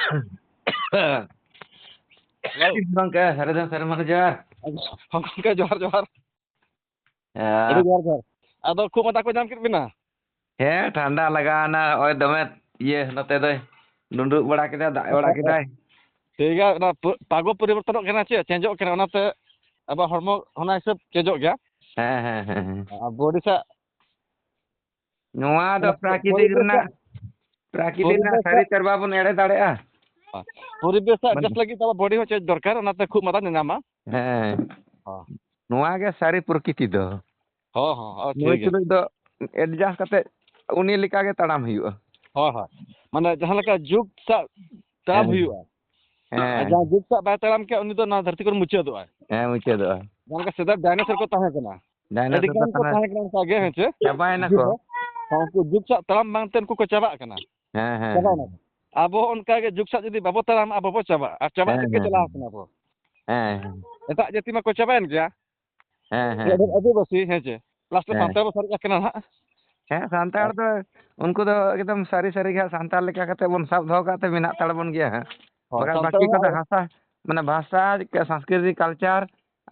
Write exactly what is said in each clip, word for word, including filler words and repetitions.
Hello. ᱜᱚᱢᱠᱮ, ᱥᱟᱹᱨᱤ ᱫᱚ ᱥᱟᱹᱨᱤ ᱢᱟᱱᱮ ᱡᱚᱦᱟᱨ᱾ ᱜᱚᱢᱠᱮ, ᱡᱚᱦᱟᱨ, ᱡᱚᱦᱟᱨ᱾ ᱦᱮᱸ᱾ ᱟᱹᱰᱤ ᱡᱚᱦᱟᱨ, ᱡᱚᱦᱟᱨ᱾ ᱟᱫᱚ ᱠᱷᱩᱜ ᱢᱟᱸᱫᱟ ᱠᱚ ᱧᱟᱢ ᱠᱮᱫ ᱵᱤᱱᱟ? ᱦᱮᱸ, ᱴᱷᱟᱱᱰᱟ ᱞᱟᱜᱟᱣᱱᱟ, ᱱᱚᱜᱼᱚᱭ ᱫᱚᱢᱮ ᱤᱭᱟᱹ ᱱᱚᱛᱮ ᱫᱚᱭ ᱰᱩᱸᱰᱨᱩᱜ ᱵᱟᱲᱟ ᱠᱮᱫᱟ, ᱫᱟᱜ ᱵᱟᱲᱟ ᱠᱮᱫᱟᱭ᱾ ᱴᱷᱤᱠ ᱜᱮᱭᱟ, ᱚᱱᱟ ᱯᱚ-, ᱯᱟᱜᱚ ᱯᱚᱨᱤᱵᱚᱨᱛᱚᱱᱚᱜ ᱠᱟᱱᱟ, ᱪᱮᱫ ᱪᱮᱧᱡᱚᱜ ᱠᱟᱱᱟ, ᱚᱱᱟᱛᱮ ᱟᱵᱚ ᱦᱚᱲᱢᱚ ᱚᱱᱟ ᱦᱤᱥᱟᱹᱵ ᱪᱮᱧᱡᱚᱜ ᱜᱮᱭᱟ᱾ ᱦᱮᱸ, ᱦᱮᱸ, ᱦᱮᱸ, ᱦᱮᱸ᱾ ᱟᱨ ᱵᱚᱰᱤ ᱥᱟᱜ ᱱᱚᱣᱟ ᱫᱚ ᱢᱟᱱᱮ ᱯᱨᱟᱠᱨᱤᱛᱤᱠ ᱯᱚᱨᱤᱵᱮᱥ ᱨᱮᱱᱟᱜ, ᱥᱟᱜ, ᱯᱨᱟᱠᱨᱤᱛᱤᱠ ᱨᱮᱱᱟᱜ ᱯᱚᱨᱤᱵᱮᱥ ᱥᱟᱹᱨᱤ ᱥᱟᱜ ᱛᱮ ᱵᱟᱵᱚᱱ ᱮᱲᱮ ᱫᱟᱲᱮᱭᱟᱜᱼᱟ᱾ ᱯᱚᱨᱤᱵᱮᱥ ᱥᱟᱜ ᱢᱟᱱᱮ adjust ᱞᱟᱹᱜᱤᱫ ᱛᱮ ᱟᱵᱚ ᱵᱚᱰᱤ ᱦᱚᱸ ᱪᱮᱧᱡᱽ ᱫᱚᱨᱠᱟᱨ, ᱚᱱᱟᱛᱮ ᱠᱷᱩᱜ ᱢᱟᱫᱟ ᱧᱟᱧᱟᱢᱟ᱾ ᱦᱮᱸ᱾ ᱦᱚᱸ᱾ ᱱᱚᱣᱟ ᱜᱮ ᱥᱟᱹᱨᱤ ᱯᱨᱚᱠᱨᱤᱛᱤ ᱫᱚ᱾ ᱦᱚᱸ, ᱦᱚᱸ, ᱦᱚᱸ, ᱱᱩᱭ ᱴᱷᱤᱠ ᱜᱮᱭᱟ᱾ ᱛᱩᱞᱩᱡ ᱫᱚ adjust ᱠᱟᱛᱮ ᱩᱱᱤ ᱞᱮᱠᱟ ᱜᱮ ᱛᱟᱲᱟᱢ ᱦᱩᱭᱩᱜᱼᱟ᱾ ᱦᱳᱭ, ᱦᱳᱭ᱾ ᱢᱟᱱᱮ ᱡᱟᱦᱟᱸ ᱞᱮᱠᱟ ᱡᱩᱜᱽ ᱥᱟᱜ ᱛᱟᱲᱟᱢ ᱦᱮᱸ᱾ ᱦᱩᱭᱩᱜᱼᱟ᱾ ᱦᱮᱸ᱾ ᱟᱨ ᱡᱟᱦᱟᱸ ᱡᱩᱜᱽ ᱥᱟᱜ ᱵᱟᱭ ᱛᱟᱲᱟᱢ ᱠᱮᱭᱟ, ᱩᱱᱤ ᱫᱚ ᱱᱚᱣᱟ ᱫᱷᱟᱹᱨᱛᱤ ᱠᱷᱚᱱ ᱢᱩᱪᱟᱹᱫᱚᱜᱼᱟᱭ᱾ ᱦᱮᱸ, ᱢᱩᱪᱟᱹᱫᱚᱜᱼᱟᱭ᱾ ᱡᱟᱦᱟᱸ ᱞᱮᱠᱟ ᱥᱮᱫᱟᱭ ᱰᱟᱭᱱᱳᱥᱚᱨ ᱠᱚ ᱛᱟᱦᱮᱸ ᱠᱟᱱᱟ᱾ ᱟᱹᱰᱤ ᱰᱟᱭᱱᱳᱥᱚᱨ ᱠᱚ ᱜᱟᱱ ᱠᱚ ᱛᱟᱦᱮᱸ ᱛᱟᱦᱮᱸ ᱠᱟᱱᱟ ᱚᱱᱠᱟ ᱜᱮ, ᱦᱮᱸ ᱪᱮ? ᱪᱟᱵᱟᱭᱮᱱᱟ ᱡᱩᱜᱽ ᱠᱚ᱾ ᱦᱚᱸ, ᱩᱱᱠᱩ ᱡᱩᱜᱽ ᱥᱟᱜ ᱛᱟᱲᱟᱢ ᱵᱟᱝᱛᱮ ᱩᱱᱠᱩ ᱠᱚ ᱪᱟᱵᱟᱜ ᱠᱟᱱᱟ᱾ ᱦᱮᱸ, ᱦᱮᱸ, ᱪᱟᱵᱟᱭᱮᱱᱟ ᱦᱮᱸ᱾ ᱠᱚ᱾ ᱟᱵᱚ ᱦᱚᱸ ᱚᱱᱠᱟ ᱜᱮ ᱡᱩᱜᱽ ᱥᱟᱜ ᱡᱩᱫᱤ ᱵᱟᱵᱚ ᱛᱟᱲᱟᱢᱟ, ᱟᱵᱚ ᱵᱚ ᱪᱟᱵᱟᱜᱼᱟ᱾ ᱟᱨ ᱪᱟᱵᱟᱜ ᱦᱮᱸ, ᱥᱮᱫ ᱜᱮ ᱦᱮᱸ, ᱪᱟᱞᱟᱣ ᱦᱮᱸ᱾ ᱠᱟᱱᱟ ᱵᱚ᱾ ᱦᱮᱸ, ᱦᱮᱸ᱾ ᱮᱴᱟᱜ ᱡᱟᱹᱛᱤ ᱢᱟᱠᱚ ᱪᱟᱵᱟᱭᱮᱱ ᱜᱮᱭᱟ᱾ ᱦᱮᱸ, ᱦᱮᱸ, ᱟᱹᱰᱤ ᱦᱮᱸ᱾ ᱟᱹᱫᱤᱵᱟᱹᱥᱤ, ᱦᱮᱸ ᱪᱮ? ᱞᱟᱥᱴ ᱨᱮ ᱦᱮᱸ᱾ ᱥᱟᱱᱛᱟᱲ ᱵᱚ ᱥᱟᱨᱮᱡ ᱟᱠᱟᱱᱟ ᱱᱟᱦᱟᱜ᱾ ᱦᱮᱸ, ᱥᱟᱱᱛᱟᱲ ᱫᱚ ᱩᱱᱠᱩ ᱫᱚ ᱮᱠᱫᱚᱢ ᱥᱟᱹᱨᱤ ᱥᱟᱹᱨᱤ ᱜᱮ ᱦᱟᱸᱜ ᱥᱟᱱᱛᱟᱲ ᱞᱮᱠᱟ ᱠᱟᱛᱮ ᱵᱚᱱ ᱥᱟᱵ ᱫᱚᱦᱚ ᱠᱟᱜ ᱛᱮ ᱢᱮᱱᱟᱜ ᱛᱟᱲ ᱵᱚᱱ ᱜᱮᱭᱟ ᱦᱟᱸᱜ᱾ ᱦᱳᱭ, ᱵᱟᱠᱷᱟᱱ ᱥᱟᱱᱛᱟᱲ ᱵᱟᱹᱠᱤ ᱢᱟ ᱠᱚᱫᱚ ᱟᱨ ᱦᱟᱥᱟ, ᱢᱟᱱᱮ ᱵᱷᱟᱥᱟ, ᱥᱚᱝᱥᱠᱨᱤᱛᱤ, culture,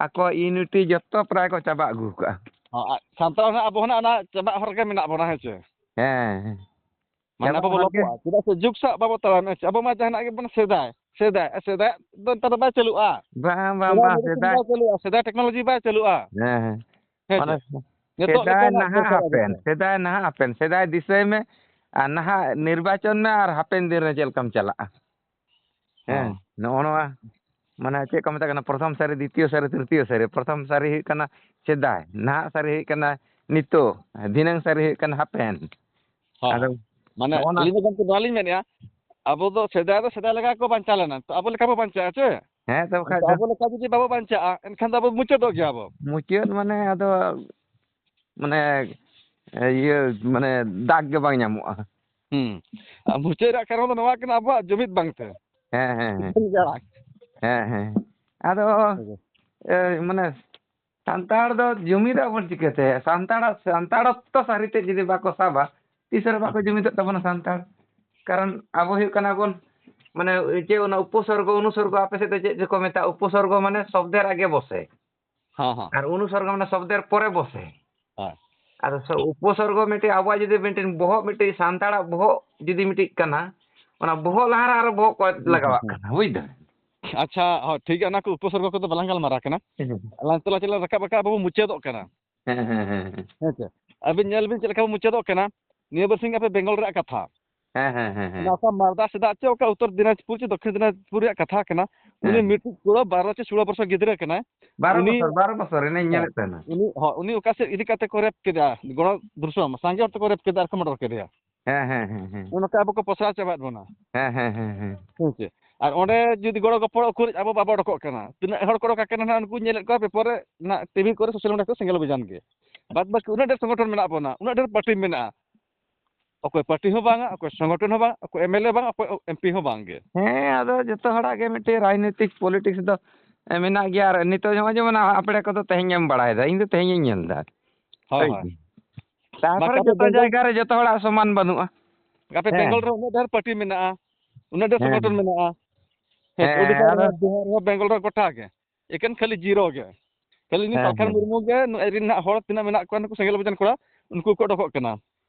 ᱟᱠᱚ unity ᱡᱚᱛᱚ ᱯᱨᱟᱭ ᱠᱚ ᱪᱟᱵᱟ ᱟᱹᱜᱩ ᱠᱟᱜᱼᱟ᱾ ᱦᱚᱸ, ᱟᱨ ᱥᱟᱱᱛᱟᱲ ᱦᱚᱸ ᱟᱵᱚ ᱦᱚᱸ ᱚᱱᱟ ᱪᱟᱵᱟᱜ ᱦᱚᱨ ᱨᱮᱜᱮ ᱢᱮᱱᱟᱜ ᱵᱚᱱᱟ, ᱦᱮᱸ ᱪᱮ? ᱦᱮᱸ, ᱦᱮᱸ᱾ ᱢᱟᱱᱮ ᱪᱟᱵᱟ ᱟᱵᱚ ᱵᱚ ᱦᱚᱨ ᱜᱮ᱾ ᱞᱚᱯᱚᱜᱼᱟ, ᱪᱮᱫᱟᱜ ᱥᱮ ᱡᱩᱜᱽ ᱥᱟᱜ ᱵᱟᱵᱚ ᱛᱟᱲᱟᱢᱮᱫᱼᱟ᱾ ᱟᱵᱚ ᱢᱟ ᱡᱟᱦᱟᱱᱟᱜ ᱜᱮᱵᱚᱱ ᱥᱮᱫᱟᱭ, ᱥᱮᱫᱟᱭ, ᱥᱮᱫᱟᱭ ᱫᱚ ᱱᱮᱛᱟᱨ ᱫᱚ ᱵᱟᱭ ᱪᱟᱹᱞᱩᱜᱼᱟ᱾ ᱵᱟᱝ, ᱵᱟᱝ, ᱥᱮᱫᱟᱭ ᱵᱟᱝ, ᱢᱮᱰᱤᱥᱤᱱ ᱥᱮᱫᱟᱭ ᱵᱟᱭ ᱪᱟᱹᱞᱩᱜᱼᱟ, ᱥᱮᱫᱟᱭ ᱴᱮᱠᱱᱳᱞᱚᱡᱤ ᱵᱟᱭ ᱪᱟᱹᱞᱩᱜᱼᱟ᱾ ᱦᱮᱸ, ᱦᱮᱸ᱾ ᱦᱮᱸ ᱢᱟᱱᱮ ᱪᱮ? ᱱᱤᱛᱚᱜ ᱥᱮᱫᱟᱭ ᱡᱚᱛᱚᱱᱟᱜ ᱱᱟᱦᱟᱜ ᱫᱚᱨᱠᱟᱨᱚᱜ ᱦᱟᱯᱮᱱ, ᱠᱟᱱᱟ᱾ ᱥᱮᱫᱟᱭ ᱱᱟᱦᱟᱜ ᱦᱟᱯᱮᱱ, ᱥᱮᱫᱟᱭ ᱫᱤᱥᱟᱹᱭ ᱢᱮ ᱟᱨ ᱱᱟᱦᱟᱜ ᱱᱤᱨᱵᱟᱪᱚᱱ ᱢᱮ ᱟᱨ ᱦᱟᱯᱮᱱ ᱫᱤᱱ ᱨᱮ ᱪᱮᱫ ᱞᱮᱠᱟᱢ ᱪᱟᱞᱟᱜᱼᱟ᱾ ᱦᱮᱸ, ᱦᱚᱸ᱾ ᱱᱚᱜᱼᱚ ᱱᱚᱣᱟ ᱢᱟᱱᱮ ᱪᱮᱫ ᱠᱚ ᱢᱮᱛᱟᱜ ᱠᱟᱱᱟ, ᱯᱨᱚᱛᱷᱚᱢ ᱥᱟᱹᱨᱤ, ᱫᱤᱛᱤᱭᱚ ᱥᱟᱹᱨᱤ, ᱛᱨᱤᱛᱤᱭᱚ ᱥᱟᱹᱨᱤ᱾ ᱯᱨᱚᱛᱷᱚᱢ ᱥᱟᱹᱨᱤ ᱦᱩᱭᱩᱜ ᱠᱟᱱᱟ ᱥᱮᱫᱟᱭ, ᱱᱟᱦᱟᱜ ᱥᱟᱹᱨᱤ ᱦᱩᱭᱩᱜ ᱠᱟᱱᱟ ᱱᱤᱛᱚᱜ, ᱫᱷᱤᱱᱟᱹᱝ ᱥᱟᱹᱨᱤ ᱦᱩᱭᱩᱜ ᱠᱟᱱᱟ ᱦᱟᱯᱮᱱ᱾ ᱦᱳᱭ, ᱟᱫᱚ ᱦᱳᱭ᱾ ᱢᱟᱱᱮ ᱱᱚᱜᱼᱚ ᱱᱟ ᱟᱹᱞᱤᱧ ᱫᱚ ᱜᱚᱢᱠᱮ ᱱᱚᱣᱟ ᱞᱤᱧ ᱢᱮᱱᱮᱫᱼᱟ, ᱟᱵᱚ ᱫᱚ ᱥᱮᱫᱟᱭ ᱫᱚ ᱥᱮᱫᱟᱭ ᱞᱮᱠᱟ ᱠᱚ ᱵᱟᱧᱪᱟᱣ ᱞᱮᱱᱟ, ᱛᱚ ᱟᱵᱚ ᱞᱮᱠᱟ ᱵᱚ ᱵᱟᱧᱪᱟᱜᱼᱟ ᱪᱮ? ᱦᱮᱸ, ᱛᱚ ᱵᱟᱠᱷᱟᱡ ᱛᱚ ᱫᱚ᱾ ᱟᱵᱚ ᱞᱮᱠᱟ ᱡᱩᱫᱤ ᱵᱟᱵᱚ ᱵᱟᱧᱪᱟᱜᱼᱟ, ᱮᱱᱠᱷᱟᱱ ᱫᱚ ᱟᱵᱚ ᱢᱩᱪᱟᱹᱫᱚᱜ ᱜᱮᱭᱟ ᱵᱚ᱾ ᱢᱩᱪᱟᱹᱫ ᱢᱟᱱᱮ ᱟᱫᱚ, ᱢᱟᱱᱮ, ᱤᱭᱟᱹ, ᱢᱟᱱᱮ ᱫᱟᱜᱽ ᱜᱮ ᱵᱟᱝ ᱧᱟᱢᱚᱜᱼᱟ᱾ ᱦᱩᱸ᱾ ᱟᱨ ᱢᱩᱪᱟᱹᱫ ᱨᱮᱭᱟᱜ ᱠᱟᱨᱚᱱ ᱫᱚ ᱱᱚᱣᱟ ᱠᱟᱱᱟ, ᱟᱵᱚᱣᱟᱜ ᱡᱩᱢᱤᱫ ᱵᱟᱝᱛᱮ᱾ ᱦᱮᱸ, ᱦᱮᱸ, ᱦᱮᱸ᱾ ᱦᱮᱸ, ᱦᱮᱸ᱾ ᱟᱫᱚ, ᱦᱮᱸ᱾ ᱮ, ᱢᱟᱱᱮ, ᱥᱟᱱᱛᱟᱲ ᱫᱚ ᱡᱩᱢᱤᱫᱚᱜ ᱟᱵᱚᱱ ᱪᱤᱠᱟᱹᱛᱮ? ᱥᱟᱱᱛᱟᱲᱟᱜ, ᱥᱟᱱᱛᱟᱲᱚᱛᱛᱚ ᱥᱟᱹᱨᱤᱛᱮ ᱡᱩᱫᱤ ᱵᱟᱠᱚ ᱥᱟᱵᱟ, ᱛᱤᱥ ᱨᱮ ᱵᱟᱠᱚ ᱡᱩᱢᱤᱫᱚᱜ ᱛᱟᱵᱚᱱᱟ ᱥᱟᱱᱛᱟᱲ᱾ ᱠᱟᱨᱚᱱ ᱟᱵᱚ ᱦᱩᱭᱩᱜ ᱠᱟᱱᱟ ᱵᱚᱱ ᱢᱟᱱᱮ ᱪᱮᱫ ᱚᱱᱟ ᱩᱯᱚᱥᱚᱨᱜᱚ, ᱚᱱᱩᱥᱚᱨᱜᱚ ᱟᱯᱮ ᱥᱮᱫ ᱫᱚ ᱪᱮᱫ ᱪᱚᱠᱚ ᱢᱮᱛᱟᱜᱼᱟ? ᱩᱯᱚᱥᱚᱨᱜᱚ ᱢᱟᱱᱮ ᱥᱚᱵᱫᱮᱨ ᱟᱜᱮ ᱵᱚᱥᱮ᱾ ᱦᱚᱸ, ᱦᱚᱸ᱾ ᱟᱨ ᱚᱱᱩᱥᱚᱨᱜᱚ ᱢᱟᱱᱮ ᱥᱚᱵᱫᱮᱨ ᱯᱚᱨᱮ ᱵᱚᱥᱮ᱾ ᱦᱳᱭ᱾ ᱟᱫᱚ ᱥᱚ-, ᱩᱯᱚᱥᱚᱨᱜᱚ ᱢᱤᱫᱴᱤᱡ ᱟᱵᱚᱣᱟᱜ ᱡᱩᱫᱤ ᱢᱤᱫᱴᱤᱡ ᱵᱚᱦᱚᱜ, ᱢᱤᱫᱴᱤᱡ ᱥᱟᱱᱛᱟᱲᱟᱜ ᱵᱚᱦᱚᱜ ᱡᱩᱫᱤ ᱢᱤᱫᱴᱤᱡ ᱠᱟᱱᱟ, ᱚᱱᱟ ᱵᱚᱦᱚᱜ ᱞᱟᱦᱟ ᱨᱮ ᱟᱨᱚ ᱵᱚᱦᱚᱜ ᱠᱚ ᱦᱩᱸ, ᱦᱩᱸ, ᱞᱟᱜᱟᱣᱟᱜ ᱦᱩᱸ᱾ ᱠᱟᱱᱟ, ᱵᱩᱡᱽ ᱫᱟ? ᱟᱪᱪᱷᱟ, ᱦᱳᱭ, ᱴᱷᱤᱠ ᱜᱮᱭᱟ, ᱚᱱᱟ ᱠᱚ ᱩᱯᱚᱥᱚᱨᱜᱚ ᱠᱚᱫᱚ ᱵᱟᱞᱟᱝ ᱜᱟᱞᱢᱟᱨᱟᱣ ᱠᱟᱱᱟ᱾ ᱦᱩᱸ, ᱦᱩᱸ, ᱦᱩᱸ᱾ ᱟᱞᱟᱝ ᱛᱚᱞᱟ ᱪᱮᱫ ᱞᱟᱝ ᱨᱟᱠᱟᱵ ᱟᱠᱟᱫ, ᱟᱵᱚ ᱵᱚᱱ ᱢᱩᱪᱟᱹᱫᱚᱜ ᱠᱟᱱᱟ᱾ ᱦᱮᱸ, ᱦᱮᱸ, ᱦᱮᱸ, ᱦᱮᱸ᱾ ᱦᱮᱸ ᱪᱮ? ᱟᱹᱵᱤᱱ ᱧᱮᱞ ᱵᱤᱱ ᱪᱮᱫ ᱞᱮᱠᱟ ᱵᱚᱱ ᱢᱩᱪᱟᱹᱫᱚᱜ ᱠᱟᱱᱟ᱾ ᱱᱤᱭᱟᱹ ᱵᱟᱨᱥᱤᱧ ᱟᱯᱮ ᱵᱮᱝᱜᱚᱞ ᱨᱮᱭᱟᱜ ᱠᱟᱛᱷᱟ᱾ ᱦᱮᱸ, ᱦᱮᱸ, ᱦᱮᱸ, ᱦᱮᱸ᱾ ᱚᱱᱟ ᱚᱠᱟ ᱢᱟᱞᱫᱟ ᱥᱮᱫᱟᱜ ᱪᱮ ᱚᱠᱟ ᱩᱛᱛᱚᱨ ᱫᱤᱱᱟᱡᱽᱯᱩᱨ ᱪᱮ ᱫᱚᱠᱠᱷᱤᱱ ᱫᱤᱱᱟᱡᱽᱯᱩᱨ ᱨᱮᱭᱟᱜ ᱠᱟᱛᱷᱟ ᱠᱟᱱᱟ᱾ ᱩᱱᱤ ᱦᱮᱸ᱾ ᱢᱤᱫᱴᱤᱡ ᱠᱚᱲᱟ ᱵᱟᱨᱚ ᱪᱮ ᱥᱳᱞᱳ ᱵᱚᱪᱷᱚᱨ ᱜᱤᱫᱽᱨᱟᱹ ᱠᱟᱱᱟᱭ᱾ ᱵᱟᱨᱚ ᱩᱱᱤ ᱵᱚᱪᱷᱚᱨ, ᱵᱟᱨᱚ ᱵᱚᱪᱷᱚᱨ ᱮᱱᱮᱧ ᱦᱮᱸ᱾ ᱧᱮᱞᱮᱫ ᱛᱟᱦᱮᱱᱟ᱾ ᱩᱱᱤ, ᱦᱚᱸ, ᱩᱱᱤ ᱚᱠᱟ ᱥᱮᱫ ᱤᱫᱤ ᱠᱟᱛᱮ ᱠᱚ ᱨᱮᱯ ᱠᱮᱫᱮᱭᱟ? ᱜᱚᱲᱚ ᱫᱨᱤᱥᱥᱚᱢ, ᱥᱟᱸᱜᱮ ᱦᱚᱲ ᱛᱮᱠᱚ ᱨᱮᱯ ᱠᱮᱫᱟ ᱟᱨ ᱠᱚ ᱢᱟᱰᱚᱨ ᱠᱮᱫᱮᱭᱟ᱾ ᱦᱮᱸ, ᱦᱮᱸ, ᱦᱮᱸ, ᱦᱮᱸ᱾ ᱚᱱᱠᱟ ᱟᱵᱚ ᱠᱚ ᱯᱚᱥᱲᱟᱣ ᱪᱟᱵᱟᱭᱮᱫ ᱵᱚᱱᱟ᱾ ᱦᱮᱸ, ᱦᱮᱸ, ᱦᱮᱸ, ᱦᱮᱸ᱾ ᱦᱮᱸ ᱪᱮ? ᱟᱨ ᱚᱸᱰᱮ ᱡᱩᱫᱤ ᱜᱚᱲᱚ ᱜᱚᱯᱚᱲ ᱩᱠᱩᱨ ᱟᱵᱚ ᱵᱟᱵᱚ ᱚᱰᱚᱠᱚᱜ ᱠᱟᱱᱟ, ᱛᱤᱱᱟᱹᱜ ᱦᱚᱲ ᱠᱚ ᱚᱰᱚᱠ ᱟᱠᱟᱱᱟ ᱱᱟᱦᱟᱜ, ᱩᱱᱠᱩ ᱧᱮᱞᱮᱫ ᱠᱚᱣᱟ ᱯᱮᱯᱟᱨ ᱨᱮ, ᱱᱟᱜ ᱴᱤᱵᱷᱤ ᱠᱚᱨᱮ, ᱥᱳᱥᱟᱞ ᱢᱤᱰᱤᱭᱟ ᱠᱚᱨᱮ ᱥᱮᱸᱜᱮᱞ ᱚᱵᱷᱤᱡᱟᱱ ᱜᱮ᱾ ᱵᱟᱫ ᱵᱟᱹᱠᱤ ᱩᱱᱟᱹᱜ ᱰᱷᱮᱨ ᱥᱚᱝᱜᱚᱴᱷᱚᱱ ᱢᱮᱱᱟᱜ ᱵᱚᱱᱟ, ᱩᱱᱟᱹᱜ ᱰᱷᱮᱨ ᱯᱟᱨᱴᱤ ᱢᱮᱱᱟᱜᱼᱟ, ᱚᱠᱚᱭ ᱯᱟᱨᱴᱤ ᱦᱚᱸ ᱵᱟᱝᱟ, ᱚᱠᱚᱭ ᱥᱚᱝᱜᱚᱴᱷᱚᱱ ᱦᱚᱸ ᱵᱟᱝ, ᱚᱠᱚᱭ ᱮᱢ ᱮᱞ ᱮ ᱵᱟᱝ, ᱚᱠᱚᱭ ᱮᱢ ᱯᱤ ᱦᱚᱸ ᱵᱟᱝ ᱜᱮ᱾ ᱦᱮᱸ, ᱟᱫᱚ ᱡᱚᱛᱚ ᱦᱚᱲᱟᱜ ᱜᱮ ᱢᱤᱫᱴᱮᱡ ᱨᱟᱡᱽᱱᱤᱛᱤᱠ ᱯᱚᱞᱤᱴᱤᱠᱥ ᱫᱚ, ᱮ, ᱢᱮᱱᱟᱜ ᱜᱮᱭᱟ᱾ ᱟᱨ ᱱᱤᱛᱚᱜ ᱱᱚᱜᱼᱚᱭ ᱡᱮᱢᱚᱱ ᱟᱯᱲᱮ ᱠᱚᱫᱚ ᱛᱮᱦᱮᱧ ᱜᱮᱢ ᱵᱟᱲᱟᱭᱮᱫᱟ, ᱤᱧ ᱫᱚ ᱛᱮᱦᱮᱧ ᱤᱧ ᱧᱮᱞ ᱮᱫᱟ᱾ ᱦᱳᱭ, ᱦᱳᱭ᱾ ᱦᱳᱭ᱾ ᱛᱟᱨᱯᱚᱨᱮ ᱵᱟᱠᱷᱟᱱ ᱫᱚ ᱡᱚᱛᱚ ᱵᱮᱝᱜᱚᱞ ᱡᱟᱭᱜᱟ ᱨᱮ ᱡᱚᱛᱚ ᱦᱚᱲᱟᱜ ᱥᱚᱢᱟᱱ ᱵᱟᱹᱱᱩᱜᱼᱟ᱾ ᱟᱯᱮ ᱦᱮᱸ᱾ ᱵᱮᱝᱜᱚᱞ ᱨᱮ ᱩᱱᱟᱹᱜ ᱰᱷᱮᱨ ᱯᱟᱨᱴᱤ ᱢᱮᱱᱟᱜᱼᱟ, ᱩᱱᱟᱹᱜ ᱰᱷᱮᱨ ᱦᱮᱸ, ᱥᱚᱝᱜᱚᱴᱷᱚᱱ ᱦᱮᱸ᱾ ᱢᱮᱱᱟᱜᱼᱟ᱾ ᱦᱮᱸ, ᱦᱮᱸ, ᱳᱰᱤᱥᱟ ᱟᱫᱚ ᱨᱮᱦᱚᱸ, ᱵᱤᱦᱟᱨ ᱨᱮᱦᱚᱸ, ᱵᱮᱝᱜᱚᱞ ᱨᱮᱦᱚᱸ ᱜᱚᱴᱟ ᱜᱮ᱾ ᱮᱠᱮᱱ ᱠᱷᱟᱹᱞᱤ ᱡᱤᱨᱳ ᱜᱮ᱾ ᱠᱷᱟᱹᱞᱤ ᱩᱱᱤ ᱦᱮᱸ, ᱥᱟᱞᱠᱷᱟᱱ ᱦᱮᱸ᱾ ᱢᱩᱨᱢᱩ ᱜᱮ ᱱᱩᱭ ᱨᱮᱱ ᱦᱟᱸᱜ ᱦᱚᱲ ᱛᱤᱱᱟᱹᱜ ᱢᱮᱱᱟᱜ ᱠᱚᱣᱟ, ᱱᱩᱠᱩ ᱥᱮᱸᱜᱮᱞ ᱚᱵᱷᱤᱡᱟᱱ ᱠᱚᱲᱟ, ᱩᱱᱠᱩ ᱠᱚ ᱚᱰᱚᱠᱚᱜ ᱠᱟᱱᱟ᱾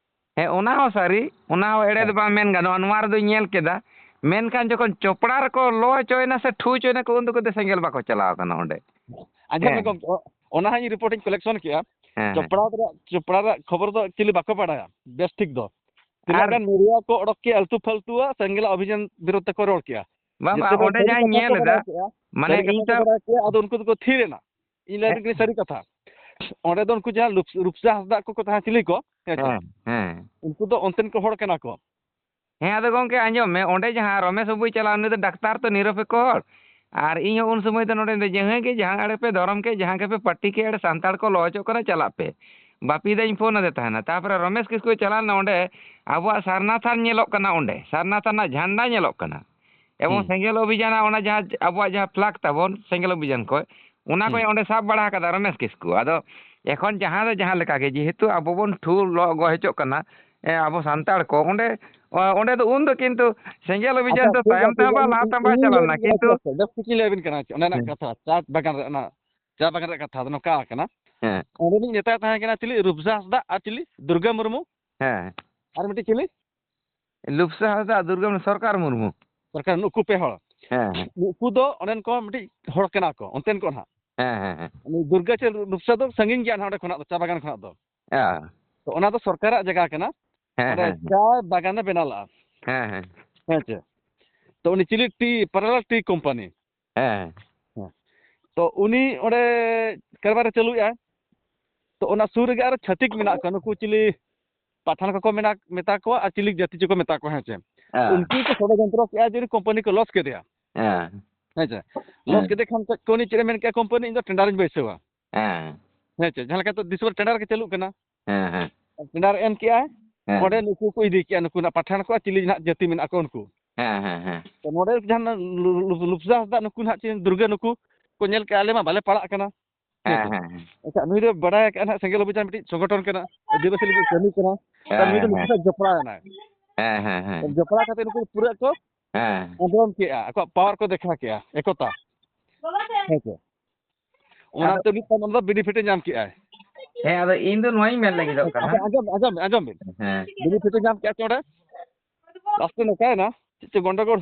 ᱦᱮᱸ, ᱚᱱᱟ ᱦᱚᱸ ᱥᱟᱹᱨᱤ, ᱚᱱᱟ ᱦᱚᱸ ᱮᱲᱮ ᱫᱚ ᱦᱮᱸ᱾ ᱵᱟᱝ ᱢᱮᱱ ᱜᱟᱱᱚᱜᱼᱟ᱾ ᱱᱚᱣᱟ ᱨᱮᱫᱚᱧ ᱧᱮᱞ ᱠᱮᱫᱟ, ᱢᱮᱱᱠᱷᱟᱱ ᱡᱚᱠᱷᱚᱱ ᱪᱚᱯᱲᱟ ᱨᱮᱠᱚ ᱞᱚ ᱦᱚᱪᱚᱭᱮᱱᱟ ᱥᱮ ᱴᱷᱩ ᱦᱚᱪᱚᱭᱮᱱᱟ ᱠᱚ, ᱩᱱ ᱫᱚᱠᱚ ᱥᱮᱸᱜᱮᱞ ᱵᱟᱠᱚ ᱪᱟᱞᱟᱣ ᱠᱟᱱᱟ ᱚᱸᱰᱮ᱾ ᱟᱸᱡᱚᱢ ᱢᱮ ᱦᱮᱸ᱾ ᱜᱚᱢᱠᱮ, ᱚ-, ᱚᱱᱟ ᱦᱚᱸ ᱤᱧ ᱨᱤᱯᱳᱨᱴ ᱤᱧ ᱠᱟᱞᱮᱠᱥᱚᱱ ᱠᱮᱜᱼᱟ᱾ ᱦᱮᱸ, ᱦᱮᱸ᱾ ᱪᱚᱯᱲᱟ ᱨᱮᱭᱟᱜ, ᱪᱚᱯᱲᱟ ᱨᱮᱭᱟᱜ ᱠᱷᱚᱵᱚᱨ ᱫᱚ ᱮᱠᱪᱩᱭᱮᱞᱤ ᱵᱟᱠᱚ ᱵᱟᱲᱟᱭᱟ ᱵᱮᱥ ᱴᱷᱤᱠ ᱫᱚ᱾ ᱛᱤᱱᱟᱹᱜ ᱟᱨ ᱜᱟᱱ ᱢᱤᱰᱤᱭᱟ ᱠᱚ ᱚᱰᱚᱠ ᱠᱮᱜᱼᱟ ᱟᱞᱛᱩ ᱯᱷᱟᱞᱛᱩᱣᱟᱜ ᱥᱮᱸᱜᱮᱞ ᱚᱵᱷᱤᱡᱟᱱ ᱵᱤᱨᱩᱫᱷ ᱛᱮᱠᱚ ᱨᱚᱲ ᱠᱮᱜᱼᱟ᱾ ᱵᱟᱝ, ᱵᱟᱝ, ᱡᱮᱛᱮ ᱚᱸᱰᱮ ᱥᱟᱹᱨᱤ ᱡᱟᱦᱟᱸᱧ ᱠᱟᱛᱷᱟ ᱧᱮᱞ ᱠᱚ ᱮᱫᱟ, ᱵᱟᱲᱟᱭ ᱠᱮᱜᱼᱟ, ᱢᱟᱱᱮ ᱥᱟᱹᱨᱤ ᱠᱟᱛᱷᱟ ᱤᱧ ᱠᱚ ᱛᱟ- ᱵᱟᱲᱟᱭ ᱠᱮᱜᱼᱟ, ᱟᱫᱚ ᱩᱱᱠᱩ ᱫᱚᱠᱚ ᱛᱷᱤᱨ ᱮᱱᱟ᱾ ᱤᱧ ᱞᱟᱹᱭ ᱦᱮᱸ᱾ ᱟᱵᱤᱱ ᱠᱟᱹᱱᱟᱹᱧ ᱥᱟᱹᱨᱤ ᱠᱟᱛᱷᱟ᱾ ᱚᱸᱰᱮ ᱫᱚ ᱩᱱᱠᱩ ᱡᱟᱦᱟᱸ ᱨᱩᱯ-, ᱨᱩᱯᱥᱟ ᱦᱟᱸᱥᱫᱟ ᱠᱚᱠᱚ ᱛᱟᱦᱮᱸ, ᱪᱤᱞᱤ ᱠᱚ? ᱦᱮᱸ ᱪᱮ? ᱦᱮᱸ, ᱦᱮᱸ᱾ ᱩᱱᱠᱩ ᱫᱚ ᱚᱱᱛᱮᱱ ᱠᱚ ᱦᱚᱲ ᱠᱟᱱᱟ ᱠᱚ᱾ ᱦᱮᱸ, ᱟᱫᱚ ᱜᱚᱢᱠᱮ, ᱟᱸᱡᱚᱢ ᱢᱮ, ᱚᱸᱰᱮ ᱡᱟᱦᱟᱸ ᱨᱚᱢᱮᱥ ᱵᱟᱹᱵᱩᱭ ᱪᱟᱞᱟᱣ, ᱩᱱᱤ ᱫᱚ ᱰᱟᱠᱛᱟᱨ ᱛᱚ, ᱱᱤᱨᱚᱯᱮᱠᱠᱷᱚ ᱦᱚᱲ᱾ ᱟᱨ ᱤᱧ ᱦᱚᱸ ᱩᱱ ᱥᱚᱢᱚᱭ ᱫᱚ ᱱᱚᱰᱮ ᱫᱚ ᱡᱟᱦᱟᱸᱭ ᱜᱮ, ᱡᱟᱦᱟᱸ ᱟᱲᱮ ᱯᱮ ᱫᱷᱚᱨᱚᱢ ᱠᱮᱫ, ᱡᱟᱦᱟᱸ ᱜᱮᱯᱮ ᱯᱟᱹᱴᱤ ᱠᱮᱫ, ᱥᱟᱱᱛᱟᱲ ᱠᱚ ᱞᱚ ᱦᱚᱪᱚᱜ ᱠᱟᱱᱟ, ᱪᱟᱞᱟᱜ ᱯᱮ᱾ ᱵᱟᱯᱤ ᱫᱟᱧ ᱯᱷᱳᱱ ᱟᱫᱮ ᱛᱟᱦᱮᱱᱟ᱾ ᱛᱟᱨᱯᱚᱨᱮ ᱨᱚᱢᱮᱥ ᱠᱤᱥᱠᱩ ᱪᱟᱞᱟᱣ ᱞᱮᱱᱟ ᱚᱸᱰᱮ, ᱟᱵᱚᱣᱟᱜ ᱥᱟᱨᱱᱟ ᱛᱷᱟᱱ ᱧᱮᱞᱚᱜ ᱠᱟᱱᱟ ᱚᱸᱰᱮ, ᱥᱟᱨᱱᱟ ᱛᱷᱟᱱ ᱨᱮᱱᱟᱜ ᱡᱷᱟᱱᱰᱟ ᱧᱮᱞᱚᱜ ᱠᱟᱱᱟ᱾ ᱮᱵᱚᱝ ᱦᱩᱸ᱾ ᱥᱮᱸᱜᱮᱞ ᱚᱵᱷᱤᱡᱟᱱ, ᱚᱱᱟ ᱡᱟᱦᱟᱸ ᱟᱵᱚᱣᱟᱜ ᱡᱟᱦᱟᱸ ᱯᱷᱞᱟᱜ ᱛᱟᱵᱚᱱ, ᱥᱮᱸᱜᱮᱞ ᱚᱵᱷᱤᱡᱟᱱ ᱠᱷᱚᱡ, ᱚᱱᱟ ᱠᱚ ᱦᱩᱸ᱾ ᱚᱸᱰᱮ ᱥᱟᱵ ᱵᱟᱲᱟ ᱟᱠᱟᱫᱟ ᱨᱚᱢᱮᱥ ᱠᱤᱥᱠᱩ᱾ ᱟᱫᱚ ᱮᱠᱷᱚᱱ ᱡᱟᱦᱟᱸ ᱫᱚ ᱡᱟᱦᱟᱸ ᱞᱮᱠᱟ ᱜᱮ, ᱡᱮᱦᱮᱛᱩ ᱟᱵᱚ ᱵᱚᱱ ᱴᱷᱩ ᱞᱚ ᱜᱚᱡ ᱦᱚᱪᱚᱜ ᱠᱟᱱᱟ, ᱮ, ᱟᱵᱚ ᱥᱟᱱᱛᱟᱲ ᱠᱚ, ᱚᱸᱰᱮ ᱚ-, ᱚᱸᱰᱮ ᱫᱚ ᱩᱱ ᱫᱚ ᱠᱤᱱᱛᱩ ᱥᱮᱸᱜᱮᱞ ᱚᱵᱷᱤᱡᱟᱱ ᱫᱚ ᱴᱷᱤᱠ ᱛᱟᱭᱚᱢ ᱟᱪᱷᱮ, ᱛᱮᱦᱚᱸ ᱵᱟᱝ, ᱤᱧ, ᱞᱟᱦᱟ ᱛᱮᱦᱚᱸ ᱵᱟᱭ ᱤᱧ ᱪᱟᱞᱟᱣ ᱞᱟᱹᱭ ᱞᱮᱱᱟ, ᱞᱮᱜᱮ, ᱠᱤᱱᱛᱩ ᱟᱪᱪᱷᱟ, ᱟᱪᱪᱷᱟ, just ᱠᱟᱹᱴᱤᱡ ᱞᱟᱹᱭ ᱟᱵᱤᱱ ᱠᱟᱱᱟ, ᱚᱱᱟ ᱨᱮᱱᱟᱜ ᱦᱮᱸ᱾ ᱠᱟᱛᱷᱟ, ᱪᱟ ᱵᱟᱜᱟᱱ ᱨᱮ, ᱚᱱᱟ ᱪᱟ ᱵᱟᱜᱟᱱ ᱨᱮᱭᱟᱜ ᱠᱟᱛᱷᱟ ᱫᱚ ᱱᱚᱝᱠᱟ ᱠᱟᱱᱟ᱾ ᱦᱮᱸ᱾ ᱚᱸᱰᱮᱱᱤᱡ ᱱᱮᱛᱟᱭ ᱛᱟᱦᱮᱸ ᱠᱟᱱᱟ ᱪᱤᱞᱤ? ᱨᱩᱯᱥᱟ ᱦᱟᱸᱥᱫᱟ ᱟᱨ ᱪᱤᱞᱤ? ᱫᱩᱨᱜᱟ ᱢᱩᱨᱢᱩ᱾ ᱦᱮᱸ᱾ ᱟᱨ ᱢᱤᱫᱴᱤᱡ ᱪᱤᱞᱤ? ᱞᱩᱯᱥᱟ ᱦᱟᱸᱥᱫᱟ, ᱫᱩᱨᱜᱟ ᱢᱩᱨᱢᱩ, ᱥᱚᱨᱠᱟᱨ ᱢᱩᱨᱢᱩ᱾ ᱥᱚᱨᱠᱟᱨ, ᱱᱩᱠᱩ ᱯᱮ ᱦᱚᱲ᱾ ᱦᱮᱸ, ᱦᱮᱸ᱾ ᱱᱩᱠᱩ ᱫᱚ ᱚᱸᱰᱮᱱ ᱠᱚ ᱢᱤᱫᱴᱤᱡ ᱦᱚᱲ ᱠᱟᱱᱟ ᱠᱚ, ᱚᱱᱛᱮᱱ ᱠᱚ ᱱᱟᱦᱟᱜ᱾ ᱦᱮᱸ, ᱦᱮᱸ, ᱦᱮᱸ᱾ ᱩᱱᱤ ᱫᱩᱨᱜᱟ ᱪᱮ ᱞᱩᱯᱥᱟ ᱫᱚ ᱥᱟᱺᱜᱤᱧ ᱜᱮᱭᱟ ᱱᱟᱦᱟᱜ ᱚᱸᱰᱮ ᱠᱷᱚᱱᱟᱜ ᱫᱚ, ᱪᱟ ᱵᱟᱜᱟᱱ ᱠᱷᱚᱱᱟᱜ ᱫᱚ᱾ ᱦᱮᱸ᱾ ᱛᱚ ᱚᱱᱟ ᱫᱚ ᱥᱚᱨᱠᱟᱨᱟᱜ ᱡᱟᱭᱜᱟ ᱠᱟᱱᱟ᱾ ᱦᱮᱸ, ᱚᱸᱰᱮ ᱦᱮᱸ, ᱦᱮᱸ᱾ ᱪᱟ ᱵᱟᱜᱟᱱᱮ ᱵᱮᱱᱟᱣ ᱞᱟᱜᱼᱟ᱾ ᱦᱮᱸ, ᱦᱮᱸ᱾ ᱦᱮᱸ ᱪᱮ? ᱛᱚ ᱩᱱᱤ ᱪᱤᱞᱤ ᱴᱤ, ᱯᱟᱨᱟᱞᱟᱞ ᱴᱤ ᱠᱳᱢᱯᱟᱱᱤ᱾ ᱦᱮᱸ᱾ ᱦᱮᱸ᱾ ᱛᱚ ᱩᱱᱤ ᱚᱸᱰᱮ ᱠᱟᱨᱵᱟᱨᱮ ᱪᱟᱹᱞᱩᱭᱮᱫᱼᱟ᱾ ᱛᱚ ᱚᱱᱟ ᱥᱩᱨ ᱨᱮᱜᱮ ᱟᱨᱚ ᱪᱷᱟᱹᱛᱤᱠ ᱢᱮᱱᱟᱜ ᱠᱚᱣᱟ, ᱱᱩᱠᱩ ᱪᱤᱞᱤ ᱯᱟᱴᱷᱟᱱ ᱠᱚᱠᱚ ᱢᱮᱱᱟ, ᱢᱮᱛᱟ ᱠᱚᱣᱟ ᱟᱨ ᱪᱤᱞᱤ ᱡᱟᱹᱛᱤ ᱪᱚᱠᱚ ᱢᱮᱛᱟ ᱠᱚᱣᱟ, ᱦᱮᱸ ᱪᱮ? ᱦᱮᱸ᱾ ᱩᱱᱠᱩ ᱠᱚ ᱥᱚᱲᱚᱡᱚᱱᱛᱨᱚ ᱠᱮᱜᱼᱟ ᱡᱮ ᱩᱱᱤ ᱠᱳᱢᱯᱟᱱᱤ ᱠᱚ ᱞᱚᱥ ᱠᱮᱫᱮᱭᱟ᱾ ᱦᱮᱸ᱾ ᱦᱮᱸ ᱪᱮ? ᱞᱚᱥ ᱦᱮᱸ᱾ ᱠᱮᱫᱮ ᱠᱷᱟᱱ ᱠᱚ ᱩᱱᱤ ᱪᱮᱫ ᱮ ᱢᱮᱱ ᱠᱮᱜᱼᱟ, ᱠᱳᱢᱯᱟᱱᱤ ᱤᱧ ᱫᱚ ᱴᱮᱱᱰᱟᱨᱤᱧ ᱵᱟᱹᱭᱥᱟᱹᱣᱟ᱾ ᱦᱮᱸ᱾ ᱦᱮᱸ ᱪᱮ? ᱡᱟᱦᱟᱸ ᱞᱮᱠᱟ ᱛᱚ ᱫᱤᱥᱚᱢ ᱨᱮ ᱴᱮᱱᱰᱟᱨ ᱜᱮ ᱪᱟᱹᱞᱩᱜ ᱠᱟᱱᱟ᱾ ᱦᱮᱸ, ᱦᱮᱸ᱾ ᱴᱮᱱᱰᱟᱨ ᱮᱢ ᱠᱮᱜᱼᱟᱭ, ᱦᱮᱸ᱾ ᱚᱸᱰᱮ ᱱᱩᱠᱩ ᱠᱚ ᱤᱫᱤ ᱠᱮᱜᱼᱟ, ᱱᱩᱠᱩ ᱱᱟᱜ ᱯᱟᱴᱷᱟᱱ ᱠᱚ ᱟᱨ ᱪᱤᱞᱤ ᱱᱟᱜ ᱡᱟᱹᱛᱤ ᱢᱮᱱᱟᱜ ᱠᱚ ᱩᱱᱠᱩ᱾ ᱦᱮᱸ, ᱦᱮᱸ, ᱦᱮᱸ᱾ ᱛᱚ ᱱᱚᱰᱮ ᱡᱟᱦᱟᱸ ᱞᱩ-, ᱞᱩ-, ᱞᱩᱯᱥᱟ ᱦᱟᱸᱥᱫᱟ ᱱᱩᱠᱩ ᱱᱟᱜ ᱪᱮᱫ ᱫᱩᱨᱜᱟᱹ ᱱᱩᱠᱩ ᱠᱚ ᱧᱮᱞ ᱠᱮᱜᱼᱟ, ᱟᱞᱮ ᱢᱟ ᱵᱟᱞᱮ ᱯᱟᱲᱟᱜ ᱠᱟᱱᱟ᱾ ᱦᱮᱸ, ᱦᱮᱸ ᱥᱮ? ᱦᱮᱸ, ᱦᱮᱸ᱾ ᱟᱪᱪᱷᱟ, ᱱᱩᱭ ᱫᱚ ᱵᱟᱲᱟᱭ ᱟᱠᱟᱫ ᱱᱟᱜ ᱥᱮᱸᱜᱮᱞ ᱚᱵᱷᱤᱡᱟᱱ ᱢᱤᱫᱴᱤᱡ ᱥᱚᱝᱜᱚᱴᱷᱚᱱ ᱠᱟᱱᱟ, ᱟᱹᱫᱤᱵᱟᱹᱥᱤ ᱞᱟᱹᱜᱤᱫ ᱠᱟᱹᱢᱤ ᱠᱟᱱᱟ᱾ ᱦᱮᱸ, ᱛᱟᱦᱞᱮ ᱱᱩᱭ ᱫᱚ ᱦᱮᱸ, ᱱᱩᱠᱩ ᱦᱮᱸ᱾ ᱥᱟᱶ ᱡᱚᱯᱲᱟᱣ ᱮᱱᱟᱭ᱾ ᱦᱮᱸ, ᱦᱮᱸ, ᱦᱮᱸ᱾ ᱡᱚᱯᱲᱟᱣ ᱠᱟᱛᱮ ᱱᱩᱠᱩ ᱯᱩᱨᱟᱹ ᱠᱚ ᱦᱮᱸ᱾ ᱟᱱᱫᱳᱞᱚᱱ ᱠᱮᱜᱼᱟ, ᱟᱠᱚᱣᱟᱜ ᱯᱟᱣᱟᱨ ᱠᱚ ᱫᱮᱠᱷᱟᱣ ᱠᱮᱜᱼᱟ, ᱮᱠᱚᱛᱟ᱾ ᱦᱮᱸ ᱥᱮ? ᱚᱱᱟ ᱟᱫᱚ ᱛᱮ ᱩᱱᱤ ᱛᱟᱭᱱᱚᱢ ᱫᱚ ᱵᱮᱱᱤᱯᱷᱤᱴ ᱮ ᱧᱟᱢ ᱠᱮᱜᱼᱟᱭ᱾ ᱦᱮᱸ, ᱟᱫᱚ ᱤᱧ ᱫᱚ ᱱᱚᱣᱟᱧ ᱢᱮᱱ ᱞᱟᱹᱜᱤᱫᱚᱜ ᱠᱟᱱᱟ᱾ ᱟᱪᱪᱷᱟ, ᱟᱸᱡᱚᱢ, ᱟᱸᱡᱚᱢ, ᱟᱸᱡᱚᱢ ᱵᱤᱱ᱾ ᱦᱮᱸ᱾ ᱵᱮᱱᱤᱯᱷᱤᱴ ᱮ ᱧᱟᱢ ᱠᱮᱜᱼᱟ ᱪᱮ ᱚᱸᱰᱮ? ᱞᱟᱥᱴ ᱨᱮ ᱱᱚᱝᱠᱟᱭᱮᱱᱟ, ᱪᱮᱫ ᱪᱚ ᱜᱚᱱᱰᱚᱜᱳᱲ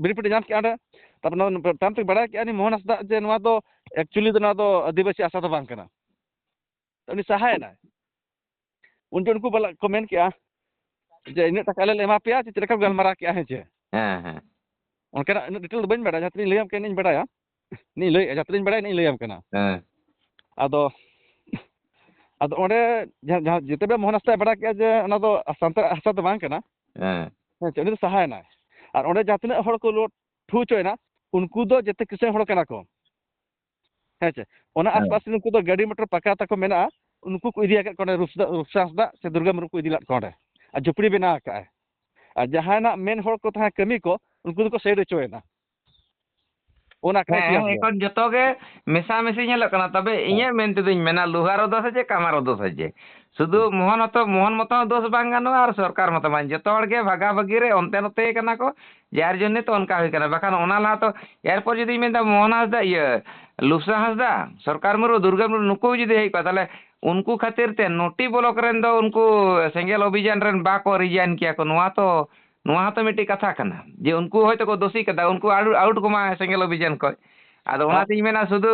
ᱵᱮᱱᱤᱯᱷᱤᱴ ᱮ ᱧᱟᱢ ᱠᱮᱜᱼᱟ ᱚᱸᱰᱮ᱾ ᱛᱟᱨᱯᱚᱨ ᱱᱚᱣᱟ ᱛᱟᱭᱚᱢ ᱛᱮ ᱵᱟᱲᱟᱭ ᱠᱮᱜᱼᱟ ᱱᱩᱭ ᱢᱳᱦᱚᱱ ᱦᱟᱸᱥᱫᱟ ᱡᱮ ᱱᱚᱣᱟ ᱫᱚ actually ᱫᱚ ᱱᱚᱣᱟ ᱫᱚ ᱟᱹᱫᱤᱵᱟᱹᱥᱤ ᱟᱥᱟ ᱫᱚ ᱵᱟᱝ ᱠᱟᱱᱟ᱾ ᱩᱱᱤ ᱥᱟᱦᱟᱭᱮᱱᱟᱭ᱾ ᱩᱱ ᱡᱚᱠᱷᱚᱱ ᱩᱱᱠᱩ ᱵᱟᱞᱟ ᱠᱚ ᱢᱮᱱ ᱠᱮᱜᱼᱟ ᱡᱮ, "ᱤᱱᱟᱹᱜ ᱴᱟᱠᱟ ᱟᱞᱮ ᱞᱮ ᱮᱢᱟ ᱯᱮᱭᱟ", ᱪᱮᱫ ᱞᱮᱠᱟ ᱠᱚ ᱜᱟᱞᱢᱟᱨᱟᱣ ᱠᱮᱜᱼᱟ, ᱦᱮᱸ ᱪᱮ? ᱦᱮᱸ, ᱦᱮᱸ᱾ ᱚᱱᱠᱟᱱᱟᱜ ᱤᱱᱟᱹᱜ ᱰᱤᱴᱮᱞ ᱫᱚ ᱵᱟᱹᱧ ᱵᱟᱲᱟᱭᱟ, ᱡᱟᱦᱟᱸ ᱛᱤᱱᱟᱹᱜ ᱤᱧ ᱞᱟᱹᱭᱟᱢ ᱠᱟᱱᱟ, ᱤᱧ ᱵᱟᱲᱟᱭᱟ, ᱤᱧ ᱞᱟᱹᱭᱮᱫᱼᱟ, ᱡᱟᱦᱟᱸ ᱛᱤᱱᱟᱹᱜ ᱤᱧ ᱵᱟᱲᱟᱭᱟ, ᱤᱧ ᱞᱟᱹᱭᱟᱢ ᱠᱟᱱᱟ᱾ ᱦᱮᱸ᱾ ᱟᱫᱚ, ᱟᱫᱚ ᱚᱸᱰᱮ ᱡᱟᱦᱟᱸ, ᱡᱟᱦᱟᱸ ᱡᱮᱛᱮ ᱵᱮᱲᱟ ᱢᱳᱦᱚᱱ ᱦᱟᱸᱥᱫᱟᱭ ᱵᱟᱲᱟᱭ ᱠᱮᱜᱼᱟ ᱡᱮ ᱚᱱᱟ ᱫᱚ ᱥᱟᱱᱛᱟᱲᱟᱜ ᱦᱟᱥᱟ ᱫᱚ ᱵᱟᱝ ᱠᱟᱱᱟ᱾ ᱦᱮᱸ᱾ ᱦᱮᱸ ᱪᱮ, ᱩᱱᱤ ᱫᱚ ᱥᱟᱦᱟᱭᱮᱱᱟᱭ᱾ ᱟᱨ ᱚᱸᱰᱮ ᱡᱟᱦᱟᱸ ᱛᱤᱱᱟᱹᱜ ᱦᱚᱲ ᱠᱚ ᱞᱳᱰ ᱦᱚᱪᱚᱭᱮᱱᱟ, ᱩᱱᱠᱩ ᱫᱚ ᱡᱮᱛᱮ ᱠᱤᱥᱟᱹᱬ ᱦᱚᱲ ᱠᱟᱱᱟ ᱠᱚ᱾ ᱦᱮᱸ ᱪᱮ? ᱚᱱᱟ ᱦᱮᱸ᱾ ᱟᱥᱯᱟᱥ ᱨᱮ ᱩᱱᱠᱩ ᱫᱚ ᱜᱟᱹᱰᱤ ᱢᱚᱴᱚᱨ ᱯᱟᱠᱟ ᱛᱟᱠᱚ ᱢᱮᱱᱟᱜᱼᱟ, ᱩᱱᱠᱩ ᱠᱚ ᱤᱫᱤ ᱟᱠᱟᱫ ᱠᱚᱣᱟ ᱚᱸᱰᱮ, ᱨᱩᱯᱥᱟ-, ᱨᱩᱯᱥᱟ ᱦᱟᱸᱥᱫᱟ ᱥᱮ ᱫᱩᱨᱜᱟ ᱢᱩᱨᱢᱩ ᱠᱚ ᱤᱫᱤ ᱞᱮᱫ ᱠᱚᱣᱟ ᱚᱸᱰᱮ᱾ ᱟᱨ ᱡᱷᱩᱯᱲᱤ ᱵᱮᱱᱟᱣ ᱟᱠᱟᱫᱼᱟᱭ᱾ ᱟᱨ ᱡᱟᱦᱟᱸᱭ ᱱᱟᱜ ᱢᱮᱱ ᱦᱚᱲ ᱠᱚ ᱛᱟᱦᱮᱸ ᱠᱟᱹᱢᱤ ᱠᱚ, ᱩᱱᱠᱩ ᱫᱚᱠᱚ ᱥᱟᱭᱤᱰ ᱦᱚᱪᱚᱭᱮᱱᱟ᱾ ᱚᱱᱟ ᱠᱷᱟᱹᱛᱤᱨ ᱦᱮᱸ, ᱦᱚᱸ᱾ ᱮᱠᱷᱚᱱ ᱡᱚᱛᱚ ᱜᱮ ᱢᱮᱥᱟᱢᱤᱥᱤ ᱧᱮᱞᱚᱜ ᱠᱟᱱᱟ᱾ ᱛᱚᱵᱮ ᱦᱮᱸ᱾ ᱤᱧᱟᱹᱜ ᱢᱮᱱ ᱛᱮᱫᱚᱧ ᱢᱮᱱᱟ, ᱞᱩᱦᱟᱨᱳ ᱫᱚ ᱥᱮ ᱪᱮᱫ, ᱠᱟᱢᱟᱨᱳ ᱫᱚ ᱥᱮ ᱪᱮᱫ, ᱥᱩᱫᱷᱩ ᱦᱮᱸ᱾ ᱢᱳᱦᱚᱱ ᱦᱚᱸᱛᱚ, ᱢᱳᱦᱚᱱ ᱢᱚᱛᱚ ᱦᱚᱸ ᱫᱳᱥ ᱵᱟᱝ ᱜᱟᱱᱚᱜᱼᱟ ᱟᱨ ᱥᱚᱨᱠᱟᱨ ᱢᱚᱛᱚ ᱵᱟᱝ᱾ ᱡᱚᱛᱚ ᱦᱚᱲ ᱜᱮ ᱵᱷᱟᱜᱟ ᱵᱷᱟᱜᱤ ᱨᱮ ᱚᱱᱛᱮ ᱱᱚᱛᱮ ᱠᱟᱱᱟ ᱠᱚ, ᱡᱟᱨ ᱡᱚᱱᱱᱮ ᱛᱚ ᱚᱱᱠᱟ ᱦᱩᱭ ᱠᱟᱱᱟ᱾ ᱵᱟᱠᱷᱟᱱ ᱚᱱᱟ ᱞᱟᱦᱟ ᱛᱚ, ᱮᱨᱯᱚᱨ ᱡᱩᱫᱤᱧ ᱢᱮᱱᱫᱟ ᱢᱳᱦᱚᱱ ᱦᱟᱸᱥᱫᱟ, ᱤᱭᱟᱹ, ᱞᱩᱯᱥᱟ ᱦᱟᱸᱥᱫᱟ, ᱥᱚᱨᱠᱟᱨ ᱢᱩᱨᱢᱩ, ᱫᱩᱨᱜᱟ ᱢᱩᱨᱢᱩ, ᱱᱩᱠᱩ ᱡᱩᱫᱤ ᱦᱮᱡ ᱠᱚᱜᱼᱟ, ᱛᱟᱦᱞᱮ ᱩᱱᱠᱩ ᱠᱷᱟᱹᱛᱤᱨ ᱛᱮ ᱱᱚᱴᱤ ᱵᱞᱚᱠ ᱨᱮᱱ ᱫᱚ ᱩᱱᱠᱩ ᱥᱮᱸᱜᱮᱞ ᱚᱵᱷᱤᱡᱟᱱ ᱨᱮᱱ ᱵᱟᱠᱚ ᱨᱤᱡᱟᱭᱤᱱ ᱠᱮᱭᱟ ᱠᱚ᱾ ᱱᱚᱣᱟ ᱛᱚ, ᱱᱚᱣᱟ ᱦᱚᱸᱛᱚ ᱢᱤᱫᱴᱤᱡ ᱠᱟᱛᱷᱟ ᱠᱟᱱᱟ ᱡᱮ ᱩᱱᱠᱩ ᱦᱚᱭᱛᱳ ᱠᱚ ᱫᱳᱥᱤ ᱠᱟᱫᱟ, ᱩᱱᱠᱩ ᱟᱹᱰᱩ-, ᱟᱣᱩᱴ ᱠᱚᱢᱟ ᱥᱮᱸᱜᱮᱞ ᱚᱵᱷᱤᱡᱟᱱ ᱠᱷᱚᱡ᱾ ᱟᱫᱚ ᱦᱮᱸ᱾ ᱚᱱᱟᱛᱤᱧ ᱢᱮᱱᱟ, ᱥᱩᱫᱷᱩ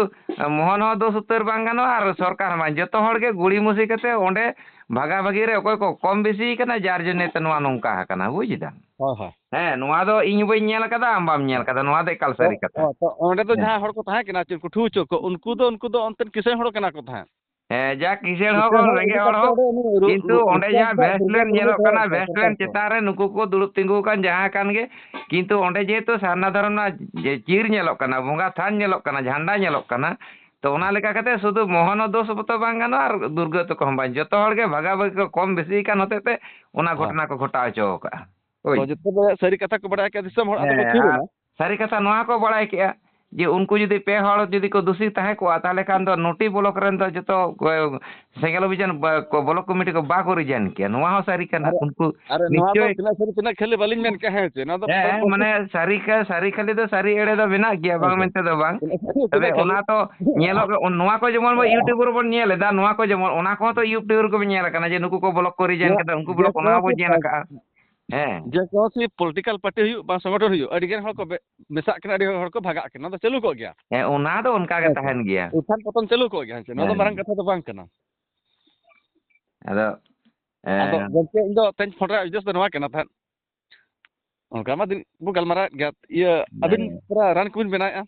ᱢᱳᱦᱚᱱ ᱦᱚᱸ ᱫᱳᱥ ᱩᱛᱟᱹᱨ ᱵᱟᱝ ᱜᱟᱱᱚᱜᱼᱟ ᱟᱨ ᱥᱚᱨᱠᱟᱨ ᱦᱚᱸ ᱵᱟᱝ, ᱡᱚᱛᱚ ᱦᱚᱲ ᱜᱮ ᱜᱩᱲᱤᱢᱩᱥᱤ ᱠᱟᱛᱮ ᱚᱸᱰᱮ ᱵᱷᱟᱜᱟ ᱵᱷᱟᱜᱤ ᱨᱮ ᱚᱠᱚᱭ ᱠᱚ ᱠᱚᱢ ᱵᱮᱥᱤ ᱠᱟᱱᱟ, ᱡᱟᱨ ᱡᱚᱱᱱᱮ ᱛᱮ ᱱᱚᱣᱟ ᱱᱚᱝᱠᱟ ᱟᱠᱟᱱᱟ, ᱵᱩᱡ ᱮᱫᱟᱢ? ᱦᱳᱭ, ᱦᱳᱭ᱾ ᱦᱮᱸ, ᱱᱚᱣᱟ ᱫᱚ ᱤᱧ ᱦᱚᱸ ᱵᱟᱹᱧ ᱧᱮᱞ ᱟᱠᱟᱫᱟ, ᱟᱢ ᱵᱟᱢ ᱧᱮᱞ ᱟᱠᱟᱫᱟ, ᱱᱚᱣᱟ ᱫᱚ ᱮᱠᱟᱞ ᱛᱚ, ᱥᱟᱹᱨᱤ ᱠᱟᱛᱷᱟ᱾ ᱦᱮᱸ, ᱛᱚ ᱚᱸᱰᱮ ᱫᱚ ᱦᱮᱸ᱾ ᱡᱟᱦᱟᱸ ᱦᱚᱲ ᱠᱚ ᱛᱟᱦᱮᱸ ᱠᱟᱱᱟ, ᱪᱮᱫ ᱠᱚ ᱴᱷᱩ ᱦᱚᱪᱚ ᱠᱚ, ᱩᱱᱠᱩ ᱫᱚ, ᱩᱱᱠᱩ ᱫᱚ ᱚᱱᱛᱮᱱ ᱠᱤᱥᱟᱹᱬ ᱦᱚᱲ ᱠᱟᱱᱟ ᱠᱚ ᱛᱟᱦᱮᱸᱫ᱾ ᱦᱮᱸ, ᱡᱟ ᱠᱤᱥᱟᱹᱬ ᱦᱚᱸ ᱠᱤᱥᱟᱹᱬ ᱵᱟᱝ, ᱦᱚᱲ ᱤᱫᱤ ᱨᱮᱸᱜᱮᱡ ᱦᱚᱲ ᱠᱟᱛᱮ ᱦᱚᱸ, ᱚᱸᱰᱮ ᱩᱱᱤ ᱨᱩ-, ᱠᱤᱱᱛᱩ ᱨᱩ-, ᱚᱸᱰᱮ ᱨᱩᱯᱠᱚ ᱡᱟᱦᱟᱸ ᱟᱛᱮ ᱵᱷᱮᱥᱴ ᱫᱩᱨᱜᱟᱹ ᱞᱮᱱ ᱯᱩᱨ ᱧᱮᱞᱚᱜ ᱨᱮ ᱠᱟᱱᱟ, ᱥᱮᱴᱮᱨ ᱵᱷᱮᱥᱴ ᱞᱮᱱ ᱠᱚ᱾ ᱪᱮᱛᱟᱱ ᱨᱮ ᱱᱩᱠᱩ ᱠᱚ ᱫᱩᱲᱩᱵ ᱛᱤᱸᱜᱩ ᱟᱠᱟᱱ ᱡᱟᱦᱟᱸ ᱠᱟᱱ ᱜᱮ, ᱠᱤᱱᱛᱩ ᱚᱸᱰᱮ ᱡᱮᱦᱮᱛᱩ ᱥᱟᱨᱱᱟ ᱫᱷᱚᱨᱚᱢ ᱨᱮᱱᱟᱜ ᱡᱮ ᱪᱤᱨ ᱧᱮᱞᱚᱜ ᱠᱟᱱᱟ, ᱵᱚᱸᱜᱟ ᱛᱷᱟᱱ ᱧᱮᱞᱚᱜ ᱠᱟᱱᱟ, ᱡᱷᱟᱱᱰᱟ ᱧᱮᱞᱚᱜ ᱠᱟᱱᱟ, ᱛᱚ ᱚᱱᱟ ᱦᱮᱸ᱾ ᱞᱮᱠᱟ ᱠᱟᱛᱮ ᱥᱩᱫᱷᱩ ᱢᱳᱦᱚᱱ ᱦᱚᱸ ᱫᱳᱥ ᱢᱚᱛᱚ ᱵᱟᱝ ᱜᱟᱱᱚᱜᱼᱟ ᱟᱨ ᱫᱩᱨᱜᱟᱹ ᱛᱟᱠᱚ ᱦᱚᱸ ᱵᱟᱝ, ᱡᱚᱛᱚ ᱦᱚᱲ ᱜᱮ ᱵᱷᱟᱜᱟ ᱵᱷᱟᱜᱤ ᱠᱚ ᱠᱚᱢ ᱵᱮᱥᱤ ᱠᱟᱱ ᱦᱚᱛᱮᱡ ᱛᱮ ᱚᱱᱟ ᱦᱮᱸ᱾ ᱜᱷᱚᱴᱚᱱᱟ ᱠᱚ ᱜᱷᱚᱴᱟᱣ ᱦᱚᱪᱚ ᱟᱠᱟᱫᱼᱟ᱾ ᱦᱳᱭ᱾ ᱦᱳᱭ, ᱡᱚᱛᱚ ᱜᱮ ᱥᱟᱹᱨᱤ ᱠᱟᱛᱷᱟ ᱠᱚ ᱵᱟᱲᱟᱭ ᱠᱮᱫᱟ, ᱫᱤᱥᱚᱢ ᱦᱚᱲ ᱟᱫᱚ ᱠᱚ ᱦᱮᱸ, ᱛᱷᱤᱨ ᱟᱨ ᱮᱱᱟ᱾ ᱥᱟᱹᱨᱤ ᱠᱟᱛᱷᱟ ᱱᱚᱣᱟ ᱠᱚ ᱵᱟᱲᱟᱭ ᱠᱮᱜᱼᱟ ᱡᱮ ᱩᱱᱠᱩ ᱡᱩᱫᱤ ᱯᱮ ᱦᱚᱲ ᱡᱩᱫᱤ ᱠᱚ ᱫᱩᱥᱤ ᱛᱟᱦᱮᱸ ᱠᱚᱜᱼᱟ, ᱛᱟᱦᱚᱞᱮ ᱠᱷᱟᱱ ᱫᱚ ᱱᱚᱴᱤ ᱵᱞᱚᱠ ᱨᱮᱱ ᱫᱚ ᱡᱚᱛᱚ ᱠᱚ-, ᱥᱮᱸᱜᱮᱞ ᱚᱵᱷᱤᱡᱟᱱ ᱵᱟ-, ᱠᱚ ᱵᱞᱚᱠ ᱠᱚᱢᱤᱴᱤ ᱠᱚ ᱵᱟᱠᱚ ᱨᱤᱡᱟᱭᱤᱱ ᱠᱮᱭᱟ᱾ ᱱᱚᱣᱟ ᱦᱚᱸ ᱥᱟᱹᱨᱤ ᱠᱟᱱᱟ᱾ ᱟᱨ, ᱩᱱᱠᱩ ᱟᱨ ᱱᱚᱣᱟ ᱫᱚ ᱱᱤᱥᱪᱚᱭ ᱛᱤᱱᱟᱹᱜ ᱥᱟᱹᱨᱤ ᱛᱤᱱᱟᱹᱜ ᱠᱷᱟᱹᱞᱤ ᱵᱟᱹᱞᱤᱧ ᱢᱮᱱ ᱠᱮᱜᱼᱟ, ᱦᱮᱸ ᱪᱮ? ᱱᱚᱣᱟ ᱫᱚ ᱦᱮᱸ, ᱯᱨᱚᱛᱮᱠ ᱢᱟᱱᱮ ᱥᱟᱹᱨᱤ ᱠᱟ-, ᱥᱟᱹᱨᱤ ᱠᱷᱟᱹᱞᱤ ᱫᱚ ᱥᱟᱹᱨᱤ ᱮᱲᱮ ᱫᱚ ᱢᱮᱱᱟᱜ ᱜᱮᱭᱟ, ᱵᱟᱝ ᱦᱮᱸ᱾ ᱢᱮᱱᱛᱮ ᱫᱚ ᱵᱟᱝ᱾ ᱛᱤᱱᱟᱹᱜ ᱥᱟᱹᱨᱤ ᱛᱚᱵᱮ ᱛᱤᱱᱟᱹᱜ ᱠᱷᱟᱹᱞᱤ᱾ ᱚᱱᱟ ᱛᱚ ᱧᱮᱞᱚᱜ, ᱱᱚᱣᱟ ᱠᱚ ᱡᱮᱢᱚᱱ ᱵᱚ YouTube ᱨᱮᱵᱚᱱ ᱧᱮᱞ ᱮᱫᱟ, ᱱᱚᱣᱟ ᱠᱚ ᱡᱮᱢᱚᱱ, ᱚᱱᱟ ᱠᱚᱦᱚᱸ ᱛᱚ YouTube ᱨᱮᱜᱮ ᱵᱚᱱ ᱧᱮᱞ ᱟᱠᱟᱱᱟ ᱡᱮ ᱱᱩᱠᱩ ᱠᱚ ᱵᱞᱚᱠ ᱠᱚ ᱨᱤᱡᱟᱭᱤᱱ ᱱᱚᱣᱟ, ᱠᱮᱫᱟ, ᱩᱱᱠᱩ ᱵᱞᱚᱠ, ᱡᱮ ᱚᱱᱟ ᱦᱚᱸ ᱵᱚᱱ ᱠᱚ ᱧᱮᱞ ᱯᱨᱟ-, ᱟᱠᱟᱫᱼᱟ᱾ ᱦᱮᱸ᱾ ᱡᱮ ᱠᱳᱱᱳ ᱥᱤ ᱯᱚᱞᱤᱴᱤᱠᱟᱞ ᱯᱟᱨᱴᱤ ᱦᱩᱭᱩᱜ ᱵᱟ ᱥᱚᱝᱜᱚᱴᱷᱚᱱ ᱦᱩᱭᱩᱜ, ᱟᱹᱰᱤ ᱜᱟᱱ ᱦᱚᱲ ᱠᱚ ᱵᱮ-, ᱢᱮᱥᱟᱜ ᱠᱟᱱᱟ, ᱟᱹᱰᱤ ᱦᱚᱲ ᱠᱚ ᱵᱷᱟᱜᱟᱜ ᱠᱟᱱᱟ, ᱚᱱᱟ ᱫᱚ ᱪᱟᱹᱞᱩ ᱠᱚᱜ ᱜᱮᱭᱟ᱾ ᱦᱮᱸ, ᱚᱱᱟ ᱫᱚ ᱚᱱᱠᱟ ᱜᱮ ᱦᱮᱸ ᱥᱮ? ᱛᱟᱦᱮᱱ ᱜᱮᱭᱟ᱾ ᱩᱛᱛᱷᱟᱱ ᱯᱚᱛᱚᱱ ᱪᱟᱹᱞᱩ ᱠᱚᱜ ᱜᱮᱭᱟ, ᱦᱮᱸ ᱥᱮ? ᱱᱚᱣᱟ ᱫᱚ ᱦᱮᱸ᱾ ᱢᱟᱨᱟᱝ ᱠᱟᱛᱷᱟ ᱫᱚ ᱵᱟᱝ ᱠᱟᱱᱟ᱾ ᱟᱫᱚ, ᱟᱫᱚ ᱮᱸ, ᱜᱚᱢᱠᱮ, ᱤᱧ ᱫᱚ ᱛᱮᱦᱮᱧ ᱯᱷᱳᱱ ᱨᱮᱭᱟᱜ ᱩᱫᱽᱫᱮᱥ ᱫᱚ ᱱᱚᱣᱟ ᱠᱟᱱᱟ ᱛᱟᱦᱮᱸᱫ, ᱚᱱᱠᱟ ᱢᱟ ᱫᱤᱱ ᱵᱚ ᱜᱟᱞᱢᱟᱨᱟᱣᱮᱫ ᱜᱮᱭᱟ᱾ ᱤᱭᱟᱹ, ᱟᱹᱵᱤᱱ ᱦᱮᱸ᱾ ᱯᱩᱨᱟ ᱨᱟᱱ ᱠᱚᱵᱤᱱ ᱵᱮᱱᱟᱣᱮᱫᱼᱟ?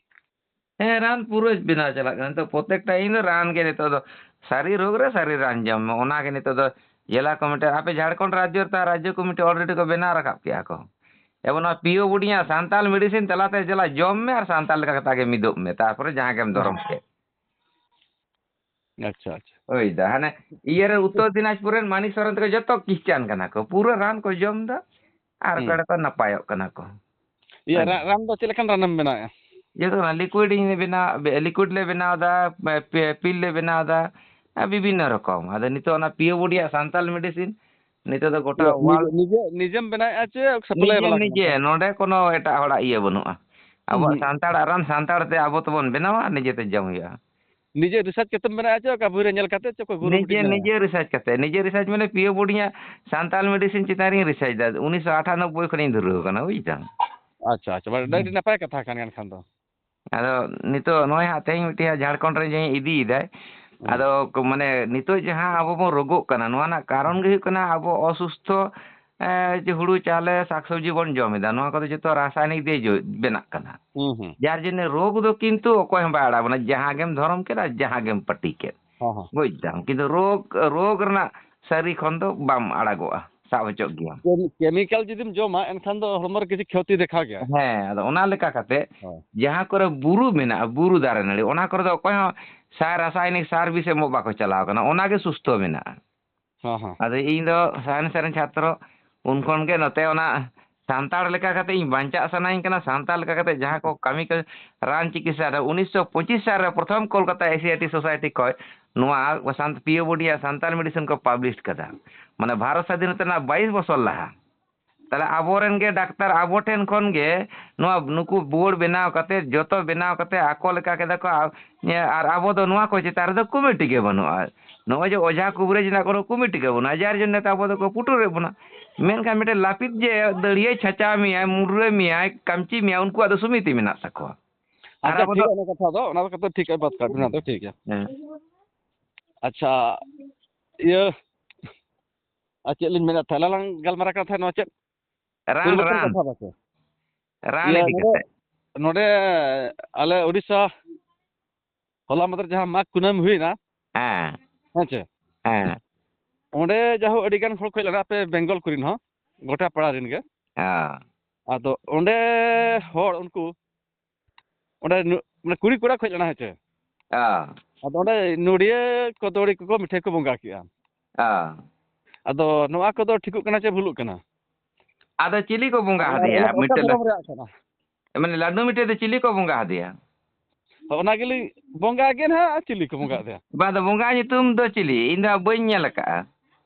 ᱦᱮᱸ, ᱨᱟᱱ ᱯᱩᱨᱟᱹ ᱵᱮᱱᱟᱣ ᱪᱟᱞᱟᱜ ᱠᱟᱱᱟ᱾ ᱱᱤᱛᱚᱜ ᱯᱨᱚᱛᱮᱠᱴᱟ ᱤᱧ ᱫᱚ ᱨᱟᱱ ᱜᱮ ᱱᱤᱛᱚᱜ ᱫᱚ, ᱥᱟᱹᱨᱤ ᱨᱳᱜᱽ ᱨᱮ ᱥᱟᱹᱨᱤ ᱨᱟᱱ ᱡᱚᱢ ᱢᱮ, ᱚᱱᱟ ᱜᱮ ᱱᱤᱛᱚᱜ ᱫᱚ ᱡᱮᱞᱟ ᱠᱚᱢᱤᱴᱤ, ᱟᱯᱮ ᱡᱷᱟᱲᱠᱷᱚᱸᱰ ᱨᱟᱡᱽᱡᱚ ᱨᱮ ᱛᱚ ᱨᱟᱡᱽᱡᱚ ᱠᱚᱢᱤᱴᱤ already ᱠᱚ ᱵᱮᱱᱟᱣ ᱨᱟᱠᱟᱵ ᱠᱮᱜᱼᱟ ᱠᱚ᱾ ᱮᱵᱚᱝ ᱱᱚᱣᱟ ᱯᱤ ᱳ ᱵᱳᱰᱤᱝ ᱟᱜ ᱥᱟᱱᱛᱟᱞ medicine ᱛᱟᱞᱟᱛᱮ ᱡᱮᱞᱟ ᱡᱚᱢ ᱢᱮ ᱟᱨ ᱥᱟᱱᱛᱟᱞ ᱞᱮᱠᱟ ᱠᱟᱛᱮ ᱜᱮ ᱢᱤᱫᱚᱜ ᱢᱮ, ᱛᱟᱨᱯᱚᱨᱮ ᱡᱟᱦᱟᱸ ᱜᱮᱢ ᱫᱷᱚᱨᱚᱢ ᱦᱮᱸ᱾ ᱠᱮᱫ᱾ ᱟᱪᱪᱷᱟ, ᱟᱪᱪᱷᱟ᱾ ᱦᱳᱭ ᱫᱟ, ᱦᱟᱱᱮ ᱤᱭᱟᱹ ᱨᱮ ᱩᱛᱛᱚᱨ ᱫᱤᱱᱟᱡᱽᱯᱩᱨ ᱨᱮᱱ ᱢᱟᱱᱤᱠ ᱥᱚᱨᱮᱱ ᱛᱟᱠᱚ ᱡᱚᱛᱚ ᱠᱷᱨᱤᱥᱪᱟᱱ ᱠᱟᱱᱟ ᱠᱚ, ᱯᱩᱨᱟᱹ ᱨᱟᱱ ᱠᱚ ᱡᱚᱢ ᱫᱟ ᱟᱨ ᱦᱩᱸ᱾ ᱚᱠᱟ ᱨᱮᱠᱚ ᱱᱟᱯᱟᱭᱚᱜ ᱠᱟᱱᱟ ᱠᱚ᱾ ᱤᱭᱟᱹ ᱦᱳᱭ᱾ ᱨᱟ-, ᱨᱟᱱ ᱫᱚ ᱪᱮᱫ ᱞᱮᱠᱟᱱ ᱨᱟᱱᱮᱢ ᱵᱮᱱᱟᱣᱮᱫᱼᱟ? ᱡᱚᱛᱚ ᱚᱱᱟ ᱞᱤᱠᱩᱭᱤᱰ ᱤᱧ ᱵᱮᱱᱟᱣ, ᱵᱮ-, ᱞᱤᱠᱩᱭᱤᱰ ᱞᱮ ᱵᱮᱱᱟᱣ ᱮᱫᱟ, ᱯᱮ-, ᱯᱮ-, ᱯᱤᱞ ᱞᱮ ᱵᱮᱱᱟᱣ ᱮᱫᱟ, ᱟᱨ ᱵᱤᱵᱷᱤᱱᱱᱚ ᱨᱚᱠᱚᱢ᱾ ᱟᱫᱚ ᱱᱤᱛᱚᱜ ᱚᱱᱟ ᱯᱤ ᱳ ᱵᱚᱰᱤᱭᱟᱜ ᱥᱟᱱᱛᱟᱞ ᱢᱮᱰᱤᱥᱤᱱ, ᱱᱤᱛᱚᱜ ᱫᱚ ᱜᱚᱴᱟ ᱤᱭᱟᱹ, ᱱᱤᱡᱮ, ᱣᱟᱨᱞᱰ ᱱᱤᱡᱮ, ᱱᱤᱡᱮᱢ ᱵᱮᱱᱟᱣᱮᱫᱼᱟ ᱪᱮ ᱥᱟᱯᱞᱟᱭ ᱱᱤᱡᱮ, ᱵᱟᱞᱟ ᱠᱟᱱᱟ ᱱᱤᱡᱮ, ᱯᱮ? ᱱᱚᱰᱮ ᱠᱚᱱᱚ ᱮᱴᱟᱜ ᱦᱚᱲᱟᱜ ᱤᱭᱟᱹ ᱵᱟᱹᱱᱩᱜᱼᱟ᱾ ᱟᱵᱚᱣᱟᱜ ᱦᱩᱸ᱾ ᱥᱟᱱᱛᱟᱲᱟᱜ ᱨᱟᱱ ᱥᱟᱱᱛᱟᱲ ᱛᱮ ᱟᱵᱚ ᱛᱮᱵᱚᱱ ᱵᱮᱱᱟᱣᱟ, ᱱᱤᱡᱮ ᱛᱮ ᱡᱚᱢ ᱦᱩᱭᱩᱜᱼᱟ᱾ ᱱᱤᱡᱮ ᱨᱤᱥᱟᱨᱪ ᱠᱟᱛᱮᱢ ᱵᱮᱱᱟᱣᱮᱫᱼᱟ ᱪᱮ ᱚᱠᱟ ᱵᱳᱭ ᱨᱮ ᱧᱮᱞ ᱠᱟᱛᱮ ᱪᱮ ᱚᱠᱚᱭ ᱜᱩᱨᱩ ᱢᱤᱫᱴᱤᱡ ᱱᱤᱡᱮ, ᱢᱮᱱᱟᱭᱟ? ᱱᱤᱡᱮ ᱨᱤᱥᱟᱨᱪ ᱠᱟᱛᱮ, ᱱᱤᱡᱮ ᱨᱤᱥᱟᱨᱪ ᱢᱟᱱᱮ ᱯᱤ ᱳ ᱵᱚᱰᱤᱭᱟᱜ ᱥᱟᱱᱛᱟᱞ ᱢᱮᱰᱤᱥᱤᱱ ᱪᱮᱛᱟᱱ ᱨᱤᱧ ᱨᱤᱥᱟᱨᱪ ᱮᱫᱟ, ᱩᱱᱤᱥᱥᱚ ᱟᱴᱷᱟᱱᱚᱵᱵᱳᱭ ᱠᱷᱚᱱᱤᱧ ᱫᱷᱩᱨᱟᱹᱣ ᱟᱠᱟᱱᱟ, ᱵᱩᱡᱽ ᱫᱟᱢ᱾ ᱟᱪᱪᱷᱟ, ᱟᱪᱪᱷᱟ, ᱢᱟᱱᱮ ᱟᱹᱰᱤ ᱦᱩᱸ᱾ ᱱᱟᱯᱟᱭ ᱠᱟᱛᱷᱟ ᱠᱟᱱ ᱜᱮᱭᱟ ᱮᱱᱠᱷᱟᱱ ᱫᱚ᱾ ᱟᱫᱚ ᱱᱤᱛᱚᱜ ᱱᱚᱜᱼᱚᱭ ᱦᱟᱸᱜ ᱛᱮᱦᱮᱧ ᱢᱤᱫᱴᱮᱡ ᱦᱟᱸᱜ ᱡᱷᱟᱲᱠᱷᱚᱸᱰ ᱨᱮ ᱡᱟᱦᱟᱸᱧ ᱤᱫᱤᱭᱮᱫᱟᱭ, ᱦᱩᱸ᱾ ᱟᱫᱚ ᱠᱚ-, ᱢᱟᱱᱮ ᱱᱤᱛᱚᱜ ᱡᱟᱦᱟᱸ ᱟᱵᱚ ᱵᱚᱱ ᱨᱳᱜᱳᱜ ᱠᱟᱱᱟ, ᱱᱚᱣᱟ ᱨᱮᱱᱟᱜ ᱠᱟᱨᱚᱱ ᱦᱩᱸ᱾ ᱜᱮ ᱦᱩᱭᱩᱜ ᱠᱟᱱᱟ ᱟᱵᱚ ᱚᱥᱩᱥᱛᱷᱚ, ᱮ, ᱡᱮ ᱦᱩᱲᱩ ᱪᱟᱣᱞᱮ ᱥᱟᱠᱥᱚᱵᱽᱡᱤ ᱵᱚᱱ ᱡᱚᱢ ᱮᱫᱟ, ᱱᱚᱣᱟ ᱠᱚᱫᱚ ᱡᱚᱛᱚ ᱨᱟᱥᱟᱭᱱᱤᱠ ᱫᱤᱭᱮ ᱡᱚ-, ᱵᱮᱱᱟᱜ ᱠᱟᱱᱟ᱾ ᱦᱩᱸ, ᱦᱩᱸ᱾ ᱡᱟᱨ ᱡᱚᱱᱱᱮ ᱨᱳᱜᱽ ᱫᱚ ᱠᱤᱱᱛᱩ ᱚᱠᱚᱭ ᱦᱚᱸ ᱵᱟᱭ ᱟᱲᱟᱜ ᱵᱚᱱᱟ, ᱡᱟᱦᱟᱸ ᱜᱮᱢ ᱫᱷᱚᱨᱚᱢ ᱠᱮᱫ ᱟᱨ ᱡᱟᱦᱟᱸ ᱜᱮᱢ ᱯᱟᱹᱴᱤ ᱠᱮᱫ᱾ ᱦᱚᱸ, ᱦᱚᱸ᱾ ᱵᱩᱡᱽ ᱫᱟᱢ, ᱠᱤᱱᱛᱩ ᱨᱳᱜᱽ, ᱨᱳᱜᱽ ᱨᱮᱱᱟᱜ ᱥᱟᱹᱨᱤ ᱠᱷᱚᱱ ᱫᱚ ᱵᱟᱢ ᱟᱲᱟᱜᱚᱜᱼᱟ, ᱥᱟᱵ ᱦᱚᱪᱚᱜ ᱜᱮᱭᱟᱢ᱾ ᱠᱮᱢ-, ᱠᱮᱢᱤᱠᱮᱞ ᱡᱩᱫᱤᱢ ᱡᱚᱢᱟ, ᱮᱱᱠᱷᱟᱱ ᱫᱚ ᱦᱚᱲᱢᱚ ᱨᱮ ᱠᱤᱪᱷᱩ ᱠᱷᱚᱛᱤ ᱫᱮᱠᱷᱟᱣ ᱜᱮᱭᱟ᱾ ᱦᱮᱸ, ᱟᱫᱚ ᱚᱱᱟ ᱞᱮᱠᱟ ᱠᱟᱛᱮ ᱦᱳᱭ᱾ ᱡᱟᱦᱟᱸ ᱠᱚᱨᱮ ᱵᱩᱨᱩ ᱢᱮᱱᱟᱜᱼᱟ, ᱵᱩᱨᱩ ᱫᱟᱨᱮ ᱱᱟᱹᱲᱤ, ᱚᱱᱟ ᱠᱚᱨᱮ ᱫᱚ ᱚᱠᱚᱭ ᱦᱚᱸ ᱥᱟᱨ, ᱨᱟᱥᱟᱭᱱᱤᱠ ᱥᱟᱨ ᱵᱤᱥ ᱮᱢᱚᱜ ᱵᱟᱠᱚ ᱪᱟᱞᱟᱣ ᱠᱟᱱᱟ, ᱚᱱᱟ ᱜᱮ ᱥᱩᱥᱛᱷᱚ ᱢᱮᱱᱟᱜᱼᱟ᱾ ᱦᱚᱸ, ᱦᱚᱸ᱾ ᱟᱫᱚ ᱤᱧ ᱫᱚ ᱥᱟᱭᱮᱱᱥ ᱨᱮᱱ ᱪᱷᱟᱛᱨᱚ, ᱩᱱ ᱠᱷᱚᱱ ᱜᱮ ᱱᱚᱛᱮ ᱚᱱᱟ ᱥᱟᱱᱛᱟᱲ ᱞᱮᱠᱟ ᱠᱟᱛᱮ ᱤᱧ ᱵᱟᱧᱪᱟᱜ ᱥᱟᱱᱟᱧ ᱠᱟᱱᱟ, ᱥᱟᱱᱛᱟᱲ ᱞᱮᱠᱟ ᱠᱟᱛᱮ ᱡᱟᱦᱟᱸ ᱠᱚ ᱠᱟᱹᱢᱤ ᱠᱚ, ᱨᱟᱱ ᱪᱤᱠᱤᱛᱥᱟ ᱨᱮ ᱩᱱᱤᱥᱥᱚ ᱯᱚᱸᱪᱤᱥ ᱥᱟᱞ ᱨᱮ ᱯᱨᱚᱛᱷᱚᱢ ᱠᱳᱞᱠᱟᱛᱟ ᱮᱥᱤᱭᱟᱴᱤ ᱥᱳᱥᱟᱭᱴᱤ ᱠᱷᱚᱱ ᱱᱚᱣᱟ ᱥᱟᱱ-, ᱯᱤ ᱳ ᱵᱚᱰᱤᱭᱟ ᱥᱟᱱᱛᱟᱲ ᱢᱮᱰᱤᱥᱤᱱ ᱠᱚ ᱯᱟᱵᱽᱞᱤᱥ ᱠᱟᱫᱟ, ᱢᱟᱱᱮ ᱵᱷᱟᱨᱚᱛ ᱥᱟᱫᱷᱤᱱᱚᱛᱟ ᱨᱮᱱᱟᱜ ᱵᱟᱭᱤᱥ ᱵᱚᱪᱷᱚᱨ ᱞᱟᱦᱟ᱾ ᱛᱟᱦᱞᱮ ᱟᱵᱚᱨᱮᱱ ᱜᱮ ᱰᱟᱠᱛᱟᱨ ᱟᱵᱚ ᱴᱷᱮᱱ ᱠᱷᱚᱱ ᱜᱮ ᱱᱚᱣᱟ ᱱᱩᱠᱩ ᱵᱳᱨᱰ ᱵᱮᱱᱟᱣ ᱠᱟᱛᱮ, ᱡᱚᱛᱚ ᱵᱮᱱᱟᱣ ᱠᱟᱛᱮ ᱟᱠᱚ ᱞᱮᱠᱟ ᱠᱮᱫᱟ ᱠᱚ, ᱟ-, ᱟᱨ ᱟᱵᱚ ᱫᱚ ᱱᱚᱣᱟ ᱠᱚ ᱪᱮᱛᱟᱱ ᱨᱮᱫᱚ ᱠᱚᱢᱤᱴᱤ ᱜᱮ ᱵᱟᱹᱱᱩᱜᱼᱟ᱾ ᱱᱚᱜᱼᱚᱭ ᱡᱮ ᱚᱡᱷᱟ ᱠᱩᱵᱨᱟᱹᱡᱽ ᱨᱮᱱᱟᱜ ᱠᱳᱱᱳ ᱠᱚᱢᱤᱴᱤ ᱜᱮ ᱵᱟᱹᱱᱩᱜᱼᱟ, ᱡᱟᱨ ᱡᱚᱱᱱᱮ ᱛᱮ ᱟᱵᱚ ᱫᱚᱠᱚ ᱯᱩᱴᱩᱨᱮᱫ ᱵᱚᱱᱟ᱾ ᱢᱮᱱᱠᱷᱟᱱ ᱢᱤᱫᱴᱮᱱ ᱞᱟᱹᱯᱤᱛ ᱡᱮ ᱫᱟᱹᱲᱭᱟᱹᱭ ᱪᱷᱟᱪᱟᱣ ᱢᱮᱭᱟᱭ, ᱢᱩᱰᱨᱟᱹ ᱢᱮᱭᱟᱭ, ᱠᱟᱢᱪᱤ ᱢᱮᱭᱟᱭ, ᱩᱱᱠᱩᱣᱟᱜ ᱫᱚ ᱥᱚᱢᱤᱛᱤ ᱢᱮᱱᱟᱜ ᱛᱟᱠᱚᱣᱟ᱾ ᱟᱨ ᱟᱪᱪᱷᱟ, ᱟᱵᱚ ᱴᱷᱤᱠ ᱫᱚ ᱜᱮᱭᱟ, ᱚᱱᱟ ᱠᱟᱛᱷᱟ ᱫᱚ, ᱚᱱᱟ ᱫᱚ ᱠᱟᱛᱷᱟ ᱴᱷᱤᱠ ᱜᱮᱭᱟ, ᱵᱟᱫ ᱠᱟᱜ ᱵᱮᱱ, ᱚᱱᱟ ᱫᱚ ᱴᱷᱤᱠ ᱜᱮᱭᱟ᱾ ᱦᱮᱸ᱾ ᱟᱪᱪᱷᱟ, ᱤᱭᱟᱹ, ᱟᱨ ᱪᱮᱫ ᱞᱤᱧ ᱢᱮᱱᱟ, ᱛᱟᱦᱞᱮ ᱞᱟᱝ ᱜᱟᱞᱢᱟᱨᱟᱣ ᱠᱟᱱ ᱛᱟᱦᱮᱸᱫ ᱱᱚᱣᱟ ᱪᱮᱫ? ᱨᱟᱱ, ᱯᱚᱨᱤᱵᱚᱨᱛᱚᱱ ᱨᱟᱱ᱾ ᱠᱟᱛᱷᱟ ᱵᱟᱠᱚ᱾ ᱨᱟᱱ ᱤᱭᱟᱹ, ᱤᱫᱤ ᱱᱚᱰᱮ, ᱠᱟᱛᱮ᱾ ᱱᱚᱰᱮ ᱟᱞᱮ ᱳᱰᱤᱥᱟ ᱦᱚᱞᱟ ᱢᱟᱫᱷᱮᱨ ᱡᱟᱦᱟᱸ ᱢᱟᱜᱽ ᱠᱩᱱᱟᱹᱢᱤ ᱦᱩᱭᱱᱟ, ᱦᱮᱸ᱾ ᱦᱮᱸ ᱪᱮ? ᱦᱮᱸ᱾ ᱚᱸᱰᱮ ᱡᱟᱦᱳ ᱟᱹᱰᱤ ᱜᱟᱱ ᱦᱚᱲ ᱠᱚ ᱦᱮᱡ ᱞᱮᱱᱟ, ᱟᱯᱮ ᱵᱮᱝᱜᱚᱞ ᱠᱚᱨᱮᱱ ᱦᱚᱸ, ᱜᱚᱴᱟ ᱯᱟᱲᱟ ᱨᱮᱱ ᱜᱮ᱾ ᱦᱮᱸ᱾ ᱟᱫᱚ ᱚᱸᱰᱮ ᱦᱚᱲ ᱩᱱᱠᱩ, ᱚᱸᱰᱮ ᱱᱩ-, ᱢᱟᱱᱮ ᱠᱩᱲᱤ ᱠᱚᱲᱟ ᱠᱚ ᱦᱮᱡ ᱞᱮᱱᱟ, ᱦᱮᱸ ᱪᱮ? ᱦᱮᱸ᱾ ᱟᱫᱚ ᱚᱸᱰᱮ ᱱᱚᱰᱤᱭᱟᱹ ᱠᱚᱫᱚᱲᱤ ᱠᱚᱠᱚ ᱢᱤᱴᱷᱟᱹᱭ ᱠᱚ ᱵᱚᱸᱜᱟ ᱠᱮᱜᱼᱟ᱾ ᱦᱮᱸ᱾ ᱟᱫᱚ ᱱᱚᱣᱟ ᱠᱚᱫᱚ ᱴᱷᱤᱠᱚᱜ ᱠᱟᱱᱟ ᱪᱮ ᱵᱷᱩᱞᱩᱜ ᱠᱟᱱᱟ? ᱟᱫᱚ ᱪᱤᱞᱤ ᱠᱚ ᱵᱚᱸᱜᱟ ᱟᱫᱚ ᱦᱟᱫᱮᱭᱟ? ᱚᱱᱟ ᱚᱠᱟ ᱢᱤᱫᱴᱮᱱ ᱫᱷᱚᱨᱚᱢ ᱨᱮᱭᱟᱜ ᱠᱟᱱᱟ? ᱢᱟᱱᱮ ᱞᱟᱹᱰᱩ ᱢᱤᱴᱷᱟᱹᱭ ᱫᱚ ᱪᱤᱞᱤ ᱠᱚ ᱵᱚᱸᱜᱟ ᱟᱫᱮᱭᱟ? ᱦᱚᱸ, ᱚᱱᱟ ᱜᱮᱞᱤᱧ, ᱵᱚᱸᱜᱟ ᱜᱮ ᱱᱟᱦᱟᱜ, ᱟᱨ ᱪᱤᱞᱤ ᱠᱚ ᱵᱚᱸᱜᱟ ᱟᱫᱮᱭᱟ? ᱵᱟᱝ, ᱟᱫᱚ ᱵᱚᱸᱜᱟ ᱧᱩᱛᱩᱢ ᱫᱚ ᱪᱤᱞᱤ? ᱤᱧ ᱫᱚ ᱦᱟᱸᱜ ᱵᱟᱹᱧ ᱧᱮᱞ ᱟᱠᱟᱜᱼᱟ᱾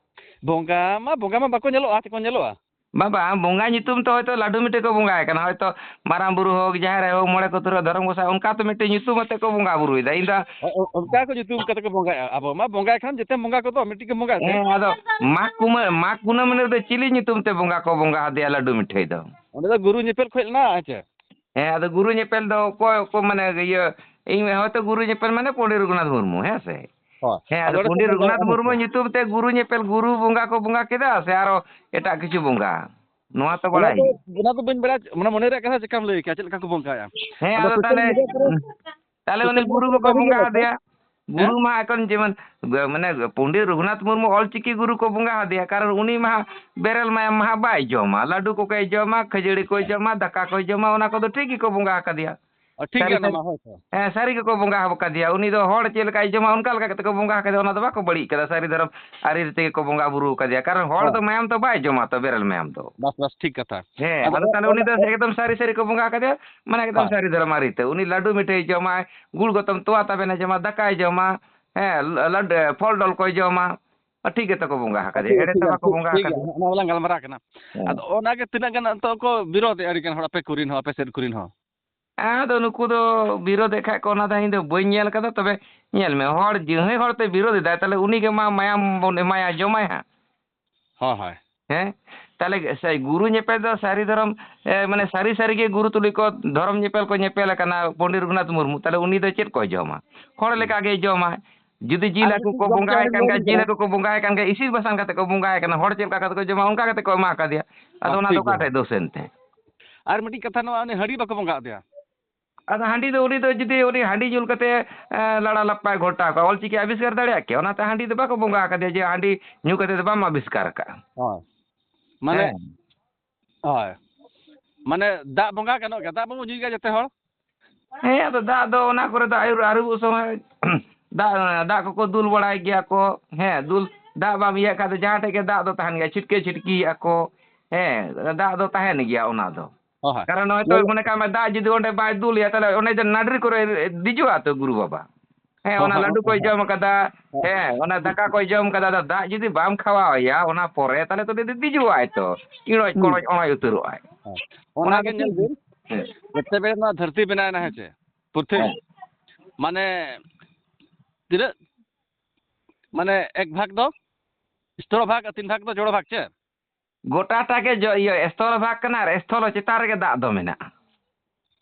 ᱵᱚᱸᱜᱟ ᱢᱟ, ᱵᱚᱸᱜᱟ ᱢᱟ ᱵᱟᱠᱚ ᱧᱮᱞᱚᱜᱼᱟ, ᱪᱮᱫ ᱠᱚ ᱧᱮᱞᱚᱜᱼᱟ? ᱵᱟᱝ, ᱵᱟᱝ, ᱵᱚᱸᱜᱟ ᱧᱩᱛᱩᱢ ᱛᱮ ᱦᱚᱭᱛᱳ ᱞᱟᱹᱰᱩ ᱢᱤᱴᱷᱟᱹᱭ ᱠᱚ ᱵᱚᱸᱜᱟᱭ ᱠᱟᱱᱟ, ᱦᱚᱭᱛᱳ ᱢᱟᱨᱟᱝ ᱵᱩᱨᱩ ᱦᱳᱠ, ᱡᱟᱦᱮᱨ ᱟᱭᱳ ᱦᱳᱠ, ᱢᱚᱬᱮ ᱠᱚ ᱛᱩᱨᱩᱭ ᱫᱷᱚᱨᱚᱢ ᱜᱚᱸᱥᱟᱭ, ᱚᱱᱠᱟ ᱛᱚ ᱢᱤᱫᱴᱮᱱ ᱧᱩᱛᱩᱢ ᱟᱛᱮ ᱠᱚ ᱵᱚᱸᱜᱟ ᱵᱩᱨᱩᱭᱮᱫᱟ᱾ ᱤᱧ ᱫᱚ ᱚ-, ᱚ-, ᱚᱱᱠᱟ ᱠᱚ ᱧᱩᱛᱩᱢ ᱠᱟᱛᱮ ᱠᱚ ᱵᱚᱸᱜᱟᱭᱟ᱾ ᱟᱵᱚ ᱢᱟ ᱵᱚᱸᱜᱟᱭ ᱠᱷᱟᱱ ᱡᱮᱛᱮᱢ ᱵᱚᱸᱜᱟ ᱠᱚᱫᱚ ᱢᱤᱫᱴᱤᱡ ᱜᱮᱢ ᱵᱚᱸᱜᱟᱭᱟ ᱥᱮ? ᱦᱮᱸ, ᱟᱫᱚ ᱢᱟᱜᱽ ᱠᱩᱢᱟᱹ-, ᱢᱟᱜᱽ ᱠᱩᱱᱟᱹᱢᱤ ᱨᱮᱫᱚ ᱪᱤᱞᱤ ᱧᱩᱛᱩᱢ ᱛᱮ ᱵᱚᱸᱜᱟ ᱠᱚ ᱵᱚᱸᱜᱟ ᱟᱫᱮᱭᱟ ᱞᱟᱹᱰᱩ ᱢᱤᱴᱷᱟᱹᱭ ᱫᱚ? ᱚᱸᱰᱮ ᱫᱚ ᱜᱩᱨᱩ ᱧᱮᱯᱮᱞ ᱠᱷᱚᱡ ᱞᱮᱱᱟ, ᱦᱮᱸ ᱪᱮ? ᱦᱮᱸ, ᱟᱫᱚ ᱜᱩᱨᱩ ᱧᱮᱯᱮᱞ ᱫᱚ ᱚᱠᱚᱭ, ᱚᱠᱚᱭ ᱢᱟᱱᱮ ᱤᱭᱟᱹ, ᱤᱧ ᱦᱚᱭᱛᱳ ᱜᱩᱨᱩ ᱧᱮᱯᱮᱞ ᱢᱟᱱᱮ ᱯᱚᱱᱰᱤᱛ ᱨᱚᱜᱷᱩᱱᱟᱛᱷ ᱢᱩᱨᱢᱩ, ᱦᱮᱸ ᱥᱮ? ᱦᱳᱭ᱾ ᱦᱮᱸ, ᱟᱫᱚ ᱟᱫᱚ ᱚᱸᱰᱮ ᱯᱚᱱᱰᱤᱛ ᱠᱚ ᱵᱚᱸᱜᱟ ᱨᱚᱜᱷᱩᱱᱟᱛᱷ ᱠᱟᱱᱟ ᱥᱮ? ᱢᱩᱨᱢᱩ ᱧᱩᱛᱩᱢ ᱛᱮ ᱜᱩᱨᱩ ᱧᱮᱯᱮᱞ, ᱜᱩᱨᱩ ᱵᱚᱸᱜᱟ ᱠᱚ ᱵᱚᱸᱜᱟ ᱠᱮᱫᱟ ᱥᱮ ᱟᱨᱚ ᱮᱴᱟᱜ ᱠᱤᱪᱷᱩ ᱵᱚᱸᱜᱟ? ᱱᱚᱣᱟ ᱛᱚ ᱚᱱᱟ ᱵᱟᱲᱟᱭ ᱫᱚ, ᱦᱩᱭᱩᱜᱼᱟ᱾ ᱚᱱᱟ ᱫᱚ ᱵᱟᱹᱧ ᱵᱟᱲᱟᱭᱟ, ᱢᱟᱱᱮ ᱢᱚᱱᱮ ᱨᱮᱭᱟᱜ ᱠᱟᱛᱷᱟ ᱪᱮᱠᱟᱢ ᱞᱟᱹᱭ ᱠᱮᱭᱟ, ᱪᱮᱫ ᱞᱮᱠᱟ ᱠᱚ ᱵᱚᱸᱜᱟᱭᱟ? ᱦᱮᱸ, ᱟᱫᱚ ᱟᱫᱚ social ᱛᱟᱦᱞᱮ, media ᱠᱚᱨᱮ, ᱛᱟᱦᱞᱮ social ᱩᱱᱤ media ᱜᱩᱨᱩ ᱠᱚᱨᱮ ᱵᱟᱠᱚ ᱵᱟᱹᱧ ᱵᱚᱸᱜᱟ ᱧᱮᱞ ᱟᱠᱟᱫᱟ᱾ ᱟᱫᱮᱭᱟ? ᱦᱮᱸ? ᱜᱩᱨᱩ ᱢᱟ ᱮᱠᱷᱚᱱ ᱡᱮᱢᱚᱱ, ᱢᱟᱱᱮ ᱯᱚᱱᱰᱤᱛ ᱨᱚᱜᱷᱩᱱᱟᱛᱷ ᱢᱩᱨᱢᱩ ᱚᱞᱪᱤᱠᱤ ᱜᱩᱨᱩ ᱠᱚ ᱵᱚᱸᱜᱟ ᱟᱫᱮᱭᱟ, ᱠᱟᱨᱚᱱ ᱩᱱᱤ ᱢᱟ ᱵᱮᱨᱮᱞ ᱢᱟᱭᱟᱢ ᱢᱟ ᱵᱟᱭ ᱡᱚᱢᱟ, ᱞᱟᱹᱰᱩ ᱠᱚᱜᱮᱭ ᱡᱚᱢᱟ, ᱠᱷᱟᱹᱡᱟᱹᱲᱤ ᱠᱚᱭ ᱡᱚᱢᱟ, ᱫᱟᱠᱟ ᱠᱚᱭ ᱡᱚᱢᱟ, ᱚᱱᱟ ᱠᱚᱫᱚ ᱴᱷᱤᱠ ᱜᱮᱠᱚ ᱵᱚᱸᱜᱟ ᱟᱠᱟᱫᱮᱭᱟ᱾ ᱚ, ᱴᱷᱤᱠ ᱥᱟᱹᱨᱤ, ᱜᱮᱭᱟ, ᱚᱱᱟ ᱥᱟᱹᱨᱤ, ᱢᱟ ᱦᱳᱭ ᱛᱚ᱾ ᱦᱮᱸ, ᱥᱟᱹᱨᱤ ᱜᱮᱠᱚ ᱵᱚᱸᱜᱟ ᱟᱠᱟᱫᱮᱭᱟ᱾ ᱩᱱᱤ ᱫᱚ ᱦᱚᱲ ᱪᱮᱫ ᱞᱮᱠᱟᱭ ᱡᱚᱢᱟ, ᱚᱱᱠᱟ ᱞᱮᱠᱟ ᱠᱟᱛᱮ ᱠᱚ ᱵᱚᱸᱜᱟ ᱟᱠᱟᱫᱮᱭᱟ᱾ ᱚᱱᱟ ᱫᱚ ᱵᱟᱠᱚ ᱵᱟᱹᱲᱤᱡ ᱠᱟᱫᱟ, ᱥᱟᱹᱨᱤ ᱫᱷᱚᱨᱚᱢ ᱟᱹᱨᱤ ᱛᱮᱜᱮ ᱠᱚ ᱵᱚᱸᱜᱟ ᱵᱩᱨᱩ ᱟᱠᱟᱫᱮᱭᱟ᱾ ᱠᱟᱨᱚᱱ ᱦᱚᱲ ᱦᱳᱭ᱾ ᱫᱚ ᱢᱟᱭᱟᱢ ᱫᱚ ᱵᱟᱭ ᱡᱚᱢᱟ ᱛᱚ, ᱵᱮᱨᱮᱞ ᱢᱟᱭᱟᱢ ᱫᱚ᱾ ᱵᱟᱥ, ᱵᱟᱥ, ᱴᱷᱤᱠ ᱠᱟᱛᱷᱟ᱾ ᱦᱮᱸ, ᱟᱫᱚ ᱟᱫᱚ ᱛᱟᱦᱞᱮ ᱩᱱᱤ ᱚᱱᱟ ᱫᱚ ᱮᱠᱫᱚᱢ ᱥᱟᱹᱨᱤ ᱥᱟᱹᱨᱤ ᱠᱚ ᱵᱚᱸᱜᱟ ᱟᱠᱟᱫᱮᱭᱟ, ᱢᱟᱱᱮ ᱮᱠᱫᱚᱢ ᱦᱳᱭ᱾ ᱥᱟᱹᱨᱤ ᱫᱷᱚᱨᱚᱢ ᱟᱹᱨᱤ ᱛᱮ᱾ ᱩᱱᱤ ᱞᱟᱹᱰᱩ ᱢᱤᱴᱷᱟᱹᱭ ᱡᱚᱢᱟᱭ, ᱜᱩᱲ ᱜᱚᱛᱚᱢ ᱛᱚᱣᱟ ᱛᱟᱵᱮᱱᱮ ᱡᱚᱢᱟ, ᱫᱟᱠᱟᱭ ᱡᱚᱢᱟ, ᱦᱮᱸ, ᱞᱟᱹᱰᱩ, ᱯᱷᱚᱞ ᱰᱚᱞ ᱠᱚᱭ ᱡᱚᱢᱟ᱾ ᱴᱷᱤᱠ ᱜᱮᱛᱚ ᱠᱚ ᱵᱚᱸᱜᱟ ᱟᱠᱟᱫᱮᱭᱟ, ᱴᱷᱤᱠ ᱜᱮᱭᱟ, ᱮᱲᱮ ᱴᱷᱤᱠ ᱛᱚ ᱜᱮᱭᱟ, ᱵᱟᱠᱚ ᱴᱷᱤᱠ, ᱵᱚᱸᱜᱟ ᱴᱷᱤᱠ ᱜᱮᱭᱟ, ᱟᱠᱟᱫᱮᱭᱟ᱾ ᱚᱱᱟ ᱞᱟᱝ ᱜᱟᱞᱢᱟᱨᱟᱣ ᱠᱟᱱᱟ᱾ ᱦᱮᱸ᱾ ᱟᱫᱚ ᱚᱱᱟᱜᱮ ᱛᱤᱱᱟᱹᱜ ᱜᱟᱱ ᱱᱤᱛᱚᱜ ᱠᱚ ᱵᱤᱨᱳᱫᱮᱜᱼᱟ, ᱟᱹᱰᱤ ᱜᱟᱱ ᱦᱚᱲ ᱟᱯᱮ ᱠᱚᱨᱮᱱ ᱦᱚᱸ, ᱟᱯᱮ ᱥᱮᱫ ᱠᱚᱨᱮᱱ ᱦᱚᱸ᱾ ᱟᱫᱚ ᱱᱩᱠᱩ ᱫᱚ ᱵᱤᱨᱳᱫᱮᱫ ᱠᱷᱟᱡ ᱠᱚ, ᱚᱱᱟ ᱫᱚ ᱤᱧ ᱫᱚ ᱵᱟᱹᱧ ᱧᱮᱞ ᱠᱟᱫᱟ᱾ ᱛᱚᱵᱮ ᱧᱮᱞ ᱢᱮ, ᱦᱚᱲ ᱡᱟᱦᱟᱸᱭ ᱦᱚᱲ ᱛᱮ ᱵᱤᱨᱳᱫ ᱮᱫᱟᱭ, ᱛᱟᱦᱞᱮ ᱩᱱᱤ ᱜᱮ ᱢᱟ ᱢᱟᱭᱟᱢ ᱵᱚᱱ ᱮᱢᱟᱭᱟ, ᱡᱚᱢᱟᱭ ᱦᱟᱸᱜ᱾ ᱦᱳᱭ, ᱦᱳᱭ᱾ ᱦᱮᱸ? ᱛᱟᱦᱞᱮ ᱥᱮ ᱜᱩᱨᱩ ᱧᱮᱯᱮᱞ ᱫᱚ ᱥᱟᱹᱨᱤ ᱫᱷᱚᱨᱚᱢ, ᱮ, ᱢᱟᱱᱮ ᱥᱟᱹᱨᱤ ᱥᱟᱹᱨᱤ ᱜᱮ ᱜᱩᱨᱩ ᱛᱩᱞᱩᱡ ᱠᱚ ᱫᱷᱚᱨᱚᱢ ᱧᱮᱯᱮᱞ ᱠᱚ ᱧᱮᱯᱮᱞ ᱟᱠᱟᱱᱟ ᱯᱚᱱᱰᱤᱛ ᱨᱚᱜᱷᱩᱱᱟᱛᱷ ᱢᱩᱨᱢᱩ, ᱛᱟᱦᱞᱮ ᱩᱱᱤ ᱫᱚ ᱪᱮᱫ ᱠᱚᱭ ᱡᱚᱢᱟ? ᱦᱚᱲ ᱦᱩᱸ᱾ ᱞᱮᱠᱟ ᱜᱮᱭ ᱡᱚᱢᱟ᱾ ᱡᱩᱫᱤ ᱡᱤᱞ ᱟᱨ ᱦᱟᱹᱠᱩ ᱢᱤᱫᱴᱤᱡ ᱠᱚ ᱜᱚᱢᱠᱮ ᱵᱚᱸᱜᱟᱭ ᱟᱹᱞᱤᱧ ᱠᱟᱱ ᱞᱤᱧ ᱠᱷᱟᱱ, ᱡᱤᱞ ᱠᱟᱱᱟ᱾ ᱦᱟᱹᱠᱩ ᱠᱚ ᱵᱚᱸᱜᱟᱭ ᱠᱟᱱ ᱠᱷᱟᱱ, ᱤᱥᱤᱱ ᱵᱟᱥᱟᱝ ᱠᱟᱛᱮ ᱠᱚ ᱵᱚᱸᱜᱟᱭ ᱠᱟᱱᱟ, ᱦᱚᱲ ᱪᱮᱫ ᱞᱮᱠᱟ ᱠᱟᱛᱮ ᱠᱚ ᱡᱚᱢᱟ, ᱚᱱᱠᱟ ᱠᱟᱛᱮ ᱠᱚ ᱮᱢᱟ ᱠᱟᱫᱮᱭᱟ᱾ ᱟᱫᱚ ᱦᱚᱸ, ᱚᱱᱟ ᱫᱚ ᱴᱷᱤᱠ ᱚᱠᱟ ᱜᱮᱭᱟ᱾ ᱴᱷᱮᱡ ᱫᱳᱥ ᱮᱱᱛᱮ? ᱟᱨ ᱢᱤᱫᱴᱤᱡ ᱠᱟᱛᱷᱟ, ᱱᱚᱣᱟ ᱩᱱᱤ ᱦᱟᱺᱰᱤ ᱵᱟᱠᱚ ᱵᱚᱸᱜᱟ ᱟᱫᱮᱭᱟ᱾ ᱟᱫᱚ ᱦᱟᱺᱰᱤ ᱫᱚ, ᱩᱱᱤ ᱫᱚ ᱡᱩᱫᱤ ᱩᱱᱤ ᱦᱟᱺᱰᱤ ᱧᱩ ᱠᱟᱛᱮ, ᱮ, ᱞᱟᱲᱟ ᱞᱟᱯᱟᱭ ᱜᱷᱚᱴᱟᱣ ᱠᱟᱜᱼᱟ, ᱚᱞᱪᱤᱠᱤ ᱟᱵᱤᱥᱠᱟᱨ ᱫᱟᱲᱮᱭᱟᱜ ᱠᱮᱭᱟ? ᱚᱱᱟᱛᱮ ᱦᱟᱺᱰᱤ ᱫᱚ ᱵᱟᱠᱚ ᱵᱚᱸᱜᱟ ᱟᱠᱟᱫᱮᱭᱟ ᱡᱮ ᱦᱟᱺᱰᱤ ᱧᱩ ᱠᱟᱛᱮ ᱫᱚ ᱵᱟᱢ ᱟᱵᱤᱥᱠᱟᱨ ᱟᱠᱟᱫᱼᱟ᱾ ᱦᱳᱭ᱾ ᱢᱟᱱᱮ, ᱦᱮᱸ᱾ ᱦᱳᱭ᱾ ᱢᱟᱱᱮ ᱫᱟᱜ ᱵᱚᱸᱜᱟ ᱜᱟᱱᱚᱜ ᱜᱮᱭᱟ, ᱫᱟᱜ ᱵᱟᱵᱚᱱ ᱧᱩᱭ ᱜᱮᱭᱟ ᱡᱚᱛᱚ ᱦᱚᱲ? ᱦᱮᱸ, ᱟᱫᱚ ᱫᱟᱜ ᱫᱚ ᱚᱱᱟ ᱠᱚᱨᱮ ᱫᱚ ᱟᱹᱨᱩ, ᱟᱹᱨᱩᱵᱚᱜ ᱥᱚᱢᱚᱭ ᱫᱟᱜ, ᱫᱟᱜ ᱠᱚᱠᱚ ᱫᱩᱞ ᱵᱟᱲᱟᱭ ᱜᱮᱭᱟ ᱠᱚ᱾ ᱦᱮᱸ, ᱫᱩᱞ, ᱫᱟᱜ ᱵᱟᱢ ᱤᱭᱟᱹᱜ ᱠᱷᱟᱡ ᱫᱚ ᱡᱟᱦᱟᱸ ᱴᱷᱮᱡ ᱜᱮ ᱫᱟᱜ ᱫᱚ ᱛᱟᱦᱮᱱ ᱜᱮᱭᱟ, ᱪᱷᱤᱴᱠᱟᱹ ᱪᱷᱤᱴᱠᱤᱭᱟᱜᱼᱟ ᱠᱚ᱾ ᱦᱮᱸ, ᱫᱟᱜ ᱫᱚ ᱛᱟᱦᱮᱱ ᱜᱮᱭᱟ ᱚᱱᱟ ᱫᱚ᱾ ᱦᱳᱭ, ᱦᱳᱭ᱾ ᱠᱟᱨᱚᱱ ᱦᱚᱭᱛᱳ ᱢᱚᱱᱮ ᱠᱟᱜ ᱢᱮ, ᱫᱟᱜ ᱡᱩᱫᱤ ᱚᱸᱰᱮ ᱵᱟᱭ ᱫᱩᱞ ᱮᱭᱟ, ᱛᱟᱦᱚᱞᱮ ᱚᱱᱮ ᱡᱮ ᱱᱟᱹᱰᱨᱤ ᱠᱚᱨᱮ ᱫᱮᱡᱚᱜᱼᱟ ᱛᱚ ᱜᱩᱨᱩ ᱵᱟᱵᱟ᱾ ᱦᱮᱸ, ᱦᱳᱭ, ᱚᱱᱟ ᱦᱳᱭ, ᱞᱟᱹᱰᱩ ᱦᱳᱭ, ᱠᱚᱭ ᱦᱳᱭ᱾ ᱡᱚᱢ ᱠᱟᱫᱟ, ᱦᱳᱭ᱾ ᱦᱮᱸ, ᱚᱱᱟ ᱫᱟᱠᱟ ᱠᱚᱭ ᱡᱚᱢ ᱠᱟᱫᱟ, ᱟᱫᱚ ᱫᱟᱜ ᱡᱩᱫᱤ ᱵᱟᱢ ᱠᱷᱟᱣᱟᱣ ᱮᱭᱟ ᱚᱱᱟ ᱯᱚᱨᱮ, ᱛᱟᱦᱚᱞᱮ ᱛᱚ ᱫᱮᱡᱚᱜᱼᱟᱭ ᱛᱚ, ᱤᱲᱚᱡ ᱦᱩᱸ᱾ ᱠᱚᱲᱚᱡ ᱚᱲᱚᱡ ᱩᱛᱟᱹᱨᱚᱜᱼᱟᱭ᱾ ᱦᱳᱭ᱾ ᱚᱱᱟ ᱚᱱᱟ ᱜᱮ ᱧᱮᱞ ᱠᱷᱟᱹᱛᱤᱨ ᱵᱤᱱ, ᱦᱮᱸ᱾ ᱡᱮᱛᱮ ᱵᱮᱲ ᱱᱚᱣᱟ ᱫᱷᱟᱹᱨᱛᱤ ᱵᱮᱱᱟᱣ ᱮᱱᱟ, ᱦᱮᱸ ᱪᱮ? ᱯᱨᱚᱛᱷᱮ ᱦᱮᱸ᱾ ᱢᱟᱱᱮ ᱛᱤᱱᱟᱹᱜ, ᱢᱟᱱᱮ ᱮᱠ ᱵᱷᱟᱜᱽ ᱫᱚ ᱥᱛᱷᱚᱞᱚ ᱵᱷᱟᱜᱽ ᱟᱨ ᱛᱤᱱ ᱵᱷᱟᱜᱽ ᱫᱚ ᱡᱚᱲᱚ ᱵᱷᱟᱜᱽ, ᱪᱮ? ᱜᱚᱴᱟᱴᱟ ᱜᱮ ᱡᱚ-, ᱤᱭᱟᱹ, ᱥᱛᱷᱚᱞᱚ ᱵᱷᱟᱜᱽ ᱠᱟᱱᱟ ᱟᱨ ᱥᱛᱷᱚᱞᱚ ᱪᱮᱛᱟᱱ ᱨᱮᱜᱮ ᱫᱟᱜ ᱫᱚ ᱢᱮᱱᱟᱜᱼᱟ᱾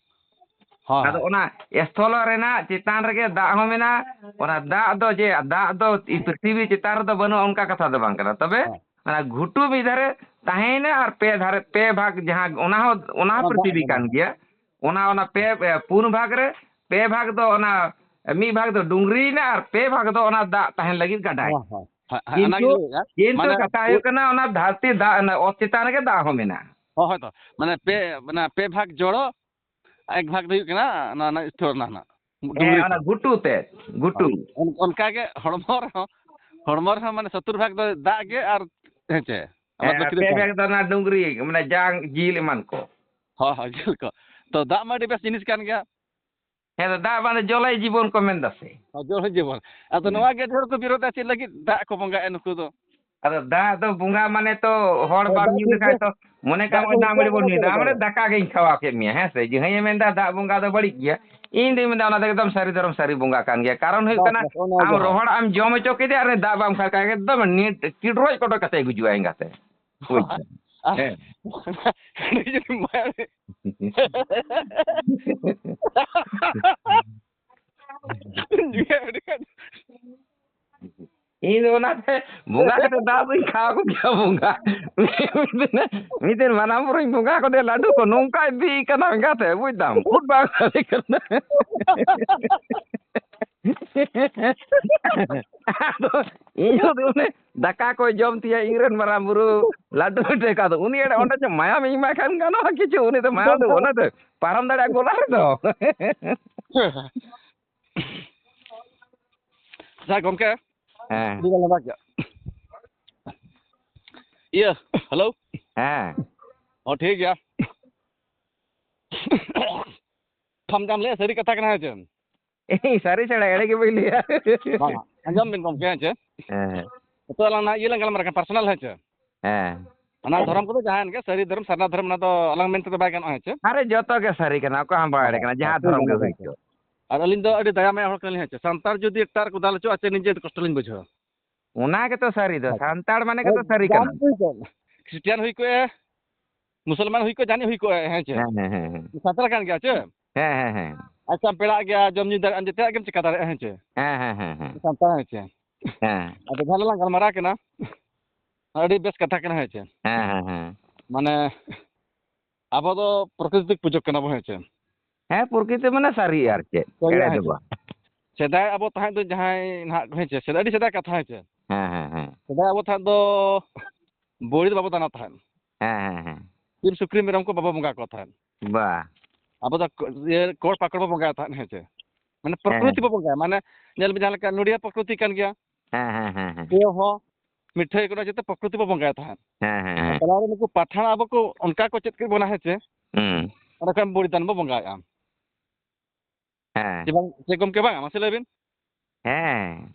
ᱦᱳᱭ, ᱟᱫᱚ ᱦᱳᱭ᱾ ᱚᱱᱟ ᱥᱛᱷᱚᱞᱚ ᱨᱮᱱᱟᱜ ᱪᱮᱛᱟᱱ ᱨᱮᱜᱮ ᱫᱟᱜ ᱦᱚᱸ ᱢᱮᱱᱟᱜᱼᱟ᱾ ᱚᱱᱟ ᱫᱟᱜ ᱫᱚ ᱡᱮ, ᱫᱟᱜ ᱫᱚ ᱯᱨᱤᱛᱷᱤᱵᱤ ᱪᱮᱛᱟᱱ ᱨᱮᱫᱚ ᱵᱟᱹᱱᱩᱜᱼᱟ, ᱚᱱᱠᱟ ᱠᱟᱛᱷᱟ ᱫᱚ ᱵᱟᱝ ᱠᱟᱱᱟ᱾ ᱛᱚᱵᱮ ᱦᱳᱭ᱾ ᱚᱱᱟ ᱜᱷᱩᱴᱩ ᱢᱤᱫ ᱫᱷᱟᱨᱮ ᱛᱟᱦᱮᱸᱭᱮᱱᱟ ᱟᱨ ᱯᱮ ᱫᱷᱟᱨᱮ, ᱯᱮ ᱵᱷᱟᱜᱽ ᱡᱟᱦᱟᱸ, ᱚᱱᱟ ᱦᱚᱸ, ᱚᱱᱟ ᱦᱚᱸ ᱚᱱᱟ ᱫᱟᱜ ᱯᱨᱤᱛᱷᱤᱵᱤ ᱠᱟᱱ ᱢᱮᱱᱟᱜᱼᱟ᱾ ᱜᱮᱭᱟ᱾ ᱚᱱᱟ, ᱚᱱᱟ ᱯᱮ, ᱮ, ᱯᱩᱱ ᱵᱷᱟᱜᱽ ᱨᱮ ᱯᱮ ᱵᱷᱟᱜᱽ ᱫᱚ ᱚᱱᱟ ᱢᱤᱫ ᱵᱷᱟᱜᱽ ᱫᱚ ᱰᱩᱝᱨᱤ ᱨᱮᱱᱟᱜ ᱟᱨ ᱯᱮ ᱵᱷᱟᱜᱽ ᱫᱚ ᱚᱱᱟ ᱫᱟᱜ ᱛᱟᱦᱮᱱ ᱞᱟᱹᱜᱤᱫ ᱜᱟᱰᱟᱭ᱾ ᱦᱳᱭ, ᱦᱳᱭ, ᱦᱳᱭ, ᱚᱱᱟ ᱠᱤᱱᱛᱩ, ᱜᱮᱞᱤᱧ ᱞᱟᱹᱭᱮᱫᱼᱟ᱾ ᱠᱤᱱᱛᱩ ᱢᱟᱱᱮ ᱠᱟᱛᱷᱟ ᱦᱩᱭᱩᱜ ᱠᱟᱱᱟ, ᱚᱱᱟ ᱫᱷᱟᱹᱨᱛᱤ ᱫᱟᱜ, ᱚᱱᱟ ᱚᱛ ᱪᱮᱛᱟᱱ ᱨᱮᱜᱮ ᱫᱟᱜ ᱦᱚᱸ ᱢᱮᱱᱟᱜᱼᱟ᱾ ᱦᱳᱭ, ᱦᱳᱭ ᱛᱚ᱾ ᱢᱟᱱᱮ ᱯᱮ, ᱢᱟᱱᱮ ᱯᱮ ᱵᱷᱟᱜᱽ ᱡᱚᱲᱚ, ᱮᱠ ᱵᱷᱟᱜᱽ ᱫᱚ ᱦᱩᱭᱩᱜ ᱠᱟᱱᱟ ᱚᱱᱟ, ᱚᱱᱟ ᱥᱛᱷᱚᱞᱚ ᱨᱮᱱᱟᱜ ᱦᱟᱸᱜ, ᱦᱮᱸ, ᱰᱩᱝᱨᱤ ᱚᱱᱟ ᱠᱷᱚᱱ᱾ ᱜᱷᱩᱴᱩ ᱛᱮ, ᱜᱷᱩᱴᱩ᱾ ᱦᱳᱭ᱾ ᱚᱱ-, ᱚᱱᱠᱟ ᱜᱮ ᱦᱚᱲᱢᱚ ᱨᱮᱦᱚᱸ, ᱦᱚᱲᱢᱚ ᱨᱮᱦᱚᱸ ᱢᱟᱱᱮ ᱥᱚᱛᱛᱚᱨ ᱵᱷᱟᱜᱽ ᱫᱚ ᱫᱟᱜ ᱜᱮ ᱟᱨ, ᱦᱮᱸ ᱪᱮ? ᱟᱵᱟᱨ ᱦᱮᱸ, ᱵᱟᱹᱠᱤ ᱫᱚ ᱯᱮ ᱪᱟᱥ᱾ ᱵᱷᱟᱜᱽ ᱫᱚ ᱚᱱᱟ ᱰᱩᱝᱨᱤ, ᱢᱟᱱᱮ ᱡᱟᱝ, ᱡᱤᱞ ᱮᱢᱟᱱ ᱠᱚ᱾ ᱦᱳᱭ, ᱦᱳᱭ, ᱡᱤᱞ ᱠᱚ᱾ ᱛᱚ ᱫᱟᱜ ᱢᱟ ᱟᱹᱰᱤ ᱵᱮᱥ ᱡᱤᱱᱤᱥ ᱠᱟᱱ ᱜᱮᱭᱟ᱾ ᱦᱮᱸ, ᱫᱟᱜ ᱢᱟᱱᱮ ᱡᱚᱞᱮ ᱡᱤᱵᱚᱱ ᱠᱚ ᱢᱮᱱ ᱫᱟ ᱥᱮ᱾ ᱦᱳᱭ, ᱡᱚᱞᱮ ᱡᱤᱵᱚᱱ᱾ ᱟᱫᱚ ᱦᱮᱸ᱾ ᱱᱚᱣᱟ ᱜᱮ ᱰᱷᱮᱨ ᱠᱚ ᱵᱤᱨᱳᱫᱟ, ᱪᱮᱫ ᱞᱟᱹᱜᱤᱫ ᱫᱟᱜ ᱠᱚ ᱵᱚᱸᱜᱟᱭᱟ ᱱᱩᱠᱩ ᱫᱚ? ᱟᱫᱚ ᱫᱟᱜ ᱫᱚ ᱵᱚᱸᱜᱟ ᱢᱟᱱᱮ ᱛᱚ ᱦᱚᱲ ᱦᱳᱭ, ᱵᱟᱢ ᱫᱟᱜ ᱧᱩ ᱴᱷᱤᱠ ᱞᱮᱠᱷᱟᱡ ᱜᱮᱭᱟ, ᱛᱚ, ᱢᱚᱱᱮ ᱠᱟᱜ ᱫᱟᱜ ᱢᱮ ᱴᱷᱤᱠ ᱫᱟᱜ ᱜᱮᱭᱟ, ᱢᱟᱹᱰᱤ ᱵᱚᱱ ᱚᱱᱟ ᱫᱚ ᱧᱩᱭᱫᱟ, ᱵᱟᱠᱚ ᱢᱟᱱᱮ ᱵᱟᱲᱟᱭᱟ᱾ ᱫᱟᱠᱟ ᱜᱤᱧ ᱠᱷᱟᱣᱟ ᱠᱮᱫ ᱢᱮᱭᱟ, ᱦᱮᱸ ᱥᱮ? ᱡᱟᱦᱟᱸᱭᱮ ᱢᱮᱱᱫᱟ ᱫᱟᱜ ᱵᱚᱸᱜᱟ ᱫᱚ ᱵᱟᱹᱲᱤᱡ ᱜᱮᱭᱟ, ᱤᱧ ᱫᱩᱧ ᱢᱮᱱᱫᱟ ᱚᱱᱟ ᱫᱚ ᱮᱠᱫᱚᱢ ᱥᱟᱹᱨᱤ ᱫᱷᱚᱨᱚᱢ ᱥᱟᱹᱨᱤ ᱵᱚᱸᱜᱟ ᱠᱟᱱ ᱜᱮᱭᱟ᱾ ᱠᱟᱨᱚᱱ ᱦᱩᱭᱩᱜ ᱵᱟᱥ, ᱠᱟᱱᱟ, ᱵᱟᱥ, ᱚᱱᱟ ᱟᱢ ᱜᱮ᱾ ᱨᱚᱦᱚᱲᱟᱜ ᱮᱢ ᱡᱚᱢ ᱦᱚᱪᱚ ᱠᱮᱫᱮᱭᱟ ᱟᱨ ᱩᱱᱤ ᱫᱟᱜ ᱵᱟᱢ ᱠᱷᱟᱣᱟ ᱠᱟᱭ ᱠᱷᱟᱡ ᱮᱠᱫᱚᱢ ᱱᱤᱴ ᱪᱤᱰᱨᱚᱡ ᱠᱚᱰᱚᱡ ᱠᱟᱛᱮ ᱜᱩᱡᱩᱜᱼᱟᱭ ᱮᱸᱜᱟᱛᱮ᱾ ᱵᱩᱡᱽ ᱫᱟᱢ? ᱟᱨ ᱦᱮᱸ᱾ ᱦᱟᱺᱰᱤ ᱡᱩᱫᱤᱢ ᱮᱢᱟᱭᱟ, ᱧᱩᱭᱟ ᱦᱟᱺᱰᱤ ᱠᱷᱟᱱ᱾ ᱤᱧ ᱫᱚ ᱚᱱᱟᱛᱮ ᱵᱚᱸᱜᱟ ᱠᱟᱛᱮ ᱫᱟᱜ ᱫᱚᱧ ᱠᱷᱟᱣᱟ ᱠᱚ ᱜᱮᱭᱟ ᱵᱚᱸᱜᱟ᱾ ᱢᱤᱫ ᱫᱤᱱ, ᱢᱤᱫ ᱫᱤᱱ ᱢᱟᱨᱟᱝ ᱵᱩᱨᱩᱧ ᱵᱚᱸᱜᱟ ᱠᱚᱫᱮ ᱞᱟᱹᱰᱩ ᱠᱚ ᱱᱚᱝᱠᱟ ᱤᱫᱤ ᱠᱟᱱᱟ ᱮᱸᱜᱟᱛᱮ, ᱵᱩᱡᱽ ᱫᱟᱢ, ᱩᱫ ᱵᱟᱝ ᱥᱟᱰᱮ ᱠᱟᱱᱟ᱾ ᱟᱫᱚ ᱤᱧ ᱦᱚᱸ ᱚᱱᱮ ᱫᱟᱠᱟ ᱠᱚᱭ ᱡᱚᱢ ᱛᱤᱧᱟ ᱤᱧ ᱨᱮᱱ ᱢᱟᱨᱟᱝ ᱵᱩᱨᱩ, ᱞᱟᱹᱰᱩ ᱢᱤᱫᱴᱮᱡ ᱠᱟᱫᱚ᱾ ᱩᱱᱤ ᱮᱲᱮ ᱚᱸᱰᱮ ᱪᱚ ᱢᱟᱭᱟᱢ ᱤᱧ ᱮᱢᱟᱭ ᱠᱷᱟᱱ ᱜᱟᱱᱚᱜᱼᱟ ᱠᱤᱪᱷᱩ, ᱩᱱᱤ ᱫᱚ ᱢᱟᱭᱟᱢ ᱫᱚ ᱚᱱᱟ ᱫᱚ ᱯᱟᱨᱚᱢ ᱫᱟᱲᱮᱭᱟᱜᱼᱟ ᱜᱚᱞᱟ ᱨᱮᱫᱚ᱾ ᱟᱪᱪᱷᱟ ᱜᱚᱢᱠᱮ, ᱦᱮᱸ᱾ ᱟᱹᱰᱤ ᱜᱟᱱ ᱞᱟᱸᱫᱟ ᱠᱮᱫ᱾ ᱤᱭᱟᱹ, ᱦᱮᱞᱳ᱾ ᱦᱮᱸ᱾ ᱚ, ᱴᱷᱤᱠ ᱜᱮᱭᱟ᱾ ᱠᱟᱛᱷᱟᱢ ᱡᱟᱢ ᱞᱟᱹᱭᱟ, ᱥᱟᱹᱨᱤ ᱠᱟᱛᱷᱟ ᱠᱟᱱᱟ, ᱦᱮᱸ ᱪᱮ? ᱤᱧ ᱥᱟᱹᱨᱤ ᱪᱷᱟᱲᱟ ᱮᱲᱮ ᱜᱮ ᱵᱟᱹᱧ ᱞᱟᱹᱭᱟ᱾ ᱵᱟᱝ, ᱟᱸᱡᱚᱢ ᱵᱤᱱ ᱜᱚᱢᱠᱮ, ᱦᱮᱸ ᱪᱮ? ᱦᱮᱸ᱾ ᱱᱤᱛᱚᱜ ᱟᱞᱟᱝ ᱱᱟᱜ ᱤᱭᱟᱹ ᱞᱟᱝ ᱜᱟᱞᱢᱟᱨᱟᱜ ᱠᱟᱱᱟ, ᱯᱟᱨᱥᱚᱱᱟᱞ, ᱦᱮᱸ ᱪᱮ? ᱦᱮᱸ᱾ ᱚᱱᱟ ᱫᱷᱚᱨᱚᱢ ᱠᱚᱫᱚ ᱡᱟᱦᱟᱸᱭᱮᱱ ᱜᱮ, ᱥᱟᱹᱨᱤ ᱫᱷᱚᱨᱚᱢ, ᱥᱟᱨᱱᱟ ᱫᱷᱚᱨᱚᱢ, ᱚᱱᱟ ᱫᱚ ᱟᱞᱟᱝ ᱢᱮᱱ ᱛᱮᱫᱚ ᱵᱟᱭ ᱜᱟᱱᱚᱜᱼᱟ, ᱦᱮᱸ ᱪᱮ? ᱟᱨᱮ, ᱡᱚᱛᱚ ᱜᱮ ᱥᱟᱹᱨᱤ ᱠᱟᱱᱟ, ᱚᱠᱟ ᱦᱚᱸ ᱵᱟᱭ ᱮᱲᱮ ᱠᱟᱱᱟ, ᱡᱟᱦᱟᱸ ᱫᱷᱚᱨᱚᱢ ᱜᱮ ᱦᱩᱭ ᱦᱚᱪᱚ᱾ ᱟᱨ ᱟᱹᱞᱤᱧ ᱫᱚ ᱟᱹᱰᱤ ᱫᱟᱭᱟ ᱢᱟᱭᱟ ᱦᱚᱲ ᱠᱟᱱᱟᱞᱤᱧ, ᱦᱮᱸ ᱪᱮ? ᱥᱟᱱᱛᱟᱲ ᱡᱩᱫᱤ ᱮᱴᱟᱜ ᱨᱮᱠᱚ ᱫᱟᱞ ᱦᱚᱪᱚᱜᱼᱟ, ᱪᱮ ᱱᱤᱡᱮ ᱠᱚᱥᱴᱚ ᱞᱤᱧ ᱵᱩᱡᱷᱟᱹᱣᱟ᱾ ᱚᱱᱟ ᱜᱮᱛᱚ ᱥᱟᱹᱨᱤ ᱫᱚ, ᱦᱮᱸ᱾ ᱥᱟᱱᱛᱟᱲ ᱢᱟᱱᱮ ᱜᱮᱛᱚ ᱦᱮᱸ, ᱥᱟᱹᱨᱤ ᱡᱟᱦᱟᱸ ᱠᱟᱱᱟ᱾ ᱢᱤᱫ ᱦᱩᱭ ᱠᱚᱜ, ᱠᱷᱨᱤᱥᱴᱤᱭᱟᱱ ᱦᱩᱭ ᱠᱚᱜᱼᱮ, ᱢᱩᱥᱚᱞᱢᱟᱱ ᱦᱩᱭ ᱠᱚᱜ, ᱡᱟᱹᱱᱤᱡ ᱦᱩᱭ ᱠᱚᱜᱼᱟ, ᱦᱮᱸ ᱪᱮ? ᱦᱮᱸ, ᱦᱮᱸ, ᱦᱮᱸ, ᱦᱮᱸ᱾ ᱥᱟᱱᱛᱟᱲ ᱠᱟᱱ ᱜᱮᱭᱟ ᱪᱮ? ᱦᱮᱸ, ᱦᱮᱸ, ᱦᱮᱸ᱾ ᱟᱪᱪᱷᱟ, ᱯᱮᱲᱟᱜ ᱜᱮᱭᱟ, ᱡᱚᱢ ᱧᱩ ᱫᱟᱲᱮᱭᱟᱜᱼᱟ, ᱡᱚᱛᱚᱣᱟᱜ ᱜᱮᱢ ᱪᱮᱠᱟ ᱫᱟᱲᱮᱭᱟᱜᱼᱟ, ᱦᱮᱸ ᱪᱮ? ᱦᱮᱸ, ᱦᱮᱸ, ᱦᱮᱸ, ᱦᱮᱸ᱾ ᱥᱟᱱᱛᱟᱲ, ᱦᱮᱸ ᱪᱮ? ᱦᱮᱸ᱾ ᱟᱫᱚ ᱡᱟᱦᱟᱸ ᱞᱟᱝ ᱜᱟᱞᱢᱟᱨᱟᱣ ᱠᱟᱱᱟ, ᱟᱹᱰᱤ ᱵᱮᱥ ᱠᱟᱛᱷᱟ ᱠᱟᱱᱟ, ᱦᱮᱸ ᱪᱮ? ᱦᱮᱸ, ᱦᱮᱸ, ᱦᱮᱸ᱾ ᱢᱟᱱᱮ, ᱟᱵᱚ ᱫᱚ ᱯᱨᱚᱠᱨᱤᱛᱤᱠ ᱯᱩᱡᱟᱹ ᱠᱟᱱᱟ ᱵᱚ, ᱦᱮᱸ ᱪᱮ? ᱦᱮᱸ, ᱯᱨᱚᱠᱨᱤᱛᱤ ᱢᱟᱱᱮ ᱥᱟᱹᱨᱤ ᱟᱨ ᱪᱮᱫ, ᱥᱟᱹᱨᱤ, ᱮᱲᱮ ᱦᱮᱸ ᱫᱚ ᱪᱮ? ᱵᱟᱝ᱾ ᱥᱮᱫᱟᱭ ᱟᱵᱚ ᱛᱟᱦᱮᱸᱫ ᱫᱚ ᱡᱟᱦᱟᱸᱭ ᱱᱟᱦᱟᱜ, ᱦᱮᱸ ᱪᱮ, ᱥᱮᱫᱟᱭ, ᱟᱹᱰᱤ ᱥᱮᱫᱟᱭ ᱠᱟᱛᱷᱟ, ᱦᱮᱸ ᱪᱮ? ᱦᱮᱸ, ᱦᱮᱸ, ᱦᱮᱸ᱾ ᱥᱮᱫᱟᱭ ᱟᱵᱚ ᱛᱟᱦᱮᱸᱫ ᱫᱚ ᱵᱟᱹᱲᱤ ᱫᱚ ᱵᱟᱵᱚ ᱫᱟᱱᱟ ᱛᱟᱦᱮᱸᱫ᱾ ᱦᱮᱸ, ᱦᱮᱸ, ᱦᱮᱸ᱾ ᱥᱤᱢ ᱥᱩᱠᱨᱤ ᱢᱮᱨᱚᱢ ᱠᱚ ᱵᱟᱵᱚ ᱵᱚᱸᱜᱟ ᱠᱚ ᱛᱟᱦᱮᱸᱫ᱾ ᱵᱟ᱾ ᱟᱵᱚ ᱫᱚ ᱠᱚ-, ᱤᱭᱟᱹ, ᱠᱚᱲ ᱯᱟᱠᱚᱲ ᱵᱚ ᱵᱚᱸᱜᱟᱭ ᱛᱟᱦᱮᱸᱫ, ᱦᱮᱸ ᱪᱮ? ᱢᱟᱱᱮ ᱦᱮᱸ, ᱯᱨᱚᱠᱨᱤᱛᱤ ᱦᱮᱸ᱾ ᱵᱚ ᱵᱚᱸᱜᱟᱭᱟ, ᱢᱟᱱᱮ ᱧᱮᱞ ᱢᱮ ᱡᱟᱦᱟᱸ ᱞᱮᱠᱟ ᱱᱚᱰᱤᱭᱟ ᱯᱨᱚᱠᱨᱤᱛᱤ ᱠᱟᱱ ᱜᱮᱭᱟ᱾ ᱦᱮᱸ, ᱦᱮᱸ, ᱦᱮᱸ, ᱦᱮᱸ᱾ ᱥᱮᱣ ᱦᱚᱸ, ᱢᱤᱴᱷᱟᱹᱭ ᱠᱚ, ᱱᱚᱣᱟ ᱡᱚᱛᱚ ᱯᱨᱚᱠᱨᱤᱛᱤ ᱵᱚ ᱵᱚᱸᱜᱟᱭ ᱛᱟᱦᱮᱸᱫ᱾ ᱦᱮᱸ, ᱦᱮᱸ, ᱟᱨ ᱦᱮᱸ᱾ ᱛᱟᱞᱟᱨᱮ ᱱᱩᱠᱩ ᱯᱟᱴᱷᱟᱱ ᱟᱵᱚ ᱠᱚ ᱚᱱᱠᱟ ᱠᱚ ᱪᱮᱫ ᱠᱮᱫ ᱵᱚᱱᱟ, ᱦᱮᱸ ᱪᱮ? ᱦᱩᱸ᱾ ᱚᱸᱰᱮ ᱠᱷᱚᱱ ᱵᱚᱞᱤᱫᱟᱱ ᱵᱚ ᱵᱚᱸᱜᱟᱭᱮᱫᱼᱟ᱾ ᱦᱮᱸ᱾ ᱪᱮ ᱵᱟᱝ, ᱪᱮ ᱜᱚᱢᱠᱮ ᱵᱟᱝ? ᱢᱟᱥᱮ ᱞᱟᱹᱭ ᱵᱤᱱ᱾ ᱦᱮᱸ᱾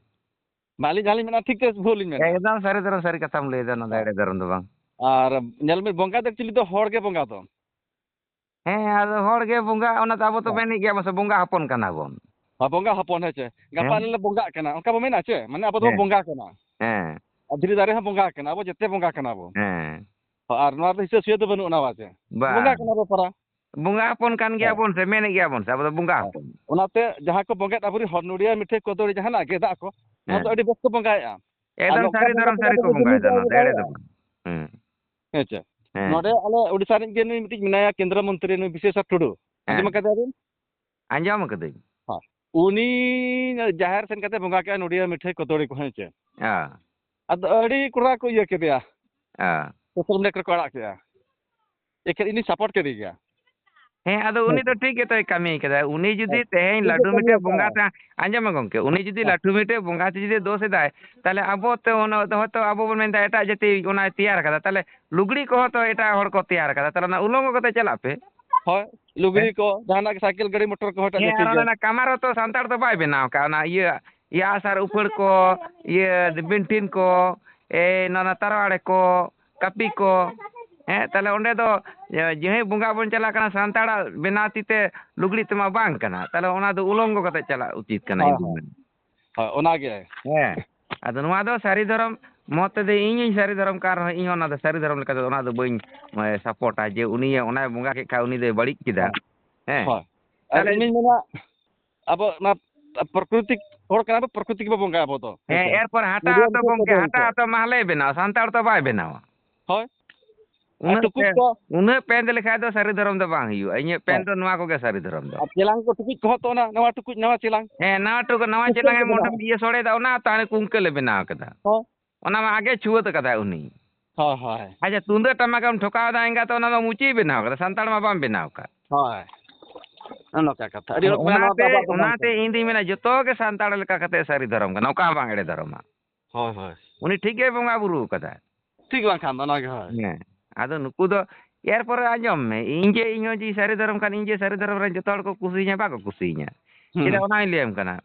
ᱢᱟ, ᱟᱹᱞᱤᱧ ᱡᱟᱦᱟᱸ ᱞᱤᱧ ᱢᱮᱱᱟ, ᱴᱷᱤᱠ ᱥᱮ ᱵᱷᱩᱞ ᱞᱤᱧ ᱢᱮᱱᱟ? ᱮᱠᱫᱚᱢ ᱥᱟᱹᱨᱤ ᱫᱷᱚᱨᱚᱢ ᱥᱟᱹᱨᱤ ᱠᱟᱛᱷᱟᱢ ᱞᱟᱹᱭᱫᱟ, ᱱᱚᱣᱟ ᱫᱚ ᱦᱮᱸ᱾ ᱮᱲᱮ ᱫᱷᱚᱨᱚᱢ ᱫᱚ ᱵᱟᱝ᱾ ᱟᱨ ᱧᱮᱞ ᱢᱮ, ᱵᱚᱸᱜᱟ ᱫᱚ actually ᱫᱚ ᱦᱚᱲ ᱜᱮ ᱵᱚᱸᱜᱟ ᱫᱚ᱾ ᱦᱮᱸ, ᱟᱫᱚ ᱦᱚᱲ ᱜᱮ ᱵᱚᱸᱜᱟ, ᱚᱱᱟ ᱫᱚ ᱟᱵᱚ ᱛᱚ ᱦᱮᱸ᱾ ᱢᱮᱱᱮᱫ ᱜᱮᱭᱟ ᱵᱚᱱ ᱥᱮ, ᱵᱚᱸᱜᱟ ᱦᱚᱯᱚᱱ ᱠᱟᱱᱟ ᱵᱚᱱ᱾ ᱦᱚᱸ, ᱵᱚᱸᱜᱟ ᱦᱚᱯᱚᱱ, ᱦᱮᱸ ᱪᱮ? ᱜᱟᱯᱟ ᱦᱮᱸ᱾ ᱟᱞᱮ ᱞᱮ ᱵᱚᱸᱜᱟᱜ ᱠᱟᱱᱟ, ᱚᱱᱠᱟ ᱵᱚ ᱢᱮᱱᱟ ᱪᱮ? ᱢᱟᱱᱮ ᱟᱵᱚ ᱫᱚᱵᱚ ᱦᱮᱸ᱾ ᱵᱚᱸᱜᱟ ᱠᱟᱱᱟ᱾ ᱦᱮᱸ᱾ ᱟᱨ ᱫᱷᱤᱨᱤ ᱫᱟᱨᱮ ᱦᱚᱸ ᱵᱚᱸᱜᱟ ᱠᱟᱱᱟ, ᱟᱵᱚ ᱡᱮᱛᱮ ᱵᱚᱸᱜᱟ ᱠᱟᱱᱟ ᱵᱚ᱾ ᱦᱮᱸ᱾ ᱦᱚᱸ, ᱟᱨ ᱱᱚᱣᱟ ᱫᱚ ᱦᱤᱥᱟᱹ ᱥᱩᱭᱟᱹ ᱫᱚ ᱵᱟᱹᱱᱩᱜ ᱟᱱᱟ ᱵᱟ ᱪᱮ? ᱵᱚᱸᱜᱟ ᱵᱟᱝ᱾ ᱠᱟᱱᱟ ᱵᱚ ᱯᱟᱨᱟ᱾ ᱵᱚᱸᱜᱟ ᱦᱚᱯᱚᱱ ᱠᱟᱱ ᱜᱮᱭᱟ ᱦᱮᱸ᱾ ᱵᱚᱱ ᱥᱮ, ᱢᱮᱱᱮᱫ ᱜᱮᱭᱟ ᱵᱚᱱ ᱥᱮ, ᱟᱵᱚ ᱫᱚ ᱵᱚᱸᱜᱟ ᱦᱮᱸ᱾ ᱦᱚᱯᱚᱱ᱾ ᱚᱱᱟᱛᱮ ᱡᱟᱦᱟᱸ ᱠᱚ ᱵᱚᱸᱜᱮᱫ ᱟᱵᱚᱨᱮᱱ ᱦᱚᱲ, ᱱᱚᱰᱤᱭᱟ, ᱢᱤᱴᱷᱟᱹᱭ, ᱠᱚᱫᱚᱲᱤ, ᱡᱟᱦᱟᱱᱟᱜ ᱜᱮ ᱫᱟᱜ ᱠᱚ, ᱱᱚᱣᱟ ᱫᱚ ᱦᱮᱸ᱾ ᱟᱹᱰᱤ ᱵᱮᱥ ᱠᱚ ᱵᱚᱸᱜᱟᱭᱮᱫᱼᱟ᱾ ᱟᱨ ᱮᱠᱫᱚᱢ ᱱᱚᱝᱠᱟ ᱥᱟᱹᱨᱤ ᱵᱚᱸᱜᱟ ᱫᱷᱚᱨᱚᱢ ᱠᱟᱛᱮ ᱥᱟᱹᱨᱤ ᱟᱵᱚ ᱠᱚ ᱫᱚ ᱡᱩᱢᱤ ᱵᱚᱸᱜᱟᱭᱮᱫᱟ, ᱠᱚ ᱱᱚᱣᱟ ᱫᱚ ᱮᱲᱮ ᱫᱚ ᱫᱟᱲᱮᱭᱟᱜᱼᱟ᱾ ᱵᱟᱝ᱾ ᱦᱩᱸ᱾ ᱦᱮᱸ ᱪᱮ? ᱦᱮᱸ᱾ ᱱᱚᱰᱮ ᱟᱞᱮ ᱳᱰᱤᱥᱟ ᱨᱤᱱ ᱜᱮ ᱱᱩᱭ ᱢᱤᱫᱴᱤᱡ ᱢᱮᱱᱟᱭᱟ, ᱠᱮᱱᱫᱨᱚ ᱢᱚᱱᱛᱨᱤ, ᱱᱩᱭ ᱵᱤᱥᱮᱥᱚᱨ ᱴᱩᱰᱩ᱾ ᱟᱸᱡᱚᱢ ᱦᱮᱸ᱾ ᱟᱠᱟᱫᱟ ᱵᱤᱱ? ᱟᱸᱡᱚᱢ ᱟᱠᱟᱫᱟᱹᱧ᱾ ᱦᱮᱸ᱾ ᱩᱱᱤ ᱡᱟᱦᱮᱨ ᱥᱮᱱ ᱠᱟᱛᱮ ᱵᱚᱸᱜᱟ ᱠᱮᱜᱼᱟ ᱱᱚᱰᱤᱭᱟ ᱢᱤᱴᱷᱟᱹᱭ ᱠᱚᱫᱚᱲᱤ ᱠᱚ, ᱦᱮᱸ ᱪᱮ? ᱦᱮᱸ᱾ ᱟᱫᱚ ᱟᱹᱰᱤ ᱠᱚᱲᱟ ᱠᱚ ᱤᱭᱟᱹ ᱠᱮᱫᱮᱭᱟ᱾ ᱦᱮᱸ᱾ social media ᱠᱚᱨᱮ ᱠᱚ ᱟᱲᱟᱜ ᱠᱮᱜᱼᱟ᱾ ᱮᱠᱷᱟᱱ ᱤᱧ ᱫᱩᱧ support ᱠᱮᱫᱮ ᱜᱮᱭᱟ᱾ ᱦᱮᱸ, ᱟᱫᱚ ᱦᱮᱸ ᱩᱱᱤ ᱫᱚ ᱪᱮ? ᱴᱷᱤᱠ ᱜᱮᱛᱚᱭ ᱠᱟᱹᱢᱤ ᱠᱟᱫᱟ᱾ ᱩᱱᱤ ᱡᱩᱫᱤ ᱦᱮᱸ᱾ ᱛᱮᱦᱮᱧ ᱴᱷᱤᱠ ᱜᱮ ᱞᱟᱹᱴᱩ ᱠᱟᱹᱢᱤ ᱢᱤᱫᱴᱮᱡ ᱵᱚᱸᱜᱟ ᱟᱠᱟᱫᱟᱭ᱾ ᱛᱮ-, ᱟᱸᱡᱚᱢ ᱢᱮ ᱜᱚᱢᱠᱮ, ᱩᱱᱤ ᱡᱩᱫᱤ ᱦᱮᱸ᱾ ᱞᱟᱹᱴᱩ ᱢᱤᱫᱴᱮᱡ ᱵᱚᱸᱜᱟ ᱛᱮ ᱡᱩᱫᱤ ᱫᱳᱥ ᱮᱫᱟᱭ, ᱛᱟᱦᱞᱮ ᱟᱵᱚ ᱛᱮ ᱚᱱᱟ ᱫᱚ ᱦᱚᱭᱛᱳ ᱟᱵᱚ ᱵᱚᱱ ᱢᱮᱱᱫᱟ ᱮᱴᱟᱜ ᱡᱟᱹᱛᱤ ᱚᱱᱟᱭ ᱛᱮᱭᱟᱨ ᱠᱟᱫᱟ, ᱛᱟᱦᱞᱮ ᱞᱩᱜᱽᱲᱤ ᱠᱚᱦᱚᱸ ᱛᱚ ᱮᱴᱟᱜ ᱦᱚᱲ ᱠᱚ ᱛᱮᱭᱟᱨ ᱠᱟᱫᱟ, ᱛᱟᱦᱞᱮ ᱚᱱᱟ ᱩᱞᱚᱝᱜᱚ ᱠᱟᱛᱮ ᱪᱟᱞᱟᱜ ᱯᱮ᱾ ᱦᱳᱭ, ᱞᱩᱜᱽᱲᱤ ᱠᱚ, ᱡᱟᱦᱟᱱᱟᱜ ᱜᱮ, ᱥᱟᱭᱠᱮᱞ, ᱜᱟᱹᱰᱤ, ᱢᱚᱴᱚᱨ ᱠᱚᱦᱚᱸ ᱮᱴᱟᱜ ᱦᱮᱸ, ᱡᱟᱹᱛᱤ ᱟᱨ ᱜᱮ᱾ ᱚᱱᱟ ᱠᱟᱢᱟᱨ ᱦᱚᱸᱛᱚ ᱥᱟᱱᱛᱟᱲ ᱫᱚ ᱵᱟᱭ ᱵᱮᱱᱟᱣ ᱟᱠᱟᱫ, ᱚᱱᱟ ᱤᱭᱟᱹ, ᱤᱭᱟᱹ ᱟᱜᱼᱥᱟᱨ ᱩᱯᱷᱟᱹᱲ ᱠᱚ, ᱤᱭᱟᱹ ᱵᱤᱱᱴᱷᱤᱱ ᱠᱚ, ᱮᱭ ᱱᱚᱣᱟ ᱛᱟᱨᱣᱟᱲᱮ ᱠᱚ, ᱠᱟᱹᱯᱤ ᱠᱚ᱾ ᱦᱮᱸ, ᱛᱟᱦᱞᱮ ᱚᱸᱰᱮ ᱫᱚ, ᱮ, ᱡᱟᱦᱟᱸᱭ ᱵᱚᱸᱜᱟ ᱵᱚᱱ ᱪᱟᱞᱟᱜ ᱠᱟᱱᱟ, ᱥᱟᱱᱛᱟᱲᱟᱜ ᱵᱮᱱᱟᱣ ᱛᱤ ᱛᱮ ᱞᱩᱜᱽᱲᱤ ᱛᱮᱢᱟ ᱵᱟᱝ ᱠᱟᱱᱟ, ᱛᱟᱦᱞᱮ ᱚᱱᱟ ᱫᱚ ᱩᱞᱚᱝᱜᱚ ᱠᱟᱛᱮ ᱪᱟᱞᱟᱜ ᱩᱪᱤᱛ ᱠᱟᱱᱟ, ᱦᱳᱭ, ᱤᱧ ᱫᱩᱧ ᱦᱳᱭ᱾ ᱢᱮᱱᱟ᱾ ᱦᱳᱭ, ᱚᱱᱟᱜᱮ᱾ ᱦᱮᱸ, ᱟᱫᱚ ᱱᱚᱣᱟ ᱫᱚ ᱥᱟᱹᱨᱤ ᱫᱷᱚᱨᱚᱢ ᱢᱚᱛ ᱛᱮᱫᱚ ᱤᱧ ᱦᱚᱸᱧ ᱥᱟᱹᱨᱤ ᱫᱷᱚᱨᱚᱢ ᱠᱟᱱ ᱨᱮᱦᱚᱸ, ᱤᱧ ᱦᱚᱸ ᱚᱱᱟ ᱫᱚ ᱥᱟᱹᱨᱤ ᱫᱷᱚᱨᱚᱢ ᱞᱮᱠᱟ ᱫᱚ ᱚᱱᱟ ᱫᱚ ᱵᱟᱹᱧ, ᱮ, ᱥᱟᱯᱳᱨᱴᱟ ᱡᱮ ᱩᱱᱤ ᱚᱱᱟᱭ ᱵᱚᱸᱜᱟ ᱠᱮᱫ ᱠᱷᱟᱡ ᱩᱱᱤ ᱫᱚᱭ ᱵᱟᱹᱲᱤᱡ ᱠᱮᱫᱟ᱾ ᱦᱳᱭ᱾ ᱦᱮᱸ᱾ ᱦᱳᱭ᱾ ᱟᱨ ᱛᱟᱦᱞᱮ ᱤᱧᱤᱧ ᱢᱮᱱᱟ, ᱟᱵᱚ ᱱᱚᱣᱟ ᱯᱨᱟᱠᱨᱤᱛᱤᱠ ᱦᱚᱲ ᱠᱟᱱᱟ ᱵᱚ, ᱯᱨᱟᱠᱨᱤᱛᱤᱠ ᱵᱚ ᱵᱚᱸᱜᱟ ᱟᱵᱚ ᱫᱚ, ᱦᱮᱸ, ᱦᱮᱸ ᱥᱮ? ᱮᱨᱯᱚᱨ ᱦᱟᱴᱟᱜ ᱱᱤᱡᱮᱨ ᱦᱚᱸᱛᱚ ᱢᱚᱛᱚ ᱜᱚᱢᱠᱮ, ᱵᱚᱫᱚᱞ ᱦᱟᱴᱟᱜ ᱠᱚ᱾ ᱦᱚᱸᱛᱚ ᱢᱟᱦᱞᱮᱭ ᱵᱮᱱᱟᱣ, ᱥᱟᱱᱛᱟᱲ ᱛᱚ ᱵᱟᱭ ᱵᱮᱱᱟᱣᱟ᱾ ᱦᱳᱭ᱾ ᱟᱨ ᱩᱱᱟᱹᱜ ᱴᱩᱠᱩᱡ ᱯᱮ-, ᱠᱚ᱾ ᱩᱱᱟᱹᱜ ᱯᱮᱱᱴ ᱞᱮᱠᱷᱟᱡ ᱫᱚ ᱥᱟᱹᱨᱤ ᱫᱷᱚᱨᱚᱢ ᱫᱚ ᱵᱟᱝ ᱦᱩᱭᱩᱜᱼᱟ᱾ ᱤᱧᱟᱹᱜ ᱯᱮᱱᱴ ᱦᱳᱭ᱾ ᱫᱚ ᱱᱚᱣᱟ ᱠᱚᱜᱮ ᱥᱟᱹᱨᱤ ᱫᱷᱚᱨᱚᱢ ᱫᱚ᱾ ᱟᱨ ᱪᱮᱞᱟᱝ ᱠᱚ, ᱴᱩᱠᱩᱡ ᱠᱚᱦᱚᱸ ᱛᱚ ᱚᱱᱟ ᱱᱟᱣᱟ ᱴᱩᱠᱩᱡ, ᱱᱟᱣᱟ ᱪᱮᱞᱟᱝ᱾ ᱦᱮᱸ, ᱱᱟᱣᱟ ᱴᱩᱠᱩᱡ, ᱱᱟᱣᱟ ᱠᱩᱝᱠᱟᱹᱞ ᱪᱮᱞᱟᱝ ᱠᱚ ᱮ ᱢᱚᱰᱮᱞ ᱵᱮᱱᱟᱣᱟ᱾ ᱤᱭᱟᱹ ᱥᱚᱲᱮᱭᱮᱫᱟ, ᱚᱱᱟ ᱛᱟᱦᱞᱮ ᱠᱩᱝᱠᱟᱹᱞ ᱮ ᱵᱮᱱᱟᱣ ᱠᱟᱫᱟ᱾ ᱦᱳᱭ᱾ ᱚᱱᱟ ᱢᱟ ᱟᱜᱮ ᱪᱷᱩᱣᱟᱹᱛ ᱠᱟᱫᱟᱭ ᱩᱱᱤ᱾ ᱦᱳᱭ, ᱦᱳᱭ᱾ ᱟᱪᱪᱷᱟ, ᱛᱩᱢᱫᱟᱹᱜ ᱴᱟᱢᱟᱠ ᱮᱢ ᱴᱷᱚᱠᱟᱣ ᱮᱫᱟ ᱮᱸᱜᱟ, ᱛᱚ ᱚᱱᱟ ᱫᱚ ᱢᱩᱪᱤᱭ ᱵᱮᱱᱟᱣ ᱠᱟᱫᱟ, ᱥᱟᱱᱛᱟᱲ ᱢᱟ ᱵᱟᱢ ᱵᱮᱱᱟᱣ ᱠᱟᱫ᱾ ᱦᱳᱭ᱾ ᱱᱚᱜᱼᱚ ᱱᱚᱝᱠᱟ ᱠᱟᱛᱷᱟ᱾ ᱟᱹᱰᱤ ᱦᱚᱲ ᱠᱚ ᱢᱮᱱᱟ, "ᱱᱚᱣᱟ ᱫᱚ ᱚᱱᱟᱛᱮ, ᱟᱵᱚᱣᱟᱜ ᱫᱚ ᱵᱟᱝ ᱚᱱᱟᱛᱮ ᱠᱟᱱᱟ᱾" ᱤᱧ ᱫᱩᱧ ᱢᱮᱱᱟ, ᱡᱚᱛᱚ ᱜᱮ ᱥᱟᱱᱛᱟᱲ ᱞᱮᱠᱟ ᱠᱟᱛᱮ ᱥᱟᱹᱨᱤ ᱫᱷᱚᱨᱚᱢ ᱠᱟᱱᱟ, ᱚᱠᱟ ᱦᱚᱸ ᱵᱟᱝ ᱮᱲᱮ ᱫᱷᱚᱨᱚᱢᱟ᱾ ᱦᱳᱭ, ᱦᱳᱭ᱾ ᱩᱱᱤ ᱴᱷᱤᱠ ᱜᱮᱭ ᱵᱚᱸᱜᱟ ᱵᱩᱨᱩ ᱠᱟᱫᱟ᱾ ᱴᱷᱤᱠ ᱵᱟᱝᱠᱷᱟᱱ ᱫᱚ ᱚᱱᱟ ᱜᱮ, ᱦᱳᱭ᱾ ᱦᱮᱸ᱾ ᱟᱫᱚ ᱱᱩᱠᱩ ᱫᱚ, ᱮᱨᱯᱚᱨᱮ ᱟᱸᱡᱚᱢ ᱢᱮ, ᱤᱧ ᱡᱮ, ᱤᱧ ᱦᱚᱸ ᱡᱮ ᱥᱟᱹᱨᱤ ᱫᱷᱚᱨᱚᱢ ᱠᱟᱱ, ᱤᱧ ᱡᱮ ᱥᱟᱹᱨᱤ ᱫᱷᱚᱨᱚᱢ ᱨᱮᱱ ᱡᱚᱛᱚ ᱦᱚᱲ ᱠᱚ ᱠᱩᱥᱤᱭᱟᱹᱧᱟ, ᱵᱟᱠᱚ ᱠᱩᱥᱤᱭᱟᱹᱧᱟ᱾ ᱦᱩᱸ, ᱪᱮᱫᱟᱜ, ᱦᱩᱸ᱾ ᱚᱱᱟᱧ ᱞᱟᱹᱭᱟᱢ ᱠᱟᱱᱟ᱾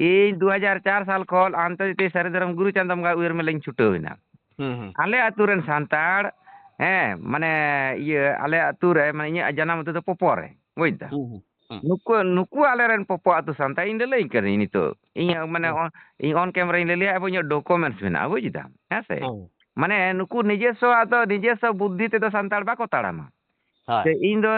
ᱤᱧ ᱫᱩ ᱦᱟᱡᱟᱨ ᱪᱟᱨ ᱥᱟᱞ ᱠᱷᱚᱱ ᱟᱱᱛᱚᱨᱡᱟᱛᱤᱭᱚ ᱥᱟᱹᱨᱤ ᱫᱷᱚᱨᱚᱢ ᱜᱩᱨᱩ ᱪᱟᱸᱫᱚ ᱵᱚᱸᱜᱟ ᱩᱭᱦᱟᱹᱨ ᱢᱮᱞᱟᱧ ᱪᱷᱩᱴᱟᱹᱣ ᱮᱱᱟ᱾ ᱦᱩᱸ, ᱦᱩᱸ᱾ ᱟᱞᱮ ᱟᱹᱛᱩ ᱨᱮᱱ ᱥᱟᱱᱛᱟᱲ, ᱦᱮᱸ, ᱢᱟᱱᱮ, ᱤᱭᱟᱹ, ᱟᱞᱮ ᱟᱹᱛᱩ ᱨᱮ, ᱢᱟᱱᱮ, ᱤᱧᱟᱹᱜ ᱡᱟᱱᱟᱢ ᱟᱹᱛᱩ ᱫᱚ ᱯᱚᱯᱚ ᱨᱮ, ᱵᱩᱡᱽ ᱫᱟᱢ? ᱦᱩᱸ, ᱦᱩᱸ, ᱦᱩᱸ᱾ ᱱᱩᱠᱩ, ᱱᱩᱠᱩ ᱟᱞᱮ ᱨᱮᱱ ᱯᱚᱯᱚ ᱟᱹᱛᱩ ᱥᱟᱱᱛᱟᱲ, ᱤᱧ ᱞᱟᱹᱞᱟᱹᱭ ᱠᱟᱹᱱᱟᱹᱧ ᱱᱤᱛᱚᱜ᱾ ᱤᱧ, ᱢᱟᱱᱮ, ᱦᱩᱸ᱾ ᱚᱱ-, ᱤᱧ on camera ᱤᱧ ᱞᱟᱹᱞᱟᱹᱭᱟ, ᱟᱵᱚ ᱤᱧᱟᱹᱜ documents ᱢᱮᱱᱟᱜᱼᱟ, ᱵᱩᱡᱽ ᱫᱟᱢ? ᱦᱮᱸ ᱥᱮ? ᱦᱩᱸ᱾ ᱢᱟᱱᱮ, ᱱᱩᱠᱩ ᱱᱤᱡᱮᱥᱥᱚ, ᱟᱫᱚ ᱱᱤᱡᱮᱥᱥᱚ ᱵᱩᱫᱽᱫᱷᱤ ᱛᱮᱫᱚ ᱥᱟᱱᱛᱟᱲ ᱵᱟᱠᱚ ᱛᱟᱲᱟᱢᱟ᱾ ᱦᱳᱭ᱾ ᱥᱮ ᱤᱧ ᱫᱚ,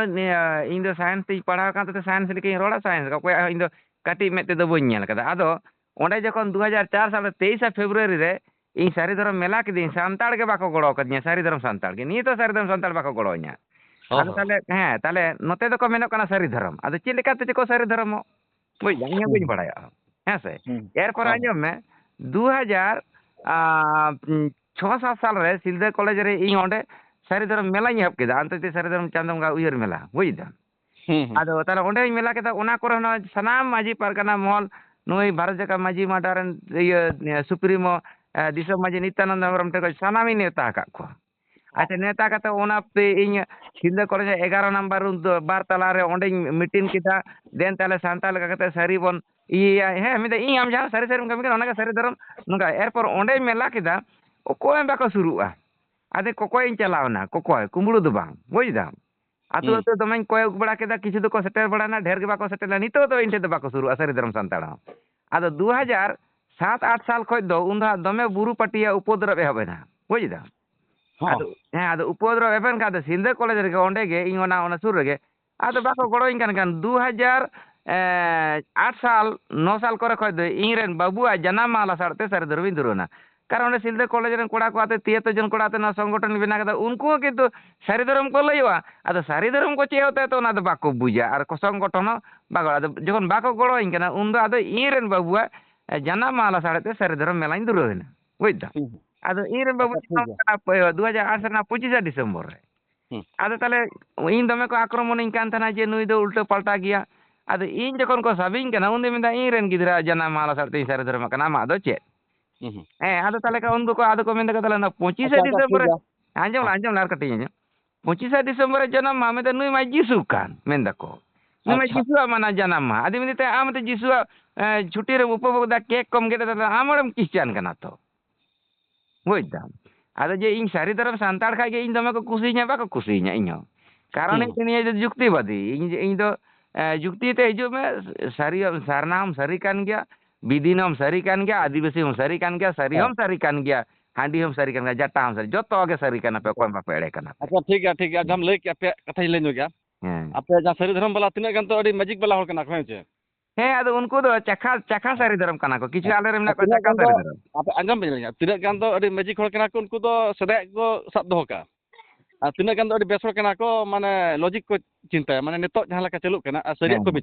ᱤᱧ ᱫᱚ science ᱛᱤᱧ ᱯᱟᱲᱦᱟᱣ ᱠᱟᱱ ᱛᱮ science ᱞᱮᱠᱟᱧ ᱨᱚᱲᱟ, science ᱞᱮᱠᱟ᱾ ᱚᱠᱚᱭᱟᱜ ᱦᱚᱸ ᱤᱧ ᱫᱚ ᱠᱟᱹᱴᱤᱡ ᱢᱮᱫ ᱛᱮᱫᱚ ᱵᱟᱹᱧ ᱧᱮᱞ ᱠᱟᱫᱟ᱾ ᱟᱫᱚ ᱚᱸᱰᱮ ᱡᱚᱠᱷᱚᱱ ᱫᱩ ᱦᱟᱡᱟᱨ ᱪᱟᱨ ᱥᱟᱞ ᱨᱮ ᱛᱮᱭᱤᱥᱟ ᱯᱷᱮᱵᱽᱨᱩᱣᱟᱨᱤ ᱨᱮ ᱤᱧ ᱥᱟᱹᱨᱤ ᱫᱷᱚᱨᱚᱢ ᱢᱮᱞᱟ ᱠᱤᱫᱟᱹᱧ, ᱥᱟᱱᱛᱟᱲ ᱜᱮ ᱵᱟᱠᱚ ᱜᱚᱲᱚ ᱠᱟᱫᱤᱧᱟ, ᱥᱟᱹᱨᱤ ᱫᱷᱚᱨᱚᱢ ᱥᱟᱱᱛᱟᱲ ᱜᱮ᱾ ᱱᱤᱛ ᱦᱚᱸ ᱥᱟᱹᱨᱤ ᱫᱷᱚᱨᱚᱢ ᱥᱟᱱᱛᱟᱲ ᱵᱟᱠᱚ ᱜᱚᱲᱚ ᱤᱧᱟ᱾ ᱦᱚᱸ, ᱟᱫᱚ ᱦᱚᱸ᱾ ᱛᱟᱦᱞᱮ, ᱦᱮᱸ, ᱛᱟᱦᱞᱮ ᱱᱚᱛᱮ ᱫᱚᱠᱚ ᱢᱮᱱᱚᱜ ᱠᱟᱱᱟ ᱥᱟᱹᱨᱤ ᱫᱷᱚᱨᱚᱢ᱾ ᱟᱫᱚ ᱪᱮᱫ ᱞᱮᱠᱟᱛᱮ ᱪᱚᱠᱚ ᱥᱟᱹᱨᱤ ᱫᱷᱚᱨᱚᱢᱚᱜ? ᱵᱩᱡᱽ ᱫᱟᱢ, ᱤᱧ ᱦᱚᱸ ᱦᱩᱸ, ᱵᱟᱹᱧ ᱦᱩᱸ᱾ ᱵᱟᱲᱟᱭᱟ᱾ ᱦᱮᱸ ᱥᱮ? ᱦᱩᱸ᱾ ᱮᱨᱯᱚᱨᱮ ᱦᱳᱭ, ᱦᱳᱭ᱾ ᱟᱸᱡᱚᱢ ᱢᱮ, ᱫᱩ ᱦᱟᱡᱟᱨ, ᱟᱸ, ᱪᱷᱚ ᱥᱟᱛ ᱥᱟᱞ ᱨᱮ ᱥᱤᱞᱫᱟᱹ ᱠᱚᱞᱮᱡᱽ ᱨᱮ ᱤᱧ ᱚᱸᱰᱮ ᱥᱟᱹᱨᱤ ᱫᱷᱚᱨᱚᱢ ᱢᱮᱞᱟᱧ ᱮᱦᱚᱵ ᱠᱮᱫᱟ, ᱟᱱᱛᱚᱨᱡᱟᱛᱤᱭᱚ ᱥᱟᱹᱨᱤ ᱫᱷᱚᱨᱚᱢ ᱪᱟᱸᱫᱚ ᱵᱚᱸᱜᱟ ᱩᱭᱦᱟᱹᱨ ᱢᱮᱞᱟ, ᱵᱩᱡᱽ ᱫᱟᱢ? ᱦᱩᱸ, ᱦᱩᱸ᱾ ᱟᱫᱚ ᱛᱟᱦᱞᱮ ᱚᱸᱰᱮᱧ ᱢᱮᱞᱟ ᱠᱮᱫᱟ, ᱚᱱᱟ ᱠᱚᱨᱮ ᱦᱚᱸ ᱥᱟᱱᱟᱢ ᱢᱟᱹᱡᱷᱤ ᱯᱟᱨᱜᱟᱱᱟ ᱢᱚᱦᱚᱞ, ᱱᱩᱭ ᱵᱷᱟᱨᱚᱛ ᱡᱟᱠᱟᱛ ᱢᱟᱹᱡᱷᱤ ᱢᱟᱦᱴᱟ ᱨᱮᱱ ᱤᱭᱟᱹ, ᱤᱭᱟᱹ, supremo, ᱮ, ᱫᱤᱥᱚᱢ ᱢᱟᱹᱡᱷᱤ ᱱᱤᱛᱭᱟᱱᱚᱱᱫ ᱦᱮᱢᱵᱨᱚᱢ ᱴᱷᱮᱱ ᱠᱷᱚᱱ ᱥᱟᱱᱟᱢᱤᱧ ᱱᱮᱣᱛᱟ ᱟᱠᱟᱫ ᱠᱚᱣᱟ᱾ ᱟᱪᱪᱷᱟ, ᱱᱮᱣᱛᱟ ᱠᱟᱛᱮ ᱚᱱᱟ ᱯᱮ ᱤᱧ ᱥᱤᱞᱫᱟᱹ ᱠᱚᱞᱮᱡᱽ ᱨᱮ ᱮᱜᱟᱨᱚ ᱱᱟᱢᱵᱟᱨ ᱨᱩᱢ ᱫᱚ ᱵᱟᱨ ᱛᱟᱞᱟ ᱨᱮ ᱚᱸᱰᱮᱧ meeting ᱠᱮᱫᱟ᱾ ᱫᱮᱱ ᱛᱟᱦᱞᱮ ᱥᱟᱱᱛᱟᱲ ᱞᱮᱠᱟ ᱠᱟᱛᱮ ᱥᱟᱹᱨᱤ ᱵᱚᱱ ᱤᱭᱟᱹᱭᱟ᱾ ᱦᱮᱸ, ᱢᱮᱱᱫᱟ ᱤᱧ ᱟᱢ ᱡᱟᱦᱟᱸ ᱥᱟᱹᱨᱤ ᱥᱟᱹᱨᱤᱢ ᱠᱟᱹᱢᱤ ᱠᱟᱱᱟ, ᱚᱱᱟᱜᱮ ᱥᱟᱹᱨᱤ ᱫᱷᱚᱨᱚᱢ᱾ ᱱᱚᱝᱠᱟ ᱮᱨᱯᱚᱨ ᱚᱸᱰᱮᱧ ᱢᱮᱞᱟ ᱠᱮᱫᱟ, ᱚᱠᱚᱭ ᱦᱚᱸ ᱵᱟᱠᱚ ᱥᱩᱨᱩᱜᱼᱟ᱾ ᱟᱫᱚ ᱠᱚᱠᱚᱭ ᱤᱧ ᱪᱟᱞᱟᱣ ᱮᱱᱟ, ᱠᱚᱠᱚᱭ ᱠᱩᱢᱵᱽᱲᱩ ᱫᱚ ᱵᱟᱝ, ᱵᱩᱡᱽ ᱫᱟᱢ? ᱟᱹᱛᱩ ᱦᱩᱸ᱾ ᱟᱹᱛᱩ ᱫᱚᱢᱮᱧ ᱠᱚᱭᱚᱜ ᱵᱟᱲᱟ ᱠᱮᱫᱟ, ᱠᱤᱪᱷᱩ ᱫᱚᱠᱚ ᱥᱮᱴᱮᱨ ᱵᱟᱲᱟᱭᱮᱱᱟ, ᱰᱷᱮᱨ ᱜᱮ ᱵᱟᱠᱚ ᱥᱮᱴᱮᱨ ᱞᱮᱱᱟ᱾ ᱱᱤᱛᱚᱜ ᱫᱚ ᱤᱧ ᱴᱷᱮᱱ ᱫᱚ ᱵᱟᱠᱚ ᱥᱩᱨᱩᱜᱼᱟ ᱥᱟᱹᱨᱤ ᱫᱷᱚᱨᱚᱢ ᱥᱟᱱᱛᱟᱲ ᱦᱚᱸ᱾ ᱟᱫᱚ ᱫᱩ ᱦᱟᱡᱟᱨ ᱥᱟᱛ ᱟᱴ ᱥᱟᱞ ᱠᱷᱚᱱ ᱫᱚ ᱩᱱ ᱫᱚ ᱦᱟᱸᱜ ᱫᱚᱢᱮ ᱵᱩᱨᱩ ᱯᱟᱹᱴᱤᱭᱟ ᱩᱯᱚᱫᱨᱚᱵ ᱮᱦᱚᱵ ᱮᱱᱟ, ᱵᱩᱡᱽ ᱫᱟᱢ? ᱦᱚᱸ᱾ ᱟᱫᱚ, ᱦᱮᱸ, ᱟᱫᱚ ᱩᱯᱚᱫᱨᱚᱵ ᱮᱦᱚᱵ ᱮᱱ ᱠᱷᱟᱱ ᱫᱚ ᱥᱤᱞᱫᱟᱹ ᱠᱚᱞᱮᱡᱽ ᱨᱮᱜᱮ, ᱚᱸᱰᱮ ᱜᱮ ᱤᱧ ᱚᱱᱟ, ᱚᱱᱟ ᱥᱩᱨ ᱨᱮᱜᱮ, ᱟᱫᱚ ᱵᱟᱠᱚ ᱜᱚᱲᱚᱧ ᱠᱟᱱ ᱠᱷᱟᱱ ᱫᱩ ᱦᱟᱡᱟᱨ ᱟᱴ ᱥᱟᱞ, ᱱᱚ ᱥᱟᱞ ᱠᱚᱨᱮ ᱠᱷᱚᱱ ᱫᱚ ᱤᱧ ᱨᱮᱱ ᱵᱟᱹᱵᱩᱣᱟᱜ ᱡᱟᱱᱟᱢ ᱢᱟᱦᱟ ᱞᱟᱥᱟᱲ ᱛᱮ ᱥᱟᱹᱨᱤ ᱫᱷᱚᱨᱚᱢᱤᱧ ᱫᱷᱩᱨᱟᱹᱣ ᱮᱱᱟ᱾ ᱠᱟᱨᱚᱱ ᱚᱸᱰᱮ ᱥᱤᱞᱫᱟᱹ ᱠᱚᱞᱮᱡᱽ ᱨᱮᱱ ᱠᱚᱲᱟ ᱠᱚ ᱟᱛᱮ ᱛᱤᱭᱟᱹᱛᱚ ᱡᱚᱱ ᱠᱚᱲᱟ ᱟᱛᱮ ᱱᱚᱣᱟ ᱥᱚᱝᱜᱚᱴᱷᱚᱱ ᱵᱮᱱᱟᱣ ᱠᱮᱫᱟ, ᱩᱱᱠᱩ ᱦᱚᱸ ᱠᱤᱱᱛᱩ ᱥᱟᱹᱨᱤ ᱫᱷᱚᱨᱚᱢ ᱠᱚ ᱞᱟᱹᱭᱚᱜᱼᱟ, ᱟᱫᱚ ᱥᱟᱹᱨᱤ ᱫᱷᱚᱨᱚᱢ ᱠᱚ ᱪᱮᱫ ᱦᱚᱛᱮ ᱛᱮ ᱚᱱᱟ ᱫᱚ ᱵᱟᱠᱚ ᱵᱩᱡᱟ ᱟᱨ ᱠᱚ ᱥᱚᱝᱜᱚᱴᱷᱚᱱ ᱦᱚᱸ ᱵᱟᱠᱚ, ᱟᱫᱚ ᱡᱚᱠᱷᱚᱱ ᱵᱟᱠᱚ ᱜᱚᱲᱚᱧ ᱠᱟᱱᱟ, ᱩᱱᱫᱚ ᱟᱫᱚ ᱤᱧ ᱨᱮᱱ ᱵᱟᱹᱵᱩᱣᱟᱜ ᱡᱟᱱᱟᱢ ᱢᱟᱦᱟ ᱞᱟᱥᱟᱲ ᱛᱮ ᱥᱟᱹᱨᱤ ᱫᱷᱚᱨᱚᱢ ᱢᱮᱞᱟᱧ ᱫᱷᱩᱨᱟᱹᱣ ᱮᱱᱟ, ᱵᱩᱡᱽ ᱫᱟᱢ? ᱦᱩᱸ, ᱦᱩᱸ᱾ ᱟᱫᱚ ᱤᱧ ᱨᱮᱱ ᱵᱟᱹᱵᱩ ᱟᱪᱪᱷᱟ, ᱴᱷᱤᱠ ᱜᱮᱭᱟ᱾ ᱫᱩ ᱦᱟᱡᱟᱨ ᱟᱴ ᱥᱮᱨᱢᱟ ᱯᱚᱸᱪᱤᱥᱟ ᱰᱤᱥᱮᱢᱵᱚᱨ ᱨᱮ᱾ ᱦᱩᱸ᱾ ᱟᱫᱚ ᱛᱟᱦᱞᱮ ᱤᱧ ᱫᱚᱢᱮ ᱠᱚ ᱟᱠᱨᱚᱢᱚᱱᱤᱧ ᱠᱟᱱ ᱛᱟᱦᱮᱱᱟ ᱡᱮ ᱱᱩᱭ ᱫᱚ ᱩᱞᱴᱟᱹ ᱯᱟᱞᱴᱟ ᱜᱮᱭᱟ᱾ ᱟᱫᱚ ᱤᱧ ᱡᱚᱠᱷᱚᱱ ᱠᱚ ᱥᱟᱵᱤᱧ ᱠᱟᱱᱟ, ᱩᱱᱫᱚᱧ ᱢᱮᱱᱫᱟ, "ᱤᱧ ᱨᱮᱱ ᱜᱤᱫᱽᱨᱟᱹᱣᱟᱜ ᱡᱟᱱᱟᱢ ᱢᱟᱦᱟ ᱞᱟᱥᱟᱲ ᱛᱮᱧ ᱥᱟᱹᱨᱤ ᱫᱷᱚᱨᱚᱢᱟᱜ ᱠᱟᱱᱟ, ᱟᱢᱟᱜ ᱫᱚ ᱪᱮᱫ?" ᱦᱩᱸ, ᱦᱩᱸ᱾ ᱦᱮᱸ, ᱟᱫᱚ ᱛᱟᱦᱞᱮ ᱠᱷᱟᱱ ᱩᱱ ᱫᱚᱠᱚ, ᱟᱫᱚ ᱠᱚ ᱢᱮᱱ ᱫᱟᱠᱚ, "ᱛᱟᱦᱞᱮ ᱚᱱᱟ ᱯᱚᱸᱪᱤᱥᱟ ᱟᱪᱪᱷᱟ, ᱟᱪᱪᱷᱟ, ᱰᱤᱥᱮᱢᱵᱚᱨ ᱴᱷᱤᱠ ᱨᱮ", ᱜᱮᱭᱟ᱾ ᱟᱸᱡᱚᱢ ᱞᱮ, ᱦᱮᱸ᱾ ᱟᱸᱡᱚᱢ ᱞᱮ ᱟᱨ ᱠᱟᱹᱴᱤᱡ ᱟᱸᱡᱚᱢ᱾ "ᱯᱚᱸᱪᱤᱥᱟ ᱰᱤᱥᱮᱢᱵᱚᱨ ᱨᱮ ᱡᱟᱱᱟᱢ ᱢᱟᱦᱟ", ᱢᱮᱱᱫᱟ, "ᱱᱩᱭ ᱢᱟᱭ ᱡᱤᱥᱩ ᱠᱟᱱ", ᱢᱮᱱ ᱫᱟᱠᱚ᱾ "ᱱᱩᱭ ᱢᱟᱭ ᱟᱪᱪᱷᱟ᱾ ᱡᱤᱥᱩᱣᱟᱜ ᱢᱟᱱᱟ ᱡᱟᱱᱟᱢ ᱢᱟᱦᱟ", ᱟᱫᱚ ᱢᱮᱱᱫᱟ, "ᱛᱮ ᱟᱢ ᱛᱚ ᱡᱤᱥᱩᱣᱟᱜ, ᱮᱸ, ᱪᱷᱩᱴᱤ ᱨᱮᱢ ᱩᱯᱚᱵᱷᱳᱜᱽ ᱫᱟ, ᱠᱮᱠ ᱠᱚᱢ ᱜᱮᱫ ᱮᱫᱟ, ᱛᱟᱦᱞᱮ ᱟᱢ ᱦᱚᱲᱮᱢ ᱠᱷᱨᱤᱥᱪᱟᱱ ᱠᱟᱱᱟ ᱛᱚ?" ᱵᱩᱡᱽ ᱫᱟᱢ? ᱟᱫᱚ ᱡᱮ ᱤᱧ ᱥᱟᱹᱨᱤ ᱫᱷᱚᱨᱚᱢ ᱥᱟᱱᱛᱟᱲ ᱠᱷᱟᱡ ᱜᱮ ᱤᱧ ᱫᱚᱢᱮ ᱠᱚ ᱠᱩᱥᱤᱭᱟᱹᱧᱟ, ᱵᱟᱠᱚ ᱠᱩᱥᱤᱭᱟᱹᱧᱟ ᱤᱧ ᱦᱚᱸ᱾ ᱠᱟᱨᱚᱱ ᱦᱩᱸ᱾ ᱦᱩᱭᱩᱜ ᱠᱟᱱᱟ, ᱤᱧ ᱫᱚ ᱡᱩᱠᱛᱤᱵᱟᱫᱤ᱾ ᱤᱧ, ᱤᱧ ᱫᱚ, ᱮ, ᱡᱩᱠᱛᱤ ᱛᱮ ᱦᱤᱡᱩᱜ ᱢᱮ, ᱥᱟᱹᱨᱤ, ᱥᱟᱨᱱᱟ ᱦᱚᱸᱢ ᱥᱟᱹᱨᱤ ᱠᱟᱱ ᱜᱮᱭᱟ, ᱵᱤᱫᱤᱱ ᱦᱚᱸᱢ ᱥᱟᱹᱨᱤ ᱠᱟᱱ ᱜᱮᱭᱟ, ᱟᱹᱫᱤᱵᱟᱹᱥᱤ ᱦᱚᱸᱢ ᱥᱟᱹᱨᱤ ᱠᱟᱱ ᱜᱮᱭᱟ, ᱥᱟᱹᱨᱤ ᱦᱮᱸ᱾ ᱦᱚᱸᱢ ᱥᱟᱹᱨᱤ ᱠᱟᱱ ᱜᱮᱭᱟ, ᱦᱟᱺᱰᱤ ᱦᱚᱸᱢ ᱥᱟᱹᱨᱤ ᱠᱟᱱ ᱜᱮᱭᱟ, ᱡᱟᱴᱟ ᱦᱚᱸᱢ ᱥᱟᱹᱨᱤ, ᱡᱚᱛᱚ ᱜᱮ ᱥᱟᱹᱨᱤ ᱠᱟᱱᱟ ᱯᱮ, ᱟᱪᱪᱷᱟ᱾ ᱚᱠᱚᱭ ᱦᱚᱸ ᱵᱟᱯᱮ ᱮᱲᱮ ᱠᱟᱱᱟ ᱯᱮ᱾ ᱟᱪᱪᱷᱟ, ᱴᱷᱤᱠ ᱜᱮᱭᱟ, ᱴᱷᱤᱠ ᱜᱮᱭᱟ, ᱟᱪᱪᱷᱟᱢ ᱞᱟᱹᱭ ᱠᱮᱜᱼᱟ, ᱟᱯᱮᱭᱟᱜ ᱠᱟᱛᱷᱟᱧ ᱞᱟᱹᱭ ᱧᱚᱜᱟ᱾ ᱦᱮᱸ᱾ ᱟᱯᱮ ᱡᱟᱦᱟᱸ ᱥᱟᱹᱨᱤ ᱫᱷᱚᱨᱚᱢ ᱵᱟᱞᱟ ᱛᱤᱱᱟᱹᱜ ᱜᱟᱱ ᱫᱚ ᱟᱹᱰᱤ ᱢᱮᱡᱤᱠ ᱵᱟᱞᱟ ᱦᱚᱲ ᱠᱟᱱᱟ ᱠᱚ, ᱦᱮᱸ ᱪᱮ? ᱦᱮᱸ, ᱟᱫᱚ ᱩᱱᱠᱩ ᱫᱚ ᱪᱟᱠᱷᱟ, ᱪᱟᱠᱷᱟ ᱦᱮᱸ᱾ ᱥᱟᱹᱨᱤ ᱫᱷᱚᱨᱚᱢ ᱠᱟᱱᱟ ᱠᱚ᱾ ᱠᱤᱪᱷᱩ ᱦᱮᱸ᱾ ᱟᱞᱮ ᱨᱮ ᱟᱨ ᱢᱮᱱᱟᱜ ᱠᱚᱣᱟ ᱛᱤᱱᱟᱹᱜ ᱪᱟᱠᱷᱟ ᱜᱟᱱ ᱫᱚ, ᱥᱟᱹᱨᱤ ᱫᱷᱚᱨᱚᱢ᱾ ᱟᱯᱮ ᱟᱸᱡᱚᱢ ᱵᱤᱱ ᱟᱹᱞᱤᱧᱟᱜ, ᱛᱤᱱᱟᱹᱜ ᱜᱟᱱ ᱫᱚ ᱟᱹᱰᱤ ᱢᱮᱡᱤᱠ ᱦᱚᱲ ᱠᱟᱱᱟ ᱠᱚ, ᱩᱱᱠᱩ ᱫᱚ ᱥᱮᱫᱟᱭᱟᱜ ᱠᱚ ᱥᱟᱵ ᱫᱚᱦᱚ ᱠᱟᱜᱼᱟ᱾ ᱟᱨ ᱛᱤᱱᱟᱹᱜ ᱜᱟᱱ ᱫᱚ ᱟᱹᱰᱤ ᱵᱮᱥ ᱦᱚᱲ ᱠᱟᱱᱟ ᱠᱚ, ᱢᱟᱱᱮ ᱞᱚᱡᱤᱠ ᱠᱚ ᱪᱤᱱᱛᱟᱹᱭᱟ, ᱢᱟᱱᱮ ᱱᱤᱛᱚᱜ ᱡᱟᱦᱟᱸ ᱞᱮᱠᱟ ᱪᱟᱹᱞᱩᱜ ᱠᱟᱱᱟ, ᱟᱨ ᱥᱟᱹᱨᱤᱭᱟᱜ ᱦᱮᱸ, ᱠᱚ ᱦᱮᱸ᱾